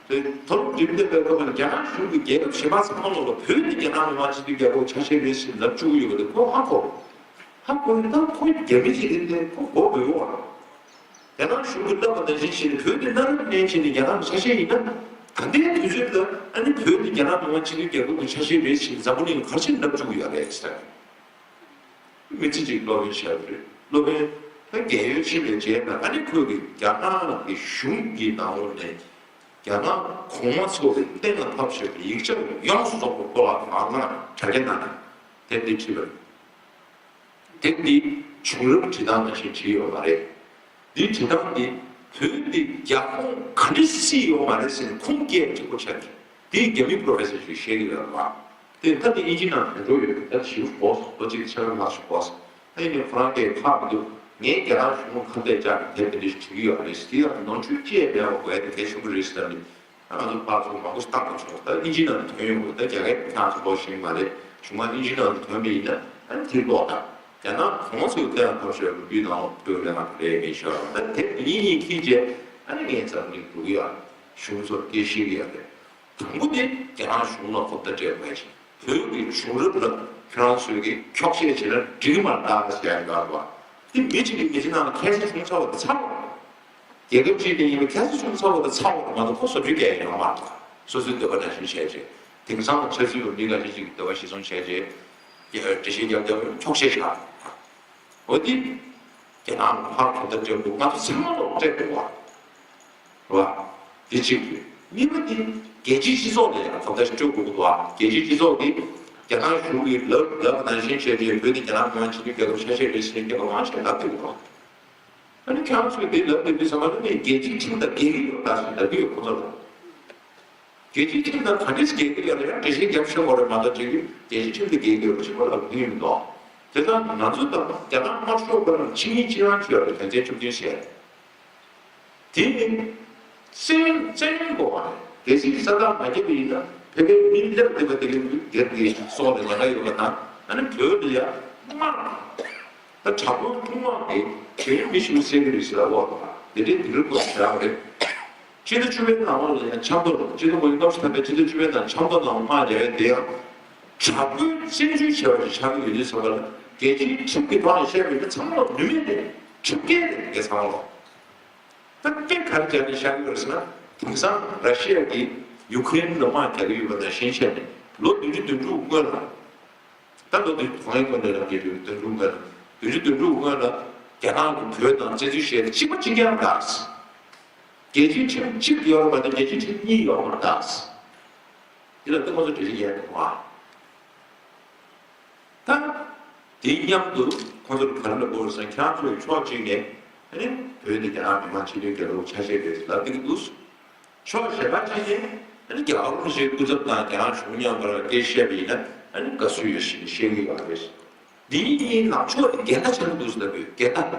དེ་མཐོ་སློབ་འགྲིམ་བསྡད་པའི་སྐབས་ལ་རྒྱ་ནག་གཞུང་གིས་རྒྱལ་ཁབ་གཞན་པ་ཚང་མ་ལོག་ལ་བོད་འདི་རྒྱ་ནག་མི་དམངས་སྤྱི་འཐུས་རྒྱལ་ཁབ་ཆ་ཤས་རེད་ཟེར་ལབ་བཅུག་གི་ཡོད་པ་དེ་ཁོ་ཧ་གོ། ཧ་གོ་ནས་ད་ཁོ་རྒྱ་མི་ཞིག་རེད་དེ་ཁོ་གོ་དགོས་ཡོད་རེད། རྒྱ་ནག་གཞུང་གིས་ལབ་པ་ནང་བཞིན་བྱས་ནས་བོད་འདི་གནའ་རབས་ནས་བྱས་ནས་རྒྱ་ནག་གི་ཆ་ཤས་ཡིན་ན། ད་ལྟའི་དུས་ཚོད་ལ་ཨ་ནི་བོད་འདི་རྒྱ་ནག་མི་དམངས་སྤྱི་འཐུས་རྒྱལ་ཁབ་ཀྱི་ཆ་ཤས་རེད་ཟེར་ནས་འཛམ་བུ་གླིང་ག་རེ་བྱས་ནས་ལབ་བཅུག་གི་ཡོད་རེད་ཟེར། མི་ཚེ་གཅིག་སློབ་དཔོན་བྱས་པ་རེད། སློབ་དཔོན་ད་རྒས་ཡོལ་ཕྱིན་པའི་རྗེས་ལ། ཨ་ནི་ཁོས་ཀྱི་རྒྱ་ནག་གི་གཞུང་གི་ནང་ལོགས་ནས་རྒྱ་ནག་གོང་མ་ཚོ་གི་གཏན་ལ་ཕབ་བཞག་པའི་ཡིག་ཆ་ཡོངས་སུ་རྫོགས་པ་ཁོ་ལ་རང་དང་དྲ་རྒྱ་ནང་ནས་དེབ་འདི་བྲིས་པ་རེད། དེབ་འདི་བྱུང་རབས་འབྲི་སྟངས་ནང་བཞིན་བྲིས་ཡོད་མ་རེད། འདི་བྲིས་སྟངས་འདི་བོད་འདི་རྒྱ་ཁོངས་ག་འདྲ་སྲིད་ཡོད་མ་རེད་ཟེར་ནས་ཁུངས་སྐྱེལ་གཅིག་པོ་ཆགས་ཀྱི། འདི་རྒྱ་མི་པྲོ་ཕེ་སར་ཞིག་བཤད་ཀྱི་ཡོད་རེད་པ། དེ་ད་དེ་དབྱིན་ཇི་ནང་དེ་འགྲོ་ཡོད་རེད། ད་ཞིབ་གོ་སོང་། ལོ་གཅིག་ཕྱེད་ཀ་ལྷག་ཞིག་གོ་སོང་། ད་ཡིན་ནའི་ཁོ་རང་གིས་ཧ་མི་འདུག་ངས་རྒྱ་ནག་གཞུང་ལ་ཁ་གཏད་བཅག་ནས་དེབ་དེ་འདྲ་ཞིག་བྲིས་ཀྱི་ཡོད་རེད། དེ་ཡང་ནོར་འཁྲུལ་ཅི་ཡང་མེད་པ་དགོས་ཡ་དེ་གལ་ཆེན་པོ་རེད་ཟེར་ནས། ང་ཚོ་ཕར་ཚུར་མང་པོ་ཞིག་བཏང་དགོས་བྱུང་། ད་དབྱིན་ཇི་ནང་དུ་ཐོན་ཡོང་གི། ད་རྒྱ་སྐད་ཁྱེད་རང་ཚོ་ཀློག་ཤེས་ཀྱི་མ་རེད། གཞུང་མ་དབྱིན་ཇི་ནང་དུ་ཐོན་པ་ཡིན་ན་ཨ་ནི་དེ་ཀློག་དང་། རྒྱ་ནག་གོང་མ་ཚོས་གཏན་ལ་ཕབ་བཞག་པའི་བོད་ནང་ལོགས་བོད་ལས་ཀ་རེད་མིན་ཤོར་བ། ད་དེབ་འདི་གཉིས་གཉིས་འཁྱེར་བྱས་ཨ་ནི་ངས་འཛམ་གླིང་འགྲོ་གི་ཡོད་རེད། གཞུང་ཚོར་སྐད་བཤད་ཀྱི་ཡོད་རེད། དང་པོ་དེ་རྒྱ་ནག་གཞུང་ལ་གོ་བརྡ་སྤྲད་དགོས་ཀྱི། བོད་ཀྱི་བྱུང་རབས་ལ་ཁྱོད་རང་ཚོས་ཀྱིས་འཁྱོག་བཤད་བྱས་ན་འགྲིག་གི་མ་རེད་ཟེར་ཡ་ཡོད་རེད་པ། དེ་མི་གཅིག་གིས་མི་གཅིག་ནང་ལ་ཁ་ས་བྱུང་ཚར་བ་དེ་ཚར་བ་རེད། རྒྱལ་ཁབ་གཅིག་དེ་ཡིན་པའི་ཁ་ས་བྱུང་ཚར་བ་དེ་ཚར་བ་རེད་མ་གཏོགས། ཁོ་བཟོ་བཅོས་རྒྱག་ཡ་ཡོད་མ་རེད། སོ་སོའི་འདོད་པ་ནང་བཞིན་བྱས་རྗེས། དེང་སང་ཆབ་སྲིད་པ་མི་འགའ་ཤས་ཅིག་གི་འདོད་པ་གཞིར་བཟུང་བྱས་རྗེས། འགྲེལ་བཤད་རྒྱབ་རྒྱབ་འཁྱོག་བཤད་བྱས། འོ་དེ། རྒྱ་ནག་ལ་ཕར་གོ་བརྡ་སྤྲད་དགོས། ང་ཚོ་ཚང་མ་ལ་སྤྲད་དགོས་པ་རེད་པ། འདི་གཅིག་རེད། གཉིས་པ་དེ་རྒྱལ་སྤྱིའི་སྤྱི་ཚོགས་ལ་ཡང་གོ་བརྡ་སྤྲོད་དགོས་ཀྱི་འདུག་པ། རྒྱལ་སྤྱིའི་སྤྱི་ཚོགས་དེ་རྒྱ་ནག་གཞུང་གིས་ལབ་ལབ་ནང་བཞིན་བྱས་རྗེས། བོད་དེ་རྒྱ་ནག་མི་དམངས་སྤྱི་མཐུན་རྒྱལ་ཁབ་ཆ་ཤས་རེད་ཟེར་ནས་རྒྱལ་ཁབ་མང་ཆེ་ལབ་ཀྱི་འདུག་པ། ཨ་ནི་ཁྱེད་རང་ཚོས་དེ་ལབ་བསྡད་དུས་ཙམ་པ་ལ་ནི་རྒྱལ་སྤྱིའི་ཁྲིམས་དང་འགལ་གྱི་ཡོད་ད་ཟེར་ལབ་ཀྱི་ཡོད་ཁོ་ཚོ་ལ། རྒྱལ་སྤྱིའི་ཁྲིམས་དང་ག་འདྲས་འགལ་གྱི་ཡོད་ན་ཡང་འགྲེལ་བཤད་རྒྱབ་ཤོག་དགོས་རེད་མ་གཏོགས། ཅིག་རྒྱལ་སྤྱིའི་ཁྲིམས་དང་འགལ་གྱི་ཡོད་ཅིག་པ་ལབ་ཀྱི་ཡོད་མི་འདུག་དེ་ལྟར་ང་ཚོ་དང་རྒྱ་ནག་དམར་ཤོག་པ་རྣམས་ཕྱི་གཉིས་གཅིག་རང་བྱས་པའི་དོན་ཚན་བཅུ་བདུན་བཤད། དེ་ནི་བཙན་བཙན་གཡེམ་དགོས་པ་རེད། གལ་སྲིད་ས་ཐག་མ་བརྒྱབ་པ་ཡིན་ན་བོད་པའི་མི་སླེབས་བསྡད་པ་དེ་གའི་སྒེར་གྱི་སྲོག་ལ་ཉེན་ཁ་ཡོད་པ་དང་། ཨ་ནི་བོད་ལ་ཡ་དམག་ད་དྲག་པོའི་དཔུང་དམག་གིས་བོད་མི་ཞིག་བསད་ཀྱི་རེད་ཟེར་བ་དེ་འདྲའི་སྡིགས་ར་སྐོར་བཞག་པ་རེད། སྤྱི་ཟླ་བཅུ་པའི་ནང་ལ་ཡང་ཆབ་མདོར་སྤྱི་ཟླ་ཉི་ཤུ་རྩ་བཞི་པའི་སྤྱི་ཟླ་བཅུ་པའི་ནང་ཆབ་མདོ་ནང་དམག་རྒྱག་ཡ་དེ་ཡང་དྲག་པོའི་བཙན་འཛུལ་བྱས་པ་ཞིག་ཆགས་ཀྱི་ཡོད་དུས་ཙམ་པ་ལ་རྒྱལ་སྤྱིའི་ཁྲིམས་ཀྱི་ཐོག་ནས་བཤད་པ་ཡིན་ན་ཚང་མ་ལ་ནུས་མེད་དེ་ཁྲིམས་འགལ་དེ་རེད་ཚང་མ་ལ། ད་དཔེ་ག་རེ་བྱས་ནས་བཞག་གི་ཡོད་རེད་ཟེར་ན། དེང་སང་ར་ཤི་ཡ་གིས་ཡུ་ཁུ་རེན་ལ་དམག་རྒྱག་གི་ཡོད་པ་ནང་བཞིན་བྱས་ནས་ལོ་བདུན་ཅུ་དོན་དྲུག་སྔོན་ལ། ད་ལོ་བདུན་ཅུ་དོན་དྲུག་སྔོན་ལ་རྒྱལ་སྤྱིའི་དོན་དྲུག་སྔོན་ལ་བདུན་ཅུ་དོན་དྲུག་སྔོན་ལ་རྒྱ་ནག་གིས་བོད་དང་བཙན་འཛུལ་བྱས་ཏེ་གཅིག་པ་གཅིག་རྐྱང་བཏགས། རྒྱལ་སྤྱིའི་ཁྲིམས་གཅིག་ཡོད་པ་དང་རྒྱལ་སྤྱིའི་ཁྲིམས་གཉིས་ཡོད་པར་བཏགས། འདི་ལ་ལྟད་མོ་ཚོ་འགྲེལ་བཤད་ཡོད་མ་རེད། ད་དེའི་མཉམ་དུ་ཁོང་ཚོར་ག་རེ་ལབ་དགོས་རེད་ཟེར་ན། ཁྱེད་རང་ཚོས་ཕྱོགས་གཅིག་ནས་ཨ་ནི་བོད་འདི་རྒྱ་ནག་མི་དམངས་སྤྱི་མཐུན་རྒྱལ་ཁབ་ཆ་ཤས་རེད་ལབ་བསྡད་ཀྱི་འདུག། ཕྱོགས་གཞན་པ་གཅིག་ནས་ཨ་ནི་རྒྱ་གར་གཞུང་གི་སྐུ་ཚབ་དང་རྒྱ་ནག་གཞུང་མཉམ་དུ་སྐད་བཤད་པ་ཡིན་ན་ཨ་ནི་དགའ་བསུ་ཡོད་ཞེས་བཤད་ཀྱི་ཡོད་རེད། འདི་གཉིས་ལངས་ཕྱོགས་དེ་འགལ་ཟླ་ཆགས་ཀྱི་འདུག་ཟེར་ལབ་ཡོད། འགལ་ཟླ།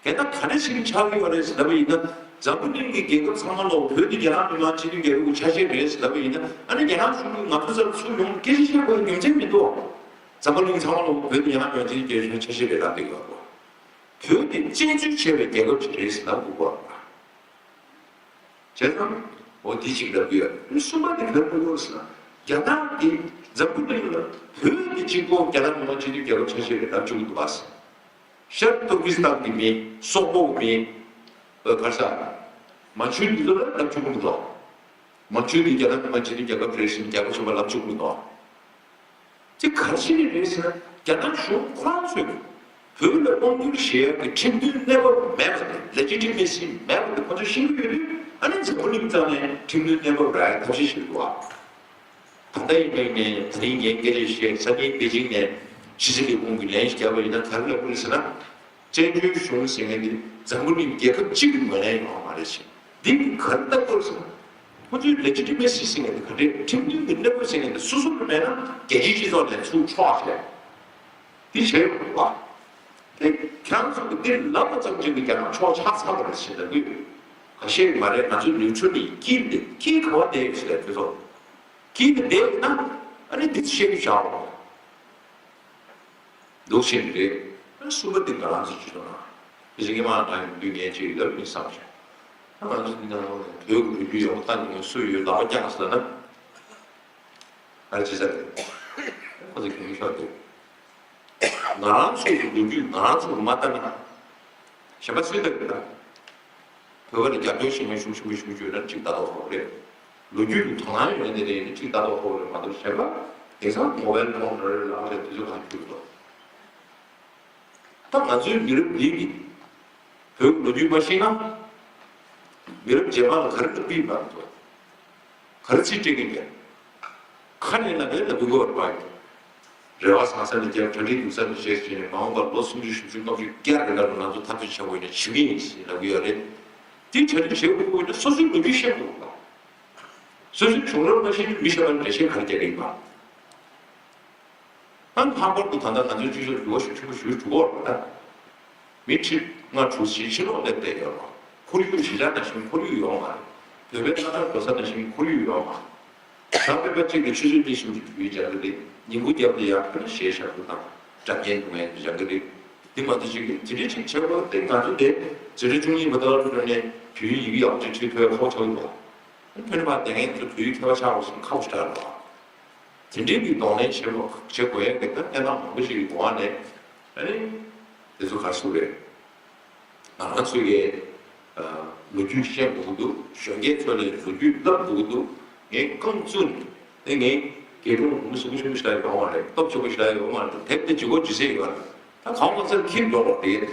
འགལ་ཟླ་ག་འདྲ་ཞིག་ཆགས་ཀྱི་ཡོད་རེད་ཟེར་ལབ་པ་ཡིན་ན། འཛམ་བུ་གླིང་གི་རྒྱལ་ཁབ་ཚང་མ་ལ་བོད་འདི་རྒྱ་ནག་མི་དམངས་སྤྱི་མཐུན་རྒྱལ་ཁབ་ཀྱི་ཆ་ཤས་རེད་ཟེར་ལབ་པ་ཡིན་ན། ཨ་ནི་རྒྱ་ནག་གཞུང་གིས་ང་ཚོ་སར་ཚུར་ཡོང་སྐད་ཆ་བཤད་དགོས་རྒྱུ་མཚན་མི་འདུག། འཛམ་བུ་གླིང་ཚང་མ་ལ་བོད་འདི་རྒྱ་ནག་མི་དམངས་སྤྱི་མཐུན་རྒྱལ་ཁབ་ཀྱི་ཆ་ཤས་རེད་ལབ་བསྡད་ཀྱི་ཡོད་རེད། བོད་འདི་བཙན་འཛུལ་བྱས་པའི་རྒྱལ་ཁབ་ཅིག་རེད་ཟེར་ལབ་དགོས་པ། བྱས་ཙང་། འོ་འདི་གཅིག་ལབ་ཀྱི་ཡོད། གསུམ་པ་དེ་ག་རེ་ལབ་ཀྱི་ཡོད་ཟེར་ན། རྒྱ་ནག་གིས་འཛམ་བུ་གླིང་ལ་བོད་དེ་གཅིག་པོ་རྒྱ་ནག་མི་དམངས་སྤྱི་མཐུན་རྒྱལ་ཁབ་ཆ་ཤས་རེད་ལབ་བཅུག་གི་འདུག་པ། ཤར་ཏུར་ཀི་སི་ཐན་གྱི་མི། སོག་པོ་གི་མི། ཨ་ག་རེ་ཟེར། མན་ཇུ་འདི་ཚོ་ལ་ལབ་བཅུག་གི་མི་འདུག། མན་ཇུ་འདི་རྒྱ་ནག་མི་དམངས་སྤྱི་མཐུན་རྒྱལ་ཁབ་རེད་ཟེར་ནས་རྒྱལ་ཁབ་གཞན་པ་ལབ་བཅུག་གི་མི་འདུག། དེ་ག་རེ་བྱས་ནས་རེད་ཟེར་ན། རྒྱ་ནག་གཞུང་ཁོ་རང་ཚོས་བོད་ལ་དབང་བསྒྱུར་བྱེད་ཡག་གི་ཁྲིམས་མཐུན་གནས་བབ་མེད་པ་དང་། ལེ་ཇི་ཊི་མེ་སི་མེད་པ་དེ་ཁོ་ཚོས་ཤེས་ཀྱི་ཡོད་དུས། ཨ་ནི་འཛམ་བུ་གླིང་རྩ་ནས་ཁྲིམས་མཐུན་གནས་བབ་རག་ཡག་ཐབས་ཤེས་བྱེད་ཀྱི་འདུག་ཨ། ད་ལྟ་ཡིན་པའི་ནས་ད་རིང་ངས་སྐད་ཆ་བཤད། སང་ཉིན་པེ་ཅིང་ནས་ཕྱི་སྲིད་ལས་ཁུངས་ཀྱི་ལན་ཞིག་བརྒྱབ་པ་ཡིན་ན་ག་རེ་ལབ་ཀྱི་རེད་ཟེར་ན། བཙན་བྱོལ་གཞུང་ཟེར་མཁན་དེ་འཛམ་བུ་གླིང་རྒྱལ་ཁབ་གཅིག་གི་ངོས་ལེན་ཡོང་བ་མ་རེད་ཟེར། འདི་ག་རེ་ལྟ་དགོས་ཟེར་ན། ཁོ་ཚོའི་ལེ་ཇི་ཊི་མེ་སི་ཟེར་མཁན་དེ་ག་འདྲས། ཁྲིམས་མཐུན་གྱི་གནས་བབ་ཟེར་མཁན་དེ་སོ་སོ་ལ་མེད་ན་རྒྱལ་སྤྱིའི་སྤྱི་ཚོགས་ནས་ཚུར་འཕྲོག་བྱས། འདི་བྱས་ཡོང་གི་འདུག་བ། དེ་ཁྱེད་རང་ཚོ་གིས་འདི་ལབ་པ་ཙམ་གྱིས་རྒྱ་ནག་ཕྱོགས་ཆགས་ཚར་བ་རེད་ཟེར་ལབ་ཀྱི་ཡོད། ཁ་ཤས་ཀྱིས་མ་རེད། ང་ཚོ་ནུས་ཚོད་ནི་དཀྱིལ་འདི་དཀྱིལ་ག་བ་བསྡད་ཡོད་ཟེར་ལབ་ཀྱི་འདུག། དཀྱིལ་འདི་བསྡད་ཡོད་ན་ཨ་ནི་འདི་བཤད་རྒྱུ་བཞག་རོགས། འདུག་བྱས་ནས་རེད། གསུམ་པ་དེ་ང་རང་ཚོ་སྤྱི་ཚོགས་ནང་། དེ་བཞིན་ངས་མ་ང་ཡོང་དུས་ངས་ཅིག་ལབ་མིན་བསམ་བྱུང་། ད་ང་ཚོ་འདི་ནང་ལོགས་ནས་བོད་ཀྱི་ལོ་རྒྱུས་ཡོངས་བལྟས་ནས་སུ་ཡོད་ལག་པ་བརྐྱངས་ཟེར་ན། ཨ་རེ་ཅི་ཟེར་རེད། ཁོ་ཚོ་གྱོང་ཤོར་འདུག། ང་རང་ཚོའི་ལོ་རྒྱུས་ང་རང་ཚོ་མ་བལྟས་ན། གཞན་པ་སུས་བལྟ་གི་རེད། བོད་པ་ལ་རྒྱབ་སྐྱོར་བྱེད་མཁན་ཤུགས་ཆེན་པོ་ཞིག་ཡོད་ན་གཅིག་ལྟ་རྟོག་ཧོབ་རེད། ལོ་རྒྱུས་ཀྱི་དོ་སྣང་ཡོད་ནི་རེད་ནི་གཅིག་ལྟ་རྟོག་ཧོབ་རེད་མ་གཏོགས། གཞན་པ་དེང་སང་མོ་བལ་ཕོན་རེ་རེ་ལ་རེ་དུས་ཚོད་གང་ཞིག་འདུག། ད་ང་ཚོའི་མི་རབས་འདི་གིས་བོད་ཀྱི་ལོ་རྒྱུས་མ་ཤེས་ན། མི་རབས་རྗེས་མ་ལ་ག་རེ་ལ་ཕུལ་ཡིན་པ་ཚོ། ག་རེ་ཚིག་སྤྲད་ཀྱི་མེད། ཁ་ནས་ལབ་ནས་ལབ་དགོས་པ་རེད། རེ་བ་བཟང་ས་ནས་རྒྱབ། གྲ་སྒྲིག་སྡུག་ས་ནས་བྱས་བྱས་ནས་མ་འོངས་པར་ལོ་སུམ་ཅུ་བཞི་བཅུ་ལྔ་བཅུ་བརྒྱ་རེ་ལ་ང་ཚོ་འཐབ་རྩོད་བྱེད་དགོས་ནས་བྱེད་ཀྱི་ཡིན་ཞེས་ལབ་ཀྱི་ཡོད་རེད། དེ་གྲ་སྒྲིག་བྱེད་དགོས་ཀྱི་ཡོད་ན་སོ་སོའི་ལོ་རྒྱུས་ཤེས་དགོས་པ། སོ་སོའི་བྱུང་རབས་མ་ཤེས་ན་མི་གཞན་པ་ལ་འགྲེལ་བཤད་ག་རེ་རྒྱག་གི་ཡིན་པ། ཨ་ནི་ལྷག་པར་དུ་ད་ལྟ་ང་ཚོའི་སྤྱི་ཚོགས་འགྱུར་བ་ཤུགས་ཆེན་པོ་ཞིག་འགྲོ་གི་ཡོད་རེད་ད། མི་ཁྲི་ལྔ་དྲུག་ཕྱིན་ཕྱིན་ལོག་སླེབས་བསྡད་ཡོད་རེད། ཁོར་ཡུག་གཞིས་ཆགས་ནང་བཞིན་ཁོར་ཡུག་ཡོད་མ་རེད། བོད་པའི་ས་ཐག་རྡོ་ས་ནང་བཞིན་ཁོར་ཡུག་ཡོད་མ་རེད། ད་བོད་པ་གཅིག་ལ་ཆུ་ཚོད་གཉིས་གསུམ་གྱི་དུས་ཡུན་སྦྱང་གི་རེད། ཉིན་གུང་རྒྱབ་ལ་ཡར་ཕེབས་ན་གཞས་ཤར་བུ་དང་སྒྲ་སྙན་སྡུག་བསྔལ་སྦྱང་གི་རེད། འདི་མ་གཏོགས་གཅིག་གིས་དེ་འདྲའི་ཅིག་བྱེད་དགོས་ཏེ། ང་ཚོ་དེ་འཛིན་གྲྭ་བཅུ་གཉིས་པ་དང་ལོ་ནས་བོད་ཡིག་ཡག་པོ་ཅིག་ཁྲིད་ཐུབ་ཡག་ཧ་གོ་ཆོག་གི་འདུག། ཕན་པ་དེ་ངས་ཚོ་བོད་ཡིག་མཁས་པ་ཆགས་པ་སོང་ཁག་པོ་ཞིག་རེད་པ། དེ་འདྲའི་གི་གདོང་ལེན་བྱེད་དགོས་བྱེད་དགོས་ཡག་གི་ད་གནས་སྟངས་མང་པོ་ཞིག་གི་འོག་ནས། ཨ་ནི་དེ་ཚོ་ག་རེ་ཟེར་དགོས་རེད། ང་རང་ཚོ་གི་ལོ་རྒྱུས་བཤད་དགོས་ཀྱི་འདུག། གཞོན་སྐྱེས་ཚོ་ལ་ལོ་རྒྱུས་བསླབ་དགོས་ཀྱི་འདུག། ངས་རྐང་བཙུགས་ནས་ངས་རྒས་དྲུང་མི་སུ་གུ་ཆུང་ཆུང་ཞིག་ཡོང་བ་རེད། སྟོབས་ཆེན་པོ་ཞིག་ཡོང་བ་རེད། དེབ་དེ་ཇི་གོ་ཇི་སྲིད་ཡོད་རེད། ད་གང་མ་ཚད་ཁྱིམ་འགྲོ་བ་རེད།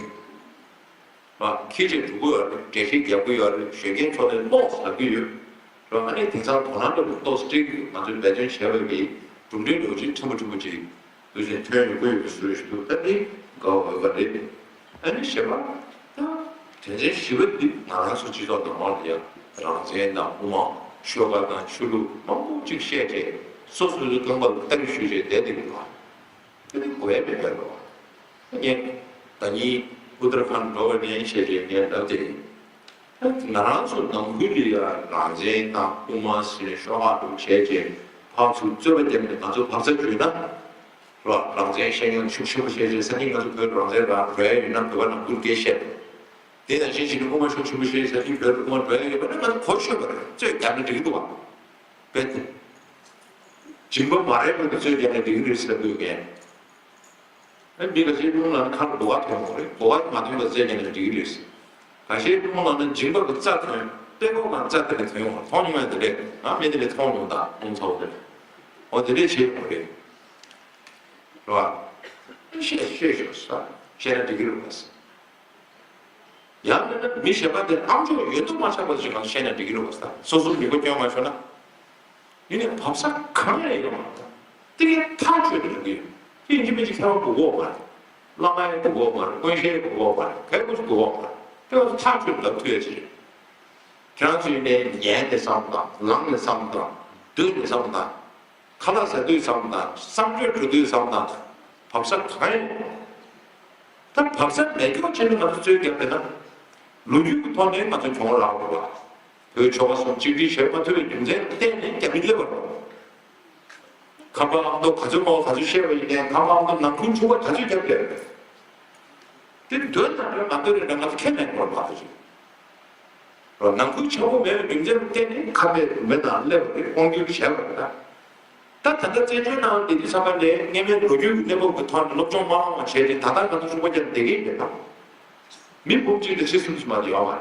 མ་ཁྱེད་ཀྱིས་འགྲོ་གི་ཡོད་རེད། འགྲེལ་བཤད་རྒྱག་གི་ཡོད་རེད། གཞོན་སྐྱེས་ཚོ་ནས་ཀློག་ཟེར་གྱི་ཡོད་རེད། ཨ་ནི་དེང་སང་དོ་སྣང་སླེབས་ཏོག་ཙམ་སྤྲད་ཀྱི་ཡོད། ང་ཚོས་འབད་བརྩོན་བྱས་པ་གི་གྲུབ་འབྲས་ལོ་རྒྱུས་ཕྲན་བུ་ཕྲན་བུ་ཅིག་དུས་ཆེན་ཐོན་ཡོང་གི་ཡོད་པའི་བཟོ་ཞིག་འདུག། ད་འདི་དགའ་འོས་པ་རེད། ཨ་ནི་བཞི་པ། ད་དོན་ཚན་བཞི་པ་འདི་ང་རང་ཚོ་སྤྱི་ཚོགས་ནང་ལོགས་ལ་ཡང་རང་བཙན་དང་དབུ་མ་ཤོག་ཁག་དང་ཆོས་ལུགས་མང་པོ་ཅིག་བཤད་བྱས་སོ་སོ་སོའི་རྐང་པ་ལ་སྟ་རེ་གཞུས་བྱས་བསྡད་བསྡད་ཀྱི་འདུག། དེ་ནི་དགོས་ཡ་མེད་པ་རེད། ངས་ད་ནི་ཨུ་ཏར་ཁཱན་འགྲོ་བ་ནས་བཤད་རེད། ངས་ལབ་དེ། ང་རང་ཚོ་ནང་ཁུལ་ལ་ཡང་རང་བཙན་དང་དབུ་མ་ཟེར་ནས་ཤོག་ཁག་དུ་བྱས་རྗེས་ཕར་ཚུར་རྩོད་པ་བརྒྱབ་ནས་ང་ཚོ་བག་ཚ་བྱུང་ན། རོ། རང་བཙན་བཤད་མཁན་ཤུགས་ཆེན་པོ་བཤད་རྗེས་ས་ཉིན་ང་ཚོ་བོད་རང་བཙན་རག་རོལ་ཡ་ཡིན་ན་བོད་པ་ནང་ཁུལ་སྐད་བཤད། དེ་ནང་བཞིན་བྱས་ནས་དབུ་མ་ཤུགས་ཆེན་པོ་བཤད་རྗེས་ས་ཉིན་བོད་དབུ་མ་རོལ་ཡ་ཡོད་པ་ན་ང་ཚོ་གོ་ཆོད་པ་རེད། རྩོད་རྒྱག་ན་འགྲིག་གི་འདུག་བ། བོད་དེ་སྦྱིན་པ་མ་རེད་པ་དེ་རྩོད་རྒྱག་ན་འགྲིག་གི་རེད་ཟེར་དགོས་མཁན། ཨ། མི་ཁ་ཤས་ཀླུ་ལ་ཁ་ལ་སྒོ་ཁ་ཐོན་ཡོང་རེད། སྒོ་ཁ་མ་ཐོན་པ་བཙལ་ཀྱང་འགྲིག་གི་རེད། ཁ་ཤས་ཀླུ་ལ་ནི་སྦྱིན་པ་གི་རྩ་ཐོན། དཔྲལ་ཁོག་ནང་རྩ་དེ་ལས་ཐོན་ཡོང་རེད། མཐོང་མྱོང་ཡ་དེ་རེད། ང་མི་དེ་ལས་མཐོང་མྱོང་ད་རླུང་ཚ་བོ་དེ་རེད། འོ་དེ་འདྲས་བྱེད་ཡོང་རེད། རེད་བ། ཤེས་ཤེས་ཤོག་ས། བཤད་ན་འགྲིག་གི་རེད་བ། ཡང་མིན་ན་མི་གཞན་པ་དེ་ཨམ་ཅོག་ཡོད་དུ་མ་ཆགས་པ་ཞིག་ང་བཤད་ན་འགྲིག་གི་རེད་བ་ས། སོ་སོ་མི་གོ་སྐྱོན་མ་ཤོར་ན། ཡིན་ནའི་བབ་ས་གང་ཡང་ཡོད་མ་རེད། དེ་གའི་ཐག་ཆོད་དུ་འགྲོ་གི་ཡོད། དེ་ཡིན་གཅིག་མིན་གཅིག་མཁས་པ་དགོས་ཀྱི་ཡོད་མ་རེད། བླ་མ་ཡང་དགོས་ཀྱི་ཡོད་མ་རེད། དཀོན་ཞེན་དགོས་ཀྱི་ཡོད་མ་རེད། གལ་ཁོ་ཚོ་དགོས་ཀྱི་ཡོད་མ་རེད། དེ་བ་ཐག་ཆོད་ལབ་ཐུབ་ཡ་ཅིག་རེད། ཁྱེད་རང་ཚོ་ཡིན་ནའི་ཉན་ནས་བསམ་བློ་བཏང་། ལངས་ནས་བསམ་བློ་བཏང་། སྡོད་ནས་བསམ་བློ་བཏང་། ཁ་ལག་ཟ་དུས་བསམ་བློ་བཏང་། གསང་སྤྱོད་འགྲོ་དུས་བསམ་བློ་བཏང་། བབ་ས་གང་ཡང་ཡོད་མ་རེད། ད་བབ་ས་མེད་སྐྱོ་བྱས་ནས་ང་ཚོ་རྩོད་རྒྱག་པས་ན། ལོ་རྒྱུས་ཀྱི་ཐོག་ནས་ང་ཚོ་གྱོང་རག་དགོས་པ། བོད་ཆོལ་ཁ་གསུམ་གཅིག་སྒྲིལ་བྱེད་མ་ཐུབ་པའི་རྒྱུ་མཚན་གཏན་ནས་རྒྱབ་མི་སླེབས་པ་རེད། ཁམས་པ་ཨ་མདོ་ག་ཚོད་མང་བ་ག་ཚོད་བཤད་པ་ཡིན་ནའི་ཁམས་པ་ཨ་མདོ་ནང་ཁུལ་འཁྲུག་པ་ག་ཚོད་རྒྱབ་བསྡད་རེད། དེ་འདོད་ན་འདོད་མ་འདོད་རེད་ན་ང་ཚོ་ཁས་ལེན་དགོས་པ་ཞིག་རེད། ནང་ཁུལ་ཆགས་པོ་མེད་པའི་རྒྱུ་མཚན་གཏན་ནས་ཁ་བརྡ་མེད་དང་སླེབས་པ་རེད། དབང་སྒྱུར་བྱས་པ་རེད་ད། ད་ད་ལྟ་བཙན་བྱོལ་ནང་བསྡད་དུས་ཙམ་པ་ནས་སྔ་མའི་ལོ་རྒྱུས་ཀྱི་གནས་བབ་ཀྱི་ཐོག་ནས་སློབ་སྦྱོང་མ་བླངས་པ་བྱས་ཏེ་ད་ལྟ་ང་ཚོ་ཚོགས་པ་བརྒྱབ་བསྡད་ཀྱི་ཡོད་པ། མི་འབུམ་གཅིག་དང་ཁྲི་གསུམ་ཙམ་མ་གཏོགས་ཡོད་མ་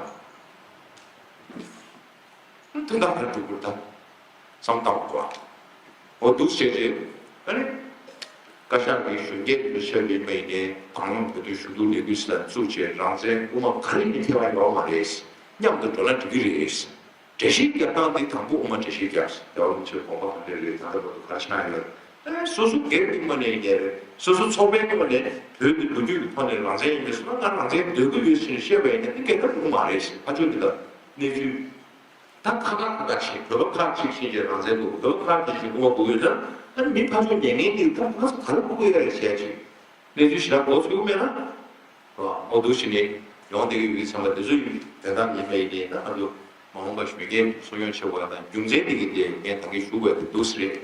རེད། དོན་དག་ག་རེ་འགྲོ་དགོས་ད། བསམ་བཏང་དགོས། འོ་འདུག་བྱས་རྗེས་ཨ་ནི། བཀའ་ཤག་གི་གཞོན་སྐྱེས་ཚོའི་ཆེད་དུ་ཡིན་པ་ཡིན་ནའི་དང་བླངས་བོད་དོན་ཞུ་གཏུག་ལས་འགུལ་ཟེར་བཙུགས་བྱས་རང་བཙན་དབུ་མ་ག་རེ་ཡིན་ཐེ་བ་ཡོད་མ་རེད། མཉམ་དུ་འགྲོ་ན་འགྲིག་གི་རེད། འགྲེལ་བཤད་རྒྱག་སྟངས་འདི་དང་པོ་དབུ་མ་འགྲེལ་བཤད་རྒྱག་རྒྱལ་བ་རིན་པོ་ཆེའི་དགོངས་པ་ག་འདྲ་རེད། ད་ལྟ་བར་དུ་ག་རེ་ཆགས་ཡོད། ཨ་ནི་སོ་སོ་སྒེར་གྱི་ངོས་ནས་ཡིན་ནའི་རེད། སོ་སོ་ཚོགས་པའི་ངོས་ནས་བོད་ཀྱི་ལོ་རྒྱུས་ཀྱི་ཐོག་ནས་རང་བཙན་ཡིན་པའི་སོ་ན་ང་རང་བཙན་འདོད་ཀྱི་ཡོད་ཟེར་ནས་བཤད་པ་ཡིན་ན་འདི་སྐད་ཆ་འགྲིག་གི་མ་རེད་ཟེར། ཕར་ཕྱོགས་འདི་ལ་གནས་ཚུལ། ད་ཁ་ཁ་ཁ་ཁ་བྱེད། བོད་པ་ཁག་ཅིག་བྱེད་ཀྱི་རང་བཙན་འདུག་བོད་པ་ཁག་ཅིག་བྱེད་དགོས་པ་དགོས་ཡོད་ན། ཨ་ནི་མི་ཕར་ཕྱོགས་ཉན་མཁན་འདི་ད་ཁོ་ཚོ་ག་རེ་དགོས་ཀྱི་ཡོད་རེད་བྱས་ཅིག་གནས་ཚུལ་ཞེ་དྲག་མགོ་ཚོས་མེད་ན། འོ་འདུག་བྱས་ནས་ཡོང་བསྡད་ཀྱི་ཡོད་ཀྱི་ཚང་མ་འདི་ཚོ་ཡིན་དོན་དག་ཡིན་པ་ཡིན་ནའི་ད་ང་ཚོ་མ་འོངས་པ་གཞོན་སྐྱེས་གསོ་སྐྱོང་བྱེད་དགོས་ཡ་དང་རྒྱུ་མཚན་འདི་གི་དེ་ངས་ད་གིན་ཞུ་དགོས་ཡ་དེ་འདུག་སེ་རེད།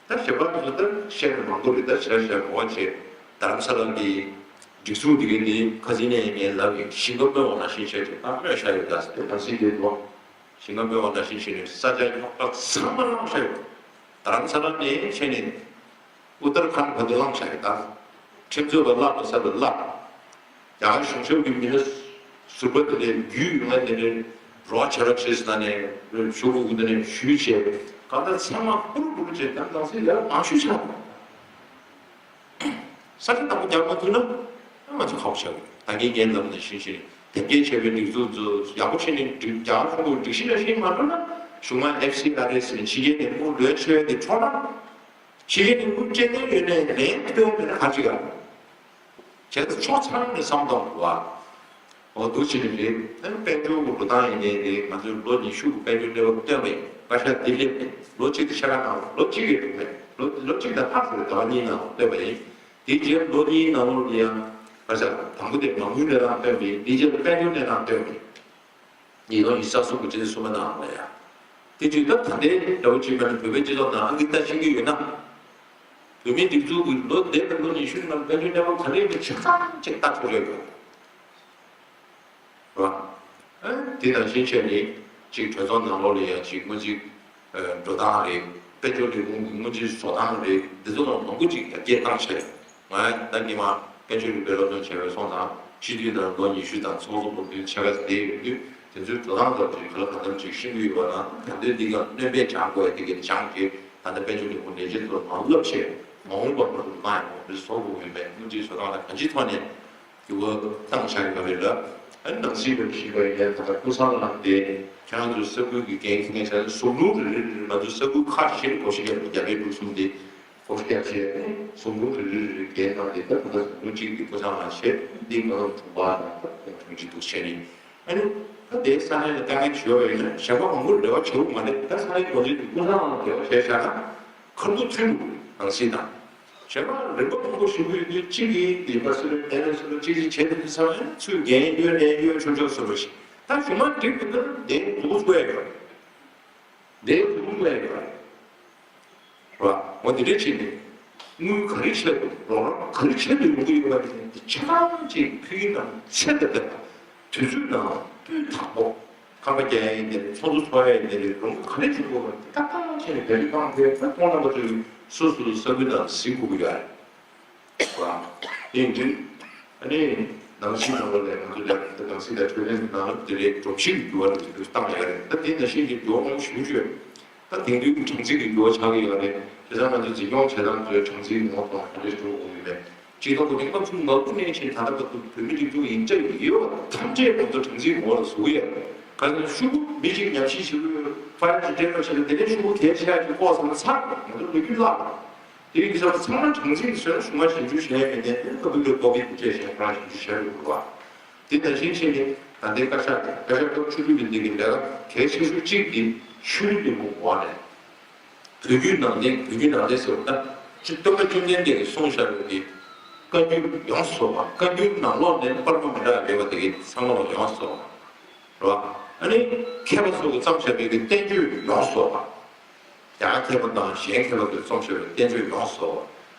ད་གཞན་པ་ཚོ་ད་བཤད་ན་མང་པོ་རེད། ད་ཞེ་དྲག་ཞེ་དྲག་གོ་བ་བྱེད། རྡ་རམ་ས་ལ་གི་སྒྲིག་འཛུགས་འདི་གི་དེ་ཁ་སང་ནས་ངས་ལབ་ཡིན། ཞིང་ཁ་རྨོས་པ་ནང་བཞིན་བྱས་ཏེ་ད་རྨོས་བཞག་ཡོད་ད་ཟེར་ཏེ་ད་སྲིད་དེ་འདུག་ཞིང་ཁ་རྨོས་པ་ནང་བཞིན་བྱས་ནས་ས་ཆ་རྙོག་དྲ་ཚང་མ་བླངས་བཞག་ཡོད། རྡ་རམ་ས་ལ་ནས་བྱས་ནས་ཨུ་ཏར་ཁཱན་བར་དུ་བླངས་བཞག་ཡོད་ད། ཁྲིམས་རྩོད་པ་བརླག་པ་ས་དུ་བརླག་རྒྱ་གར་གཞུང་ཞབས་ཀྱི་མི་སྣ་ཟུར་པ་དེ་འདྲའི་རྒྱུས་ཡོད་ན་དེ་འདྲའི་རོགས་བྱེད་རོགས་བྱེད་ཟེར་ནས་ཞུ་དགོས་ཀྱི་འདི་ནས་ཞུས་བྱས་གང་ལྟར་ཚང་མ་ཀུ་རུ་ཀུ་རུ་བྱས་ད་ནང་སྲིད་ལས་མང་ཤོས་ཆགས་འདུག་ས་ཆ་དང་པོ་རྒྱག་མ་ཐུབ་ན་ང་ཚོ་ཁག་པོ་ཆགས་ཀྱི་རེད། ད་གིན་ངས་ལབ་ནང་བཞིན་བྱས་ནས་དེབ་སྐྱེལ་བྱས་པའི་སྒྲིག་འཛུགས་ཚོ་ཡག་པོ་བྱས་ནས་སྒྲིག་རྒྱག་ཆོག་གི་སྒྲིག་གཞི་ནང་བཞིན་མ་འགྲོ་ན་གཞུང་མང་ཨེཕ་སི་ཨར་ཨེ་སི་ནས་ཕྱི་རྒྱལ་ནས་དངུལ་ལོན་ཆེ་བའི་དེ་འཕྲོག་ན། ཕྱི་རྒྱལ་ནས་དངུལ་སྤྲད་མཁན་ཡོད་ནའི་ལན་སྤྲོད་མེད་ན་ག་ཅིག་ཨ། བྱས་ཙང་ཕྱོགས་ཚང་ནས་བསམ་བློ་གཏོང་དགོས་ཨ། འོ་འདུག་བྱས་ནས་རེད། ཨ་ནི་དཔལ་འབྱོར་གྱི་འགྲོ་སྟངས་ཡིན་ནའི་རེད། ང་ཚོས་ལོ་ཉི་ཤུ་གི་དཔལ་འབྱོར་གནས་བབ་སྟོན་པ་ཡིན། བཀའ་ཤག་འདི་སླེབས་ནས་ལོ་གཅིག་གི་ཕྱེད་ཀ་ནང་ལོ་གཅིག་གི་ཐོག་ནས་ལོ་ལོ་གཅིག་དང་ལྷག་ཙམ་རེད། ཟླ་བ་གཉིས་ནང་སྟོན་པ་ཡིན། དེའི་རྗེས་ལོ་གཉིས་ནང་ལོགས་ལ་ཡང་བཀའ་ཤག་དང་པོ་དེ་མ་དངུལ་གནས་སྟངས་སྟོན་པ་ཡིན། དེའི་རྗེས་ལ་དཔལ་འབྱོར་གནས་སྟངས་སྟོན་པ་ཡིན། ཉིས་སྟོང་ཉི་ཤུ་རྩ་གསུམ་གྱི་སྤྱི་ཚེས་གསུམ་པ་ནང་ལ་ཡ། དེ་དུས་ད་ད་ལྟའི་འདྲ་བོ་ཅིག་མེད་ན་བོད་པའི་སྤྱི་ཚོགས་ནང་ཨང་ཀི་བཏགས་ཤེས་ཀྱི་ཡོད་ན། བོད་མིའི་སྒྲིག་འཛུགས་ཀྱི་ལོ་འདས་པའི་ལོ་ཉི་ཤུ་ནང་དཔལ་འབྱོར་གནས་བབ་ག་རེ་ཡིན་པ་ཆ་ཚང་ཅིག་ལྟ་ཐུབ་ཡོད་པ་རེད། ཨ་དེ་དང་ཤིང་ཆད་ནི་ཅིག་གྲོས་ཚོགས་ནང་ལོགས་ལ་ཡ་ཅིག་དངུལ་རྩིས་འགྲོ་སྟངས་རེད། དཔལ་འབྱོར་ལས་ཁུངས་ཀྱི་དངུལ་རྩིས་བཟོ་སྟངས་རེད། འདི་ཚོ་ལ་མང་པོ་ཅིག་ཡར་རྒྱས་བཏང་བྱས། ང་ད་ཉི་མ་དཔལ་འབྱོར་རིག་པའི་སློབ་སྟོན་བྱས་པའི་སོང་ཙང་སྤྱི་འཐུས་དང་ལོ་ཉི་ཤུ་དང་ཚོགས་གཙོ་སློབ་སྟོན་ཆེ་ཁ་བསྡད་ཡོད་དུས་དེ་ཚོའི་འགྲོ་སྟངས་ལ་ཅིག་ག་ལ་གང་འཚམ་ཅིག་ཤེས་ཀྱི་ཡོད་པ་དང་། ད་ལྟའི་འདི་ག་སྣོན་པས་སྦྱང་དགོས་ཡ་དེ་ག་སྦྱང་གི། ད་ལྟ་དཔལ་འབྱོར་ལས་ཁུངས་ལས་བྱེད་ཚོ་མར་བསླབ་བྱས་མ་འོངས་པ་མ་གཏོགས་མ་ཡོང་བ་མི་བཟོ་དགོས་ཡོད་མེད། དངུལ་རྩིས་བཟོ་སྟངས་ལ་གང་ཅིའི་ཐོག་ནས་འགྱུར་བ་བཏང་བཞག་ཡོད་པ་རེད་ལ། ཨ་ནི་ནང་སྲིད་པའི་ཞིབ་པ་ཡིན་ན་ད་ལྟ་ཀུན་བཟང་ལགས་དེ་ཁྱེད་རང་ཚོའི་ས་ཁུལ་གྱི་འགན་འཁྱེར་མཁན་ཆགས་ན་ཟུང་དྲུང་རེ་རེ་རེ་རེ་ང་ཚོའི་ས་ཁུལ་ཁག་བཞི་ལ་སྒོ་ཕྱེ་བརྒྱབ་ནས་རྒྱ་བལ་འབྲུག་གསུམ་དེ་སྒོ་ཕྱེ་བརྒྱབ་བྱས་ཟུང་དྲུང་རེ་རེ་རེ་རེ་འགན་བཏང་སྟེ་ད་ད་ལྟ་ཟུང་དྲུང་གཅིག་དེ་ཀུན་བཟང་ལགས་བྱས། འདི་ང་རང་དྲུང་པ་དང་ད་ཁོང་དྲུང་ཆེ་འདུག་བྱས་ནས། ཨ་ནི་ད་དེའི་ས་གནས་ལ་དཀའ་ངལ་ཞིག་ཡོད་པ་ཡིན་ན་གཞན་པ་མང་པོར་འབྲེལ་བ་བྱེད་དགོས་མ་རེད། ད་ས་གནས་འགོ་འཛིན་དེ་ཀུན་བཟང་ལགས་ལ་འབྲེལ་བ་བྱས་བཞག་ན་ཁ་ཐུག་མཐུན་འདུག་ནང་སྲིད་དང་། གཞན་མ་རིམ་པ་མང་པོ་ཞུ་གི་ཡོད་དུས་གཅིག་གིས་འདི་པ་སུ་རེད་དེ་རེད་སུ་རེད་གཅིག་གིས་བྱས་ཏེ་དུས་ཚང་མ་ཚུར་འགན་གཡོལ་ནས་གཡོལ་ཆོག་ཆོག་བཟོ་འདྲ་ཞིག་ད་གཞུག་མ་འགྲིག་པའི་ནང་དེ་འདུག་དགོས་ཡོད། འདི་ཐུགས་ལས་ཡོད་རེད་བ། འོ་འདི་འདྲ་བྱས་ནས་དངུལ་ག་རེ་ཆེད་དུ་རོགས་རམ་ག་རེ་ཆེད་དུ་ཡོང་གི་ཡོད་པ་དེ་ཆ་ཚང་ཅིག་ཕུལ་གྱི་ནང་ཚད་དང་ལྡན་པ། དུས་ཚོད་ནང་སྤུས་དག་པོ། ཁང་པ་རྒྱག་ཡ་ཡིན་ནའི་རེད། ཚོགས་འདུ་ཚོགས་ཡ་ཡིན་ནའི་རེད། རོགས་སྐྱོར་ག་རེ་བྱེད་དགོས་པ་དེ་ཏག་ཏག་བྱས་ནས་བེད་སྤྱོད་བཏང་ཚེ་ད་ཁོང་རྣམ་པ་ཚོས་སོ་སོའི་ས་ཁུལ་ནང་གཟིགས་དགོས་ཀྱི་ཡོད་རེད། བ། དེ་ཡིན་དུས། ཨ་ནི། ནང་སྲིད་ནང་ལོགས་ནས་ང་ཚོ་ལས་ཀ་ནང་སྲིད་དང་འཕྲོད་བསྟེན་གྱི་ནང་ལོགས་དེ་ལས་སྒྲོམ་གཞི་གི་འགྱུར་བ་རེ་ཞིག་བཏང་ཡོད་རེད། ད་དེ་ནང་བཞིན་གྱི་འགྱུར་བ་མང་པོ་ཞིག་བྱུང་ཡོད། ད་དེང་དུས་ཀྱི་གྲངས་འཛིན་གྱི་འགྱུར་བ་ཆགས་ཀྱི་ཡོད་རེད། བྱས་ཙང་ང་ཚོ་འཛིན་སྐྱོང་བྱེད་སྟངས་ཚོའི་གྲངས་འཛིན་ངོ་གདོང་ག་འདྲ་ཞིག་འགྲོ་དགོས་ཀྱི་མེད། སྤྱི་ཚོགས་ཀྱི་རིང་ལ་ཚུར་མ་བསྐུར་ནས་ཕྱིན་ད་ལྟ་བར་དུ་བོད་མི་སྒྲིག་འཛུགས་ཡིན་གཅིག་ཡོད་པ་ཐམས་ཅད་ང་ཚོ་གྲངས་འཛིན་ངོ་ལ་བཟུང་གི་ཡོད། ག་ཚོད་ཤོག་བུ་མི་གཅིག་ཉམས་ཞིབ་བྱེད་དགོས་ཡོད། ཕ་ཡུལ་དུ་འབྲེལ་བ་བྱས་ན་དེ་ནས་ཤོག་བུ་གལ་ཆེ་ཡག་ཅིག་ལྐོག་ཟ་ན་ཚར་ང་ཚོ་ལོ་རྒྱུས་བརླག་ང་ཚོ་ལོ་རྒྱུས་བརླག་རེད། དེ་ཡིན་དུས་ཚང་མ་ཚང་མ་གྲངས་འཛིན་གྱི་ཟོལ་ཞུ་མ་ཞིབ་འཇུག་བྱས་ཡོད་མཁན་དེ་ལྟ་བུ་ལ་ཀོ་བིད་བཅས་བྱས་ཁོ་རང་ཞིབ་འཇུག་བྱས་ཡོད་རེད་བ། དེ་ནང་བཞིན་བྱས་ནས་ད་ལྟའི་བཀའ་ཤག་དེ་བཀའ་ཤག་སྐབས་བཅུ་དྲུག་གི་འདི་གི་ལས་ཀ་གལ་ཆེ་ཤོས་གཅིག་དེ་ཆོས་རིག་ལས་ཁུངས་འོག་ནས་བོད་བརྒྱུད་ནང་བསྟན་བོད་བརྒྱུད་ནང་བསྟན་ཟེར་བ་ན་སྤྱི་སྟོན་པ་བཅོམ་ལྡན་འདས་ཀྱིས་གསུངས་བཞག་པའི་གི་བཀའ་འགྱུར་ཡོངས་སུ་རྫོགས་པ་བཀའ་འགྱུར་ནང་ལོགས་ནས་པར་མ་མི་འདྲ་བ་མེད་པ་དེ་གི་ཚང་མ་ལ་ཡོངས་སུ་རྫོགས་པ། རེད་བ། ཨ་ནི་མཁས་པ་ཚོ་གིས་བརྩམས་བཞག་པའི་གི་བསྟན་བཅོས་ཡོངས་སུ་རྫོགས་པ། རྒྱ་གར་མཁས་པ་དང་གཞན་མཁས་པ་ཚོས་རྩོམ་བྱས་པའི་བསྟན་བཅོས་ཡོངས་སུ་རྫོགས་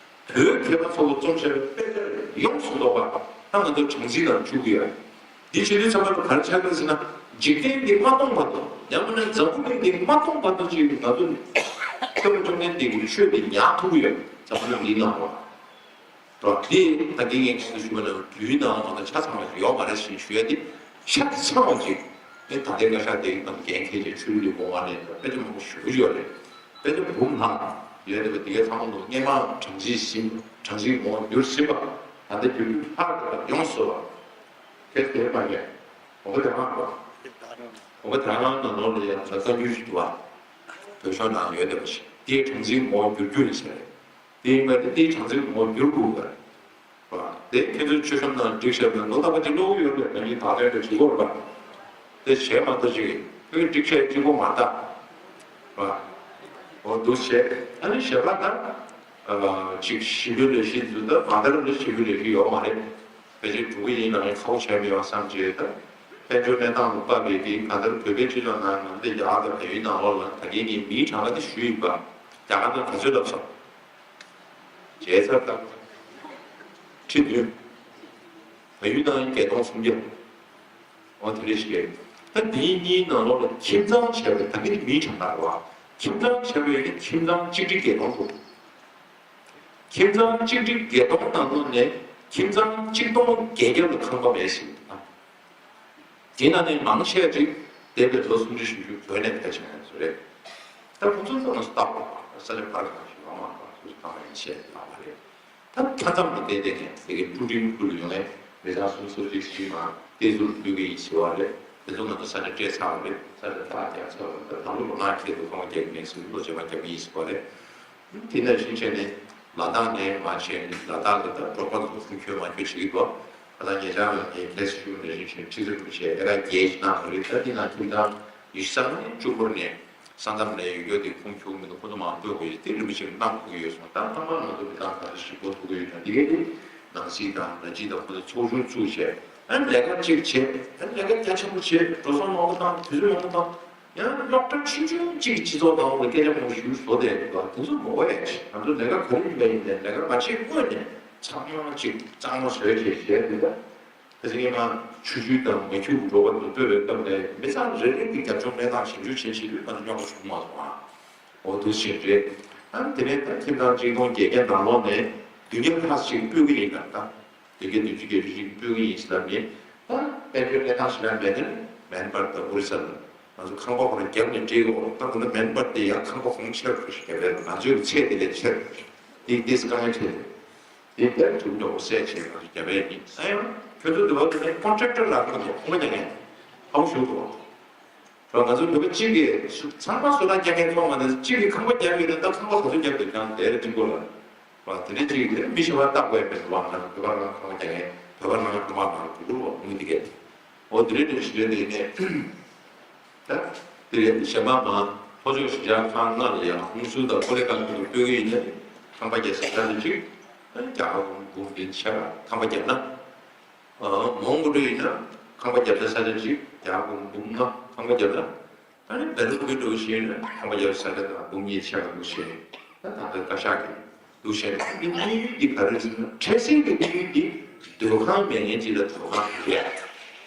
པ། བོད་མཁས་པ་ཚོས་རྩོམ་བྱས་པའི་དཔེ་ཆ་ཡོངས་སུ་རྫོགས་པ་ད་ང་ཚོ་གྲངས་འཛིན་ནང་བཅུག་གི་ཡོད། འདི་བྱེད་དུས་ཚང་མ་ལ་ག་རེ་ཆགས་ཀྱི་ཟེར་ན། འཇིག་རྟེན་འདི་མ་སྟོངས་བར་དུ་ཡང་མིན་ན་འཛམ་བུ་གླིང་འདི་མ་སྟོངས་བར་དུ་ཅིག་ང་ཚོ་སྟོན་པ་བཅོམ་ལྡན་འདས་ཀྱི་ཆོས་འདི་ཉར་ཐུབ་ཀྱི་ཡོད། འཛམ་བུ་གླིང་འདིའི་ནང་ལ། རོ། དེ་ད་གིན་ངས་ཁྱེད་ཚོ་ཞུས་པ་ནང་བཞིན་དུས་ནང་མ་གཏོགས་ཆ་ཚང་བ་ཞིག་ཡོད་མ་རེད་ཟེར་ཞུ་ཡ་དེ་ཆ་ཚང་བ་ཅིག་ཨེ་ད་ལྟའི་བཀའ་ཤག་དེ་ནང་འགན་འཁྱེར་བྱས་ཆོས་རིག་ལས་ཁུངས་ཨ་ནས་དཔེ་ཆ་མང་པོ་ཞེ་པོ་ཡོད་རེད། དཔེ་ཆ་འབུམ་ལྷག་ཡོད་རེད་པ། དེ་གའི་ཚང་མ་ལོ་སྔས་མ་གྲངས་འཛིན་ཟིན་གྲངས་འཛིན་ངོ་བསྒྱུར་ཟིན་པ་ད་ལྟ་བསྒྱུར་རྒྱུ་ལྷག་རེད་པ། ཡོངས་སུ་རྫོགས་པ་དེ་དེ་མ་ཡོད། འོ་དེ་རང་རེད་པ། འོ་དེ་རང་ནང་ལོགས་ལ་ཡང་ད་བཀའ་འགྱུར་ཞིག་འདུག་པ། བོད་ཤོག་ནང་ཡོད་བསྡད་པ་ཞིག་དེའི་གྲངས་འཛིན་ངོ་བསྒྱུར་རྒྱུ་ཡིན་ཟེར་རེད། དེ་ཡིན་པ་དེ་དེའི་གྲངས་འཛིན་ངོ་བསྒྱུར་དགོས་པ་རེད། དེ་ཁྱེད་ཚོས་མཆོད་བཤམས་ནང་བསྒྲིགས་བཞག་པའི་ལོ་རྟག་པ་ཅིག་ཀློག་གི་ཡོད་རེད། ང་གཉིས་དག་ཐེར་དུ་བྱེད་དགོས་རེད་པ། དེ་བྱས་མ་གཏོགས་ཅིག་ཁྱོད་ཀྱིས་བསྒྲིགས་བྱས་གཅིག་པོ་མ་རེད་ད། འོ་འདུག་བྱས་ཨ་ནི་ཞེ་དྲག་ད། ཅིག་ཞི་བའི་ལས་གཞི་ཚོ་ད་མ་མཐར་ལ་ཞི་བའི་ལས་གཞི་ཡོད་མ་རེད། ཕལ་ཆེར་འགྲོ་གི་ཡིན་ན་ངས་ཁག་པོ་བྱས་མེད་པ་བསམ་བྱས་ད། དཔལ་འབྱོར་གནས་སྟངས་ལ་དཔག་པའི་གི་གང་ལྟར་བོད་པའི་སྤྱི་ཚོགས་ནང་ང་ཚོ་རྒྱ་གར་དང་བལ་ཡུལ་ནང་ལོགས་ལ་ད་གིན་ངས་མིའི་གྲངས་ཀ་དེ་ཞུས་ཡིན་པ། རྒྱ་གར་ནང་ག་ཚོད་ལབ་སོང་། བྱས་ཚར་དང་། ཁྲི་བདུན། བལ་ཡུལ་ནང་བརྒྱད་སྟོང་སུམ་བརྒྱ། འོ་དེ་འདྲ་ཞིག་རེད། ད་འདིའི་གཉིས་ནང་ལོགས་ལ་ཁྱིམ་ཚང་བྱས་པའི་ད་གིན་མིའི་གྲངས་ཀ་རེད་བ། ཁྱིམ་ཚང་བྱས་པའི་ཁྱིམ་ཚང་གཅིག་ཁྲི་བརྒྱད་སྟོང་འདུག་ཁྱིམ་ཚང་གཅིག་ཁྲི་བརྒྱད་སྟོང་ནང་ལོགས་ནས་ཁྱིམ་ཚང་གཅིག་སྟོང་བརྒྱད་བརྒྱ་ལ་ཁང་པ་མེད་ཟེར་གྱི་འདུག་དེ་ནང་ནས་མང་ཆེ་བ་ཅིག་འདས་པའི་ལོ་སུམ་ཅུ་བཞི་བཅུ་བོད་ནས་ཕེབས་ཕྱིན་པ་ཚོ་རེད། ད་ཁོང་ཚོ་ཚང་མ་ལྟ་བ་ས་ཆ་ཕར་གང་ཞིག་ལ་མ་ཕར་ཚུར་ཚང་མ་ཡིན་ཤེས་ལ་མ་རེད། ད་མཐའ་མཚམས་ཀྱི་བསྟན་བསྟན་ནས་དེ་གའི་ཀྲུང་ཀྲིང་ཁུལ་ལ་ཡོང་ནས་མི་གྲངས་སུམ་ཅུ་སོ་གཅིག་བཞི་མ་བསྟན་ཟུར་ཕུལ་གྱི་ཡིན་ཟེར་བ་རེད། དེ་ཚོ་ང་ཚོ་ས་ཆ་སྤྲད་ཚར་བ་རེད། ས་ཆ་ཐག་རྒྱག་ཚར་བ་རེད། ད་ལོ་ལོ་ལྔ་ཁྱེད་ཚོ་ཁང་པ་རྒྱག་གི་མེད་ཟེར་བློ་བྱེད་པ་རྒྱག་གི་ཡིན་ཟེར་བ་རེད། དེ་ནང་བཞིན་བྱས་ནས་ལ་དྭགས་ནས་མར་བྱས་ནས་ལ་དྭགས་ལ་ད་འབྲོག་པ་ཚོ་ཁུངས་འཁྱོལ་མ་འཁྱོལ་བྱེད་ཀྱི་འདུག་ད་ལྟ་ཉེ་ཆར་ལ་ངས་ཁ་སང་ཞུས་པ་ནང་བཞིན་བྱས་ཁྲི་ཟུར་བྱས་ཨེ་ར་རྒྱལ་གྱི་གནང་བ་རེད། ད་འདི་ནང་ཁྱིམ་ཚང་ཉི་ཤུ་རྩ་ལྔ་ནས་བཅུ་འཁོར་ནས་ས་མཚམས་ལ་ཡོད་རྒྱུ་དེ་ཁུངས་འཁྱོལ་མི་འདུག་ཁོ་ཚོ་མང་པོས་དེ་རིན་པོ་ཆེ་གནང་དགོས་ཀྱི་ཡོད་སོང་། ད་ལྟ་མ་ང་ཚོ་མི་ཚང་ག་ཚོད་ཞིག་གོ་ཐུབ་ཀྱི་ཡོད་ན་འདི་གས་དེ་ནང་སྲིད་དང་ནང་སྤྱི་དང་ཁོ་ཚོ་ཚོགས་ཆུང་བཙུགས་བྱས་ཨ་ནི་ལས་ཀ་གཅིག་བྱས་ཨ་ནི་ལས་ཀ་རྒྱ་ཆེན་པོ་བྱས་འགྲོ་སོང་མང་པོ་བཏང་དུས་ཚོད་མང་པོ་བཏང་། ཡང་སློབ་གྲྭ་ཆུང་ཆུང་གཅིག་གི་སྤྱི་ཚོགས་ནང་ལ་སྐད་ཆ་མང་པོ་ཞིག་བཟོ་བསྡད་ཡོད་པ་དེ་ཚོ་མ་འོས་ཡ་ཆེ། ང་ཚོ་ལས་ཀ་ག་རེ་ཡིན་པ་ཡིན་ནའི་ལས་ཀ་མ་བྱེད་སྔོན་ནས་ཚང་མ་གཅིག་གཙང་མ་བཟོས་བྱས་བྱས་འདུག་ད་དེ་ཚོ་སྔོན་མ་ཆུ་ཆུ་དང་མ་ཁྱུག་འགྲོ་བ་དང་སྤོས་པའི་སྐབས་ནས་མི་ཚང་རེ་རེ་གི་རྒྱབ་ལྗོངས་གནས་སྟངས་ཞིབ་འཇུག་བྱེད་བྱེད་དུས་ང་ཚོ་རྙོག་པ་བྱུང་མ་སོང་ཨ། འོ་དུ་ཞིག་རེད། ཨ་དེ་ནས་ད་ཁྱིམ་ཚང་གཅིག་སྟོང་བརྒྱད་བརྒྱ་ནང་ལོགས་ནས་བདུན་བརྒྱ་ལྷག་ཞིག་སྤོས་ཀྱི་ཡིན་ན་ད། དེ་གའི་བདུན་ཅུ་བརྒྱད་ཅུ་ཞིག་སྤོས་ཀྱི་ཡིན་ཟེར་ནས་ད་དཔལ་འབྱོར་གནས་སྟངས་ཞིག་ལ་མེད་ན་མེན་པར་དང་ཨོ་རི་ས་ལ་ང་ཚོ་ཁང་པ་ཁོ་ན་རྒྱབ་ནས་སྤྲད་ཡོད། ད་ཁོ་ན་མེན་པར་དེ་ཡང་ཁང་པ་གོང་ཆེར་ཁོ་ཞིག་རྒྱབ་རེད། ང་ཚོའི་ཚད་དེ་ལས་ཆེར་དེ་དེས་དཀའ་ངལ་འཕྲད་རེད། དེ་དེར་ཐུག་འགྲོ་སད་བྱས་ང་ཚོ་རྒྱབ་རེད་ཡིན་ཨ་ཡང་ཁྱོད་ཚོ་འདི་བ་དེ་ནས་ཀོན་ཊེག་ཊར་ལ་ཁོ་ཚོ་ཁོ་ན་རྒྱག་མཁན་ཧ་གོ་ཞུ་དགོས། ང་ཚོ་བོད་པ་གཅིག་གིས་སུ་ཚང་མ་བཟོ་ལྟ་རྒྱག་མཁན་ཚོ་མ་ནས་གཅིག་གིས་ཁང་པ་རྒྱག་ཡོད་ན་ད་ཁང་པ་ག་ཚོད་རྒྱག་དགོས་ཀྱང་དེར་འགྲིག་གོ་ལ། བ་དེ་འདྲ་གཅིག་གིས་མི་ཤི་བ་བཏགས་དགོས་མེད་བ་ང་ཚོ་བོད་པ་རང་ཁང་པ་རྒྱག་མཁན་བོད་པ་རང་ཁང་པ་ནང་དུ་རུ་བ་མུ་འདི་གས། འོ་དེ་འདྲ་འདྲ་ཞིག་རེད་དེ་ནས་ད་དེ་རེད་གཞན་པ་མ་ལྷོ་ཕྱོགས་ཞི་བྱ་ཁང་ལྔ་ལ་ཡང་ཧུང་སུར་དང་ཀོ་ལེ་ཀང་ཏུ་སྤོས་ཀྱི་ཡིན་ན་ཁང་པ་རྒྱག་ས་ད་ནི་གཅིག་ཨ་ནི་རྒྱ་གར་སྒོར་མོ་འབུམ་བདུན་ཆ་ཁང་པ་བརྒྱབ་ན། ཨ་མོན་གྷོ་འགྲོ་ཡིན་ན་ཁང་པ་བརྒྱབ་ས་ས་ཆ་གཅིག་རྒྱ་གར་སྒོར་མོ་འབུམ་ལྔ་ཁང་པ་བརྒྱབ་ན། ཨ་ནི་བེ་ལུ་གི་འགྲོ་ཤེས་ན་ཁང་པ་བརྒྱབ་ས་ས་ཆ་དང་འབུམ་གཉིས་ཆ་ཁང་འདུག་ཤེས། ད་ད་ལྟ་བཀའ་ཤག་གི་འདུག་ཤེས་ན་དམིགས་ཡུལ་འདི་ག་རེ་ཟེར་ན་འཕྲལ་སེལ་གྱི་དམིགས་ཡུལ་འདི་སྡོད་ཁང་མེད་མཁན་ཅིག་ལ་སྡོད་ཁང་ཡོད།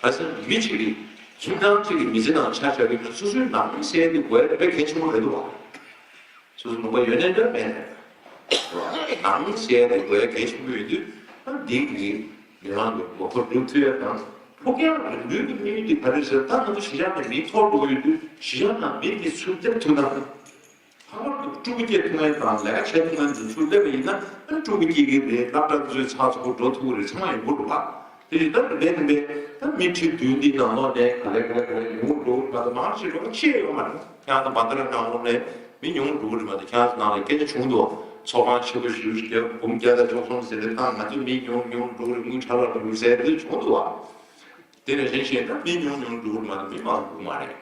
ག་ཟེར་ན་མི་གཅིག་གིས་ཁྱིམ་ཚང་གཅིག་གི་མི་ཚེ་ནང་ཆ་བཞག་གི་སོ་སོའི་ནང་མི་ཟེར་དེ་དགོས་དཔེ་གལ་ཆེན་པོ་རེད་འདུག་བ། སོ་སོ་ནུས་པ་ཡོད་ནའི་འདྲ་མེད་ནའི་འདྲ། ནང་ཟེར་དེ་དགོས་གལ་ཆེན་པོ་ཡོད་དུས་ཨ་འདི་གི་མི་མང་གི་མགོ་སྐོར་སྒྲུབ་ཐུབ་ཡ་དང་ཕུགས་རྒྱང་རིང་པོའི་གི་དམིགས་ཡུལ་དེ་ག་རེ་ཟེར་ད་ང་ཚོ་གཞིས་ཆགས་ནས་མི་འཐོར་འགྲོ་གི་ཡོད་དུས་གཞིས་ཆགས་ནང་མི་དེ་ཚུར་སླེབས་ཐུབ་ན། ལྷག་པར་དུ་ཕྲུ་གུ་སྐྱེ་ཐུབ་མཁན་དང་ལས་ཀ་བྱེད་ཐུབ་མཁན་ཚོ་ཚུར་སླེབས་པ་ཡིན་ན་ཨ་ཕྲུ་གུ་སྐྱེ་གི་རེད། སློབ་གྲྭ་ཚོའི་ཚགས་ཚུད་པོ་འགྲོ་ཐུབ་ཀྱི་རེད། ཚང་མ་ཡོང་གི་འདུག་བ། དེ་ཡིན་ད་རྦད་དེ་རྦད་ད་མི་ཁྲི་བདུན་འདི་ནང་ལོགས་ནས་ག་ལེ་ག་ལེ་ག་ལེ་ཉུང་རུ་འགྲོ་གི་མ་གཏོགས་མང་ཆེ་རུ་ཆེ་ཡོད་མ་རེད། ཁྱེད་རང་ཚོ་བ་ད་ར་ནང་ལོགས་ནས་མི་ཉུང་རུ་རེད་མ་གཏོགས་ཁྱེད་རང་ཚོ་ནང་ལ་སྐད་ཆ་བྱུང་འདུག་ཚོགས་ཁང་ཆེ་པོ་ཞེ་པོ་ཞིག་བརྒྱབ་འབུམ་བརྒྱ་དང་བཅུ་གསུམ་ཟེར་ཏེ་བཏང་ང་ཚོ་མི་ཉུང་ཉུང་འགྲོ་གི་རེད། དངུལ་ཁྲ་ལ་རུ་ཟེར་ཏེ་བྱུང་འདུག་བ། དེ་ནས་གཞན་གཞན་ད་མི་ཉུང་ཉུང་འགྲོ་གི་རེད་མ་གཏོགས་མི་མང་རུ་མ་རེད།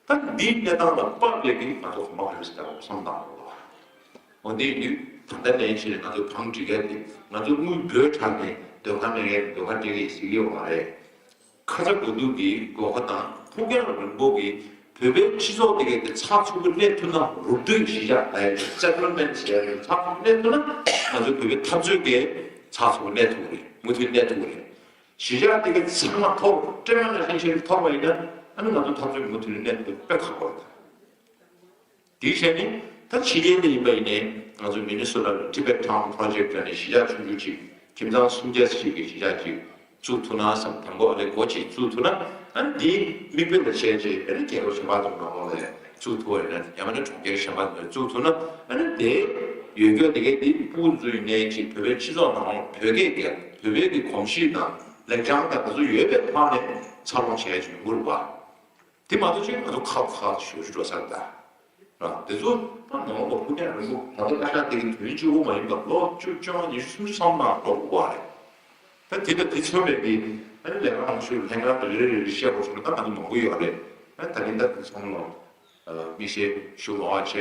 ད་འདིའི་གནས་སྟངས་ལ་དཔག་པའི་གི་ང་ཚོ་གོམ་པ་ག་རེ་ཟེར་བསམ་བཏང་དགོས། འོ་འདི་ཡིན་དུས་ད་ལྟ་ནས་ཕྱིན་ནས་ང་ཚོ་གང་བྲིས་ཡ་དེ་ང་ཚོ་དངུལ་འབོལ་དྲགས་ནས་སྡོད་ཁང་མེད་མཁན་སྡོད་ཁང་སྤྲད་གི་ཟེར་གི་ཡོད་མ་རེད། ཁ་ཚ་དགོས་གཏུགས་ཀྱི་དགོས་མཁོ་དང་ཕུགས་རྒྱང་རིང་པོ་གི་བོད་པའི་སྤྱི་ཚོགས་དེ་གའི་དེ་ཚགས་ཚུད་པོ་གནས་ཐུབ་ན་རུབ་སྟོན་གཞིས་ཆགས་ལ་ཡང་སེ་ཊལ་མེན་ཊི་བྱས་ཡ་ཚགས་ཚུད་པོ་གནས་ཐུབ་ན་ང་ཚོ་བོད་པའི་འཐབ་རྩོད་ཀྱི་ཚགས་ཚུད་པོ་གནས་ཐུབ་ཀྱི་རེད། མུ་མཐུད་གནས་ཐུབ་ཀྱི་རེད། གཞིས་ཆགས་དེ་གའི་ཚང་མ་ཐོབ་སྤྲེལ་མ་ནང་བཞིན་བྱས་ཐོབ་པ་ཡིན་ན་ཨ་ནི་ང་ཚོ་འཐབ་རྩོད་མུ་མཐུད་ནས་གནས་ཐུབ་དཔེ་ཁག་པོ་རེད། དེའི་ཆ་ནས་ད་ཕྱི་རྒྱལ་ནས་ཡིན་པ་ཡིན་ནའི་ང་ཚོ་མི་ནི་སོ་ཊ་ལ་Tibet Town Project ལབ་ནས་གཞིས་ཆགས་ཆུང་ཆུང་ཅིག་ཁྱིམ་ཚང་སུམ་བརྒྱ་ཅིག་གི་གཞིས་ཆགས་ཅིག་བཙུགས་ཐུབ་ན་བསམ། དང་པོ་ཨ་ནི་སྒོ་གཅིག་བཙུགས་ཐུབ་ན་ཨ་ནི་དེའི་མིག་དཔེ་ལ་བྱས་རྗེས་ཨ་ནི་རྒྱལ་ཁབ་གཞན་པ་ཚོ་ནང་ལོགས་ལ་བཙུགས་ཐུབ་པ་ཡིན་ན་ཡང་མིན་ན་གྲོང་ཁྱེར་གཞན་པ་ཚོ་བཙུགས་ཐུབ་ན་ཨ་ནི་དེ་ཡོད་རྒྱུ་དེ་གའི་དེ་ཕྲུ་གུ་ཚོ་ཡིན་ནའི་ཅིག་བོད་པའི་སྤྱི་ཚོགས་ནང་ལོགས་བོད་སྐད་ཀྱི་བོད་པའི་གི་གོམས་གཤིས་དང་ལེགས་བྱང་དང་དེ་ཚོ་ཡོད་པའི་ཐོག་ནས་འཚར་ལོངས་བྱས་ཡོང་གི་རེད་པ། དེ་མ་གཏོགས་ཅིག་ང་ཚོ་ཁག་ཁག་ཞུ་ཞུ་འགྲོ་ས་རེད་ད། ར་དེ་ཚོ་ད་ནང་ལོགས་ཕུགས་རྒྱང་རིང་པོ་ད་ལྟ་བཀའ་ཤག་དེ་གི་དོན་གཅིག་པོ་མ་ཡིན་པར་ལོ་བཅུ་བཅོ་ལྔ་ཉི་ཤུ་སུམ་ཅུ་སོང་ནང་འགྲོ་དགོས་པ་རེད། ད་དེ་ལ་དེ་མཚོན་པའི་གི་ཨ་ནི་ལས་ཀ་མང་ཤོས་ལྷན་ཁང་རེ་རེ་རེ་རེ་བཤད་དགོས་བྱུང་ན་ད་ང་ཚོ་མང་པོ་ཡོད་རེད། ཨ་ནི་ད་གིན་ད་དེ་ཚང་ལོ་དམིགས་བསལ་ཞུ་མ་བ་བྱས་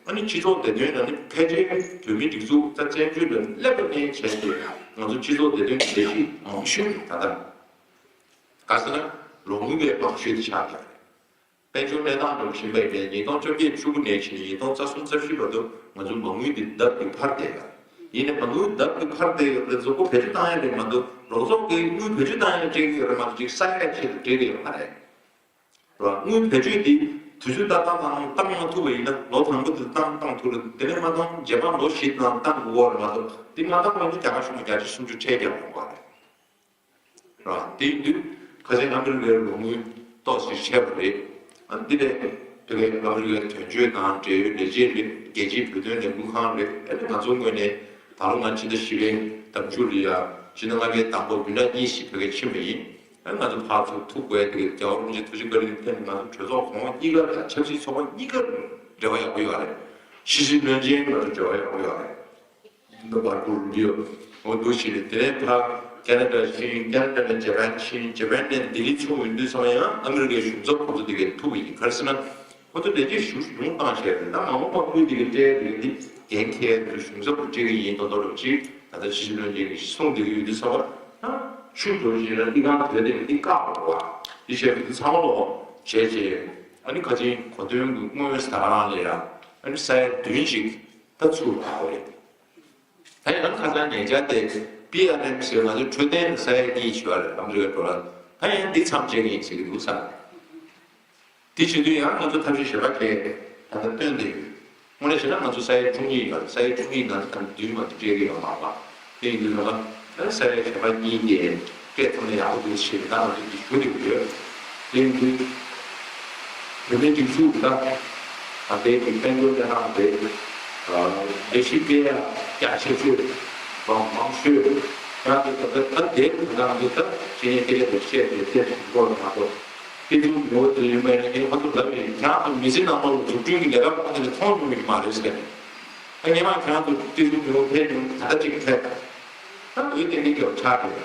ཨ་ནི་སྤྱི་ཚོགས་བདེ་དོན་ལ་ནི་ཕལ་ཆེར་བོད་མི་སྒྲིག་འཛུགས་ད་བཙན་བྱོལ་ལ་སླེབས་པ་ནས་བྱས་ཏེ་ང་ཚོ་སྤྱི་ཚོགས་བདེ་དོན་གྱི་ལས་གཞི་མང་ཤོས་ད་ལྟ་ག་ཟེར་ན་རོགས་དངུལ་བའི་མང་ཤོས་དེ་ཆགས་ཀྱི་རེད། དཔལ་འབྱོར་གནས་སྟངས་འགྲོ་བཞིན་པ་ཡིན་པས་ཉིས་སྟོང་བཅོ་བརྒྱད་བཅུ་དགུ་ནས་བྱས་ནས་ཉིས་སྟོང་རྩ་གསུམ་རྩ་བཞི་བར་དུ་ང་ཚོ་མ་དངུལ་འདི་ལྡབ་ཀྱིས་འཕར་བསྡད་ཡོད། ཡིན་ནའི་མ་དངུལ་ལྡབ་ཀྱིས་འཕར་བསྡད་ཡོད་རེད། མཛུབ་གུ་བེད་སྤྱོད་བཏང་ཡ་རེད་མ་གཏོགས་རོགས་ཚོགས་ཀྱིས་དངུལ་བེད་སྤྱོད་བཏང་ཡ་སྤྲད་ཀྱི་ཡོད་རེད་མ་གཏོགས་ཅིག་ས་ཡ་ཆེད་དུ་སྤྲད་ཀྱི་ཡོད་མ་རེད། རེད་བ། དངུལ་བེད་སྤྱོད་འདི་དུས་ཚོད་ཏག་ཏག་ནང་བཏང་མ་ཐུབ་པ་ཡིན་ན་ལོ་དང་པོ་དེ་བཏང་བཏང་ཐུབ་རེད། དེ་ནས་མ་བཏང་རྗེས་མ་ལོ་བཞི་ནང་བཏང་དགོས་རེད་མ་གཏོགས་འདི་མ་བཏང་བ་ཡིན་ན་རྒྱ་གར་གཞུང་ལ་བརྒྱ་ཆ་སུམ་ཅུ་ཁྲལ་རྒྱག་དགོས་པ་རེད། རེད་བ། དེ་ཡིན་དུས་ཁ་སང་ཨ་མི་རི་ཀའི་རོགས་དངུལ་ཏོག་ཙམ་ཆད་པ་རེད། ཨ་འདི་ནས་དེ་གའི་ཨ་མི་རི་ཀའི་དོན་གཅོད་དང་འབྲེལ་ཡོད་ལས་བྱེད་རེད། རྒྱལ་སྤྱིའི་བོད་དོན་ལས་འགུལ་ཁང་རེད། ཨ་ནི་ང་ཚོའི་ངོས་ནས་ད་ལོ་ང་ཕྱི་ཟླ་བཞི་པའི་ཟླ་མཇུག་ལ་ཡ་ཕྱི་ཟླ་ལྔ་པའི་དང་པོ་བི་ལ་གཉིས་ཤིག་བོད་སྐད་ཕྱིན་པ་ཡིན། ཨ་ང་ཚོ་ཕར་ཚུར་ཐུག་དགོས་དེ་རྒྱལ་བ་རིན་པོ་ཆེ་ཐུགས་རྗེ་བཀའ་དྲིན་ལ་བརྟེན་ནས་ང་ཚོ་གྲོས་ཚོགས་གོང་མ་གཉིས་ཀ་དང་ཆབ་སྲིད་ཚོགས་པ་གཉིས་ཀ་འབྲེལ་བ་ཡག་པོ་ཡོད་རེད། ཕྱི་སྲིད་བློན་ཆེན་ང་ཚོ་འབྲེལ་བ་ཡག་པོ་ཡོད་རེད། འདི་བར་སྐོར་འདི་ཡོད། འོ་འདུག་ཞིག་རེད། དེ་ནས་ཕར་ཁེ་ན་ཌ་ཕྱིན། ཁེ་ན་ཌ་ནས་ཇ་པན་ཕྱིན། ཇ་པན་ནས་ལྡི་ལི་ཚུར་ཡོང་དུས་ཙམ་ཡང་ཨ་མི་རི་ཀའི་གཞུང་ཚབ་ཁོ་ཚོ་དེ་གའི་ཐུག་ཡིན། ག་རེ་ཟེར་ན་ཁོ་ཚོ་ལས་བྱེད་ཞུ་ཉུང་བཏང་བྱས་རེད། ད་མ་འོངས་པ་དངུལ་དེ་གའི་སྤྲད་དེ་གའི་འདི་འགན་འཁྱེར་དུ་གཞུང་ཚབ་ཏུ་སྤྲད་ཀྱི་ཡིན་མདོག་མདོག་རེད་ཅིག་ད་ལྟ་ཕྱི་སྲིད་བློན་ཆེན་གྱིས་གསུངས་བསྡད་ཀྱི་ཡོད་དུས་ཙམ་པ་ད་ཆུ་འགྲོ་བཞིན་ལ་ཏི་གང་དོད་དེ་ཏི་བཀག་འགྲོ་བ་འདི་བྱས་པའི་འདི་ཚང་མ་ལོག་བྱས་རྗེས་ཨ་ནི་ཁ་ཆེན་གོ་སྟོན་གྱི་དངུལ་ཟ་རང་ལ་ཡ་ཨ་ནི་ས་ཡ་བདུན་ཅིག་ད་ཚུར་ལ་ཡོད་རེད། ད་ཡང་ཁ་སང་ཉེ་ཆར་དེ་པི་ཨར་ཨེམ་ཟེར་ང་ཚོ་འཕྲོད་བསྟེན་ལ་ས་ཡ་གཉིས་བྱེད་པ་རེད། ཨ་མི་རི་ཀའི་ཌོ་ལར། ད་ཡང་འདི་མཚམས་བཅད་ཀྱི་ཡིན་ཟེར་གྱི་འདུག་ས། དེ་བྱེད་དུས་ཡང་ང་ཚོ་ཐབས་ཤེས་གཞན་པ་གལ་ད་ལྟ་བཏོན་བསྡད་ཡོད། དངོས་གནས་བྱས་ན་ང་ཚོ་ས་ཡ་བཅུ་གཉིས་ཡོད་རེད། ས་ཡ་བཅུ་གཉིས་ནང་ནས་ད་ལྟ་བདུན་མ་གཏོགས་སྤྲད་ཀྱི་ཡོད་མ་རེད་པ། དེ་ཡིན་དུས་ང་ཚོ་ས་ཡ་གཞན་པ་གཉིས་དེ་སྤྲད་ཐུབ་ན་ཡག་པོ་འདུག་ཞེས་ད་ང་ཚོ་འདི་ཞུ་བསྡད་ཡོད། དེ་ཡིན་དུས་བོད་མིའི་སྒྲིག་འཛུགས་ད་ད་ལྟའི་གི་དཔལ་འབྱོར་གནས་སྟངས་དེ་ལས་གཞི་སྤེལ་ཡ་རྒྱ་ཆེ་ཤོས་མང་མང་ཤོས་ང་ཚོ་ད་ལྟ་ད་དེ་ད་ང་ཚོ་ད་ཕྱི་ཉིན་དེ་ལས་བཤད་དེ་བཤད་དེ་འགོར་མ་གཏོགས། སྤྱི་ཚོགས་ངོ་བོ་དེ་ཡོད་མེད་ཡིན་ཁོ་ཚོ་ལབ་ཡིན། ཁྱེད་རང་ཚོ་མི་ཚེ་ནང་ལོགས་ལ་འཛུགས་སྐྲུན་གྱི་ལས་ཀ་ཁོ་ཚོ་ནས་མཐོང་མྱོང་གི་མ་རེད་ཟེར། ད་སྔོན་མ་ཁྱེད་རང་ཚོ་སྤྱི་ཚོགས་ངོ་བོ་ཕེབས་མྱོང་ད་ལྟ་ཅིག་ཕེབས། ད་འོས་དེ་འདྲའི་སྐྱོ་ཆགས་རེད།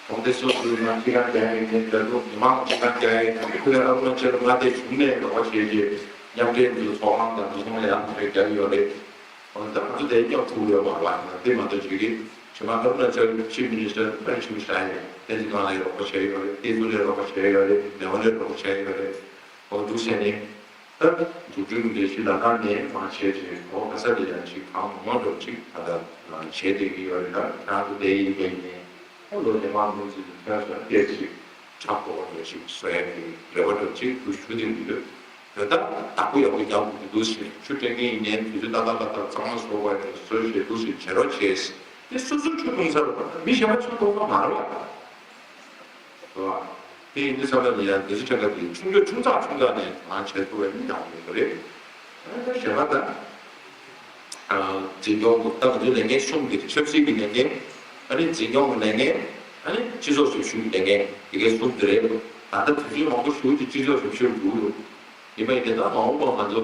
གོང་དེ་སོ་སོའི་ནང་སྤྱི་ཁང་རྒྱག་ཡིན་ནའི་འདྲ་འདུག་མི་མང་སྤྱི་ཁང་རྒྱག་ཡིན་ཁོས་ཨ་རུ་ན་ཅལ་མངའ་སྡེ་གཞུང་ནས་རོགས་པ་བྱས་རྗེས་མཉམ་འབྲེལ་འདུ་ཚོགས་ཁང་དང་འདུ་ཚོགས་ལ་ཡང་ཕེབས་རྒྱག་ཡོད་རེད། ད་ང་ཚོ་དེ་སྙོབ་ཐུབ་ཡོད་མ་རེད་པ། དེ་མ་གཏོགས་ཅིག་གི་ཕྱི་མ་ཨ་རུ་ན་ཅལ་ཆིབ་མི་ནི་སི་ཊར་ཕན་ཆུ་ཤ་ཡེ་བསྟན་འཛིན་དབང་ལས་རོགས་པ་བྱས་ཡོད་རེད། བསྟན་འཛིན་ལས་རོགས་པ་བྱས་ཡོད་རེད། མེ་ཝ་ལས་རོགས་པ་བྱས་ཡོད་རེད། འོ་འདུག་བྱས་ནས་ད་འཛུགས་སྐྲུན་ལས་གཞི་ལ་ཁག་ནས་མ་བྱས་ཅིག་འོ་ག་ས་ལ་ཡང་ཅིག་གང་མང་མང་འགྲོ་ཅིག་ད་ལྟ་བྱས་བསྡད་ཀྱི་ཡོད་རེད། ད་ཁྱེད་རང་ཚོ་དེ་ཡིན་པ་ཡིན་ནའི་ཨ་ལོ་ལས་མང་མང་ཅིག་ཐོན་སོང་སྐད་ཅིག་ཁྲག་པོ་འགྲོ་ཅིག་བཟོ་ཡ་གི་རེ་བ་འགྲོ་ཅིག་ཏུ་ཞུ་བསྡད་ཀྱི་ཡོད། དོན་དག་བདག་པོ་ཡག་པོ་རྒྱག་དགོས་ཀྱི་འདུག་ཟེར། ཆུ་སྤྲད་མཁན་ཡིན་ནའི་དུས་ཚོད་ཏག་ཏག་ཏག་ཏག་ཚང་མ་བཟོ་དགོས་ནས་བཟོས་བྱས་འདུག་ཟེར་བྱེད་རོགས་བྱས། དེ་སོ་སོ་ཆུ་འཐུང་ས་རེད་པ། མི་གཞན་པ་ཆུ་འཐུང་ས་མ་རེད་པ། རེད་པ། དེ་ཡིན་དུས་ཙམ་པ་ལ་ཡང་དེ་ཚོ་ཆ་ག་དེ་ཆུང་ཆུང་ཆུང་ཙག་ཆུང་ཙག་ནས་ང་བྱེད་ཐུབ་པ་ཡིན་ཡང་ཡོད་རེད། ཨ་ནི་གཞན་པ་ད། འཛིན་སྐྱོང་གི་ད་ང་ཚོའི་ལས་འགན་གསུམ་དེ་ཆབ་སྲིད་ཀྱི་ལས་འགན། ཨ་ནི་འཛིན་སྐྱོང་གི་ལས་འགན། ཨ་ནི་སྤྱི་ཚོགས་ཞབས་ཞུའི་ལས་འགན་དེ་གའི་གསུམ་དེ་རེད། ད་ལྟ་དུས་ཚོད་མང་པོ་ཞིག་གི་སྤྱི་ཚོགས་ཞབས་ཞུར་འགྲོ་གི་འདུག་ཡིན་པ་ཡིན་ཏེ་ད་མ་འོངས་པར་ང་ཚོ་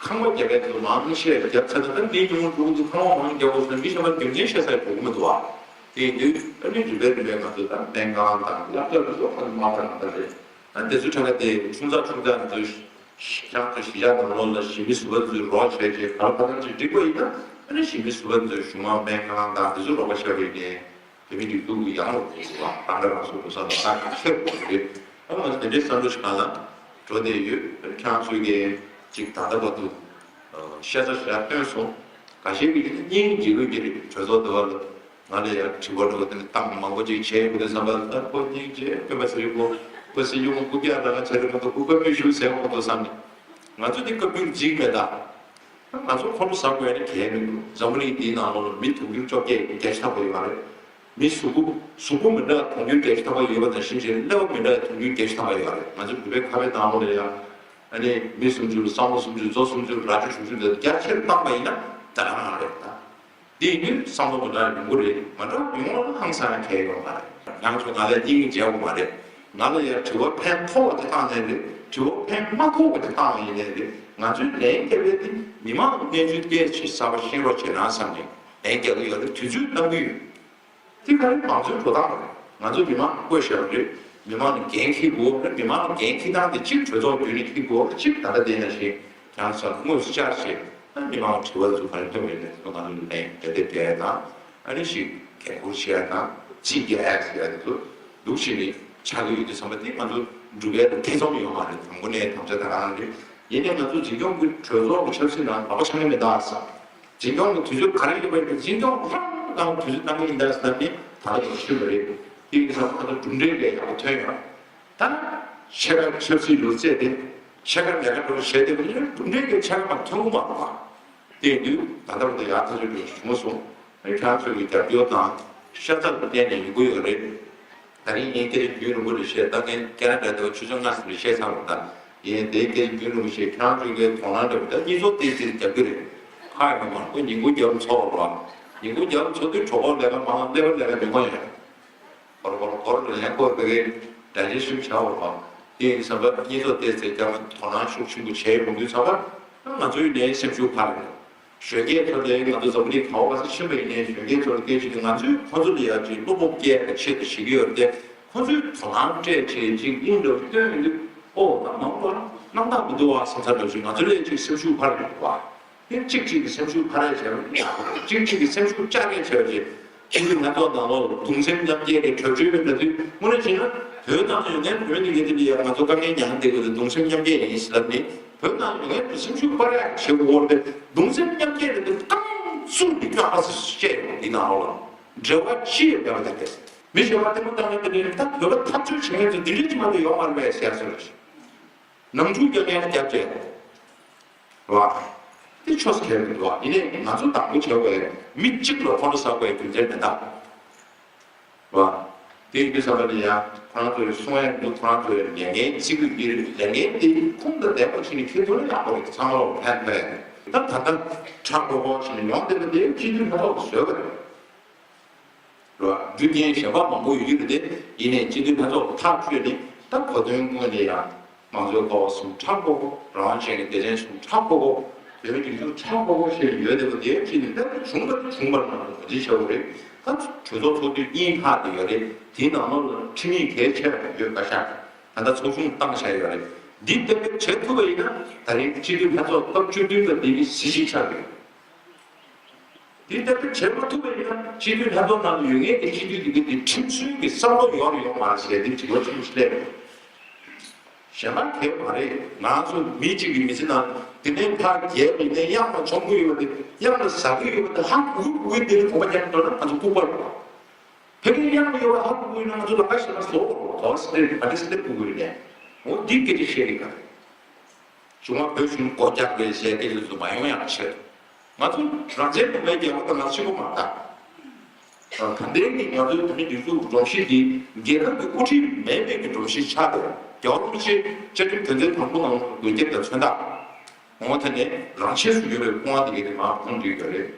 ཁང་པ་བརྒྱབ་པའི་ཚོ་མང་ཆེ་བརྒྱབ་ཚར་ན་ད་མི་ཉུང་ངུ་འགྲོ་གི་འདུག་ཁང་པ་མང་བརྒྱབ་པ་སོང་ན་མི་གཞན་པ་རྒྱུ་མཚན་བཤད་ས་ཡང་འགྲོ་གི་མི་འདུག་ཨ། དེ་ཡིན་དུས་ཨ་ནི་རིམ་པས་རིམ་པས་ང་ཚོ་ད་སྨན་ཁང་དང་སློབ་གྲྭ་དེ་ཚོ་ཁ་མ་ཁ་ནང་ད་རེད། ཨ་དེ་ཚོ་ཁྲ་ཁ་དེ་ཆུང་ཙག་ཆུང་ཙག་ང་ཚོ་ཤང་དང་གཞིས་ཆགས་ནང་ལོགས་ལ་གཞིས་མི་ཟུར་པ་ཚོས་རོགས་བྱས་རྗེས་ག་ལ་ག་ལ་ཅིག་འགྲིག་པ་ཡིན་ན། ཨ་ནི་གཞིས་མི་ཟུར་པ་ཚོས་གཞུང་དམངས་སྨན་ཁང་དང་དེ་ཚོ་རོགས་པ་བྱས་པ་ཡིན་ནའི་བོད་མི་རིགས་འདུག་ཡང་རོགས་པ་ཞུ་བ་རང་ག་རང་སོ་སོ་ས་ལ་ད་ག་ཁྱེར་དགོས་རེད། ཨ་ང་ཚོ་དེ་འདྲའི་བསམ་བློ་ཞིག་གང་ལ་འགྲོ་བསྡད་ཡོད། ཁྱེད་རང་ཚོས་ཀྱི་ཅིག་ད་ལྟ་བར་དུ་ཤ་ཚ་ཞེ་དྲག་བཏོན་སོང་། འགའ་ཤས་ཀྱིས་སྙིང་རྗེ་གི་རེད། གྲོས་ཚོགས་འདི་བ་ལ་ང་ལ་ཡང་དྲི་བ་འགྲོ་དེ་ནི་གཏམ་མང་པོ་ཅིག་བྱས་ཡོང་དུས་ཙམ་པ་ལ་ད་ཁོ་སྙིང་རྗེ་སྟོན་པ་ཚེ་རིང་ཁོ་ཁོ་སྲིད་སྐྱོང་རྐུབ་བཀྱག་ལ་ང་བྱས་ཏེ་ང་ཚོ་སྐུ་བཀའ་མོལ་ཞུ་ཟེར་ཁོ་ཚོ་བསམ་ནས། ང་ཚོ་འདི་བཀའ་འགྱུར་འཇིག་མེད་ད། ང་ཚོ་ཁོ་ཚོ་ཟ་དགོས་ནི་གལ་མི་འདུག་འཛམ་བུ་གླིང་འདིའི་ནང་ལོགས་ལ་མི་དུང་ཕྱུར་བཅོ་བརྒྱད་བརྒྱ་ཆ་ཐམ་པ་ཡོད་རེད། མི་གཟུགས་པོ་གཟུགས་པོ་མི་འདྲ་དུང་ཕྱུར་བརྒྱད་ཅུ་ཐམ་པ་ཡོད་པ་དང་གཞི་བྱས་ཀླད་པ་མི་འདྲ་དུང་ཕྱུར་བརྒྱད་ཅུ་ཐམ་པ་ཡོད་རེད། ང་ཚོ་བོད་པའི་ཁ་བའི་ནང་ལོགས་ལ་ཡང་ཨ་ནི་མི་སུམ་ཅུ་བསམ་བློ་སུམ་ཅུ་མཛོ་སུམ་ཅུ་དང་བརྒྱ་ཆ་བཏང་པ་ཡིན་ན་ད་ག་རང་རེད་ད། འདི་ཡིན་དུས་བསམ་བློ་མི་འདྲ་ཡོང་གི་རེད། མ་འདྲ་ཡོང་བ་ལ་ཧང་སང་ཡང་གལ་ཡོད་མ་རེད། ང་ཚོ་ང་ལ་སྙིང་རྗེ་བོ་མ་རེད། ང་ལ་ཡང་དྲི་བ་ཕན་ཐོགས་པ་དེ་བཏང་ནའི་རེད། དྲི་བ་ཕན་མ་ཐོགས་པ་དེ་བཏང་ཡིན་ནའི་རེད། ང་ཚོའི་ལན་རྒྱག་པའི་དེ་མི་མང་གི་གནས་ཚུལ་སྐད་ཆ་གསར་པ་ཤེས་རོགས་བྱེད་རང་བསམ་ནས་ལན་རྒྱག་གི་ཡོད་རེད། དུས་ཚོད་གནང་གི་ཡོད། དེ་ག་རེ་མང་གཙོའི་འགྲོ་སྟངས་རེད། ང་ཚོ་མི་མང་བསྐོས་བཞག་པ་རེད། མི་མང་ལ་འགན་འཁྱེར་དགོས་རེད། མི་མང་ལ་འགན་འཁྱེར་སྟངས་དེ་གཅིག་གྲོས་ཚོགས་བརྒྱུད་ནས་འཁྱེར་དགོས་རེད། གཅིག་ད་ལྟ་བསྡད་ན་ཞིག་ཀྱང་ས་དངོས་སུ་བཅར་བྱས་ཨ་མི་མང་དྲི་བ་ཚོ་ག་རེ་ཐོན་པ་ཡིན་ནའི་ཚོ་ང་ཚོ་ལ་ལན་དེ་འདྲ་རྒྱག་ཡ་དང་ཨ་ནི་ཞིག་འགན་འཁུར་བྱེད་ཡ་དང་ཚིག་རྒྱག་ཡ་ཟེར་ཡ་དེ་ཚོ་འདུག་བྱས་ནས་ཆགས་ཀྱི་ཡོད་དུས་ཙམ་པ་དེ་ང་ཚོ་འགྲུབ་ཡ་དེ་ཐེ་ཚོམ་ཡོད་མ་རེད། དང་པོ་ནས་དམ་བཅའ་ད་ག་རང་རེད། ཡིན་ནའི་ང་ཚོ་འཛིན་སྐྱོང་གི་གྲོས་ཚོགས་ཀྱི་ཆབ་སྲིད་ནང་ལག་པ་འཆང་གི་མེད་ད་ཟེར། འཛིན་སྐྱོང་གི་དུས་ཚོད་ག་རེ་ཡོད་པ་ཡིན་ན་འཛིན་སྐྱོང་རང་གང་དུས་ཚོད་གནང་གི་ཡིན་ད་ཟེར་ནས་ད་ལྟ་ཞུས་པ་རེད། དེ་ཡིན་ཙང་ད་ལྟ་གྲུབ་འབྲས་ལས་ཡག་པོ་ཐོན་ཡོད། ད་ཕྱེད་ཀ་ཆབ་སྲིད་ལུགས་རྩལ་དེ་ཕྱེད་ཀ་ལས་ཀ་འགྲོ་བྱས་ཏེ་གྲུབ་འབྲས་ཀྱི་ཕྱེད་ཀ་མ་ཐོན་གི་མ་རེད་པ། དེ་ཡིན་དུས་ད་ལྟ་བར་དུ་ཡག་ཐག་ཆོད་དུ་བྱུང་སོང་། ཁྱེད་རང་ཚོའི་རྒྱབ་སྐྱོར་དང་ཤ་ཚ་དང་བརྟེན་ནས་ཡོང་གི་ཡོད་རེད། ད་རིང་ངས་སྐད་ཆ་རྒྱུན་རིང་པོ་རེ་བཤད། ད་ངས་ཁེ་ན་ཌ་དེ་བ་ཆུ་ཚོད་ལྔ་ཙམ་རེ་བཤད་ཚར་བ་དང་། ངས་དེའི་སྐད་ཆ་རྒྱུན་རིང་པོ་བཤད། ཁྱེད་རང་ཚོའི་སྐད་དོ་སྣང་འདྲ་པོ་ད་གཉིས་ཚོགས་ཏོག་ཙམ་རྒྱབ་ཀྱི་རེད། ཁག་ཡོད་མ་རེད། ཁོ་ཉིན་གུང་རྒྱབ་ཚོགས་རོགས། ཉིན་གུང་རྒྱབ་ཚོགས་དུས་གྲོགས་པོ་ལས་ཀ་མང་ཀླད་པ་ལས་ཀ་ཉུང་མ་ཡོད། གོར་གོར་གོར་ལ་ཡང་གོར་བའི་གྲ་རྒྱས་ཤིག་བྱ་བ་རོགས། དེ་ཡིན་བསམ་པ་གཉིས་ཚོགས་ཏོག་ཙམ་རྒྱབ་དོ་སྣང་ཤུགས་ཆེན་པོ་བྱས་ཡོང་དུས་ཚོགས་པ་ང་ཚོའི་ནས་སེམས་ཤུགས་འཕར་རེད། གཞོན་སྐྱེས་ཚོ་ལས་ང་ཚོ་འཛམ་བུ་གླིང་ག་བ་ག་ས་ཕྱིན་པ་ཡིན་ནའི་གཞོན་སྐྱེས་ཚོ་ལ་སྐད་ཆ་དེ་ང་ཚོས་ཁོ་ཚོ་ལ་ཡག་ཅིག་བློ་སྤོབས་སྐྱེ་ཡག་ཆེད་དུ་བྱེད་ཀྱི་ཡོད་རེད་དེ། ཁོ་ཚོས་དོ་སྣང་སྤྲད་བྱས་ཅིག་དབྱིངས་འདྲ་བོ་སྟོན་ཡོང་དུས་ཨོ་ད་མང་པོ་རྣམ་དག་མི་འདུག་བ་བསམ་ས་འདྲ་བོ་ཞིག་ང་ཚོ་ལ་ཡག་ཅིག་སེམས་ཤུགས་འཕར་ཡོང་དུས་བ། དེ་གཅིག་གཅིག་གི་སེམས་ཤུགས་འཕར་ཡག་བྱས་པ་ཡག་པོ་རེད། གཅིག་གཅིག་གི་སེམས་ཤུགས་བཅག་ཡག་བྱས་པ་བྱས། ཁྱེད་ཚོས་ང་ཚོ་ནང་ལོགས་ལ་གདུང་སེམས་མཉམ་སྐྱེད་ཀྱི་གྲོས་ཆོད་མེད་པ་དུས་དངོས་གནས་བྱས་ན་བོད་ནང་ཡོད་མཁན་བོད་མི་འདི་ག་དེ་ལ་ཡང་ང་ཚོ་དཀའ་ངལ་མྱངས་བསྡད་དགོས་ཏེ་གདུང་སེམས་མཉམ་སྐྱེད་ཡིན་ཟེར་ལབ་ནས་བོད་ནང་ཡོད་མཁན་དུ་སེམས་ཤུགས་སྤར་ཡག་བྱེད་དགོས་རེད། གདུང་སེམས་མཉམ་སྐྱེད་རེད་དེ་རྐང་བཙུགས་ནས་སྐྱོན་ཨ་སི་སི་བཤད་ཡོད་འདི་ནང་ལོགས་ལ་འབྲེལ་བ་ཅི་ཡོད་པ་དེ་རེད། མི་གཞན་པ་ལྟད་མོ་བལྟ་མཁན་དེ་འདྲས་ད་བོད་པ་འཐབ་རྩོད་བྱེད་མཁན་ཚོ་འདི་འདྲས་ཅིག་མ་གཏོགས་ཡོད་མ་རེད་པས་ཟེར་ཡག་བཟོ་རེད། ནང་འཁྲུག་རྒྱག་མཁན་རྒྱབ་བྱས། རེད་བ། དེ་ཆོས་ཁེལ་འདུག་བ། ཡིན་ནའི་ང་ཚོ་དང་པོ་བྱེད་དགོས་མི་གཅིག་ལ་ཁོ་ན་ཟ་དགོས་རྒྱུ་མཚན་མེད་ད། རེད་བ། དེ་ཡིན་དུས་ཙམ་པ་ལ་ཡང་ཁོ་རང་ཚོའི་གསུང་ཡ་འདུག་ཁོ་རང་ཚོའི་ལས་འགན་བརྩི་གི་ཡོད། ལས་འགན་དེ་ཁུངས་དང་ལྡན་པ་བྱས་ནས་འཁྱེར་ཐུབ་ན་ཡག་པོ་རེད། ཚང་མ་ལ་ཕན་ཐོགས་ཡ་རེད། ད་ད་ལྟ་ཁྲག་ཁོག་ཁོག་བྱས་ནས་ཡོང་བསྡད་པ་དེ་སྤྱི་འཐུས་ལྷན་ཚོགས་ཀྱིས་བཟོས་པ་རེད། རེད་བ། རྒྱུ་རྐྱེན་གཞན་པ་མང་པོ་ཡོད་ཀྱི་རེད་དེ། ཡིན་ནའི་སྤྱི་འཐུས་ལྷན་ཚོགས་ཐག་གཅོད་ནས་ད་གོ་དོན་དངོས་ནས་ཡང་དམངས་གཙོའི་ཀ་བ་གསུམ་ཁྲག་ཁོག་ཁོག་རང་དབང་ཅན་གྱི་སྡེ་ཚན་གསུམ་ཁྲག་ཁོག་ཁོག་བོད་མི་སྒྲིག་འཛུགས་ཁྲག་ཁོག་ཁོག་ཞེས་ཡོད་བསྡད་པ་དེའི་ཕྱི་ནས་ད་བྱུང་བ་དེ་བྱུང་བར་ངོས་འཛིན་བྱ་དགོས་རེད། ད་གྲོས་ཚོགས་ཚོགས་དུས་གཉིས་ལྷག་དེ་ཡོད་རེད། དེའི་ནང་ལོགས་ལ་ཁྲིམས་ཡིག་གལ་ཆེ་བ་ཡོད་པ་ཤག་ད་ལྟ་ཚོགས་ཆུང་བཏང་བཞག་ཡོད་རེད། འདི་གཏན་འབེབས་བྱེད་ཐུབ་པ་ཡིན་ན་ད་རེས་སྤྱི་འཐུས་ལྷན་ཚོགས་སྐབས་བཅུ་བདུན་པ་འདི་གི་གཟི་བརྗིད་ཆགས་ཀྱི་ཡོད། དེ་ལྟ་བུ་བྱེད་མ་ཐུབ་པ་ཡིན་ན་སྤྱི་འཐུས་ལྷན་ཚོགས་ནང་དུ་ཡོད་མཁན་གྱི་སྤྱི་འཐུས་དེ་གའི་དེ་ཁྲིམས་སྲོལ་གྱི་བསམ་བློ་ཡོད་རེད་ཡོད་མ་རེད་ཟེར་དེ་དྲི་བ་ཆེན་པོ་ཞིག་སླེབས་ཡོད། གཞན་པ་གལ་མ་རེད། ང་ཚོ་མི་གཅིག་གི་མི་ཚེ་ནང་དེ་ནས་ཕར་རྒྱལ་བ་ཡིན་ནའི་གཡང་ལ་མཆོང་གི་ཡོད་པ་དེ་གཡང་ལ་ཟ་གི་ཡོད་པ་དེ་ཧ་གོ་གི་དེ་ནས་གོམ་པ་རྒྱག་འགྲོ་ན་ང་ཚོ་ལྐུགས་པ་རེད། ཕ་གིར་གཡང་ཡོད་པ་ཧ་གོ་གི་ཡོད་ན་ང་ཚོ་ལམ་ཁ་གཞན་པ་བཟོ་དགོས་རེད། དོ་སི་ལེ་བ་ཏི་སི་ལེ་ཕུ་གི་ཡོད་ནས་འོ་འདི་སྐད་ཆ་བཤད་གི་ག་རེད། བྱུང་བ་བོད་གཞུང་སྒོ་རྒྱག་པའི་ཞལ་སྐད་ཆ་ཚོ་མ་ཡོང་ཡག་ཆེད། ང་ཚོ་རང་བཙན་གོང་མའི་རྒྱལ་ཁབ་དང་ང་ཚོ་གཅིག་པ་མ་རེད། ད་ལྟའི་གི་ང་ཚོའི་བོད་མི་སྒྲིག་འཛུགས་སྒྲོམ་གཞི་འདི་རྒྱལ་ཁབ་ཀྱི་དབུ་ཁྲིད་མེད་པའི་གི་སྒྲོམ་གཞི་ཆགས་ཡོད། རྒྱལ་བ་རིན་པོ་ཆེ་བཅའ་ཁྲིམས་དོན་ཚན་དང་པོ་ནང་ལ་འགོད་རྒྱབ་དང་མཚོན་རྟགས། འོ་དེ་ནས་རང་ཆས་སུ་ཡོད་པའི་སྐུ་དབང་དེ་གའི་དེ་མར་ཁོང་འདུས་ཡོད་རེད།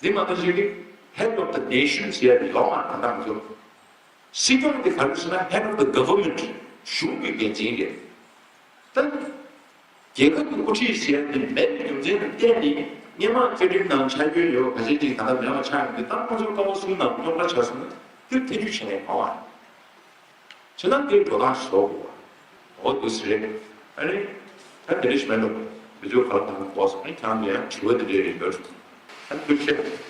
འདི་མ་གཏོགས་ཅིག་གི་Head of the Nation ཟེར་ཡ་དེ་ཡོད་མ་རེད། ད་ལྟ་ང་ཚོ་སྲིད་སྐྱོང་དེ་ག་རེ་ཟེར་ན་Head of the Government གཞུང་གི་འགན་འཛིན་རེད། ད་རྒྱལ་ཁབ་ཀྱི་དབུ་ཁྲིད་ཟེར་ཡ་དེ་མེད་པའི་རྒྱུ་མཚན་ལ་བརྟེན་ནས་སྔོན་མ་བཅའ་ཁྲིམས་ནང་ཆ་རྒྱུས་ཡོད་ཁ་ཤས་ཅིག་ད་ལྟ་མེད་པ་ཆགས་ཡོང་དུས་ད་ཁོང་ཚོ་ཀ་བ་གསུམ་ནང་རྙོག་དྲ་ཆགས་སོང་ན་དེར་ཐེ་བྱུས་བྱས་ནས་གང་བ་རེད། བྱས་ན་འདིར་འགྲོ་སྟངས་ཤིག་བཟོ་དགོས་པ། འོ་འདུག་སེ་རེད། ཨ་ནི། ད་དེ་འདྲ་ཞིག་མེད་འགྲོ། དེ་ཚོའི་ཁ་ལ་ད་ལྟ་འགོག་སོང་ནས་ཁྱང་དུ་ཡང་དྲི་བ་དེ་འདྲ་ཡོད་འགྲོ། ཨ་ནི་ཐུགས་རྗེ་ཆེ།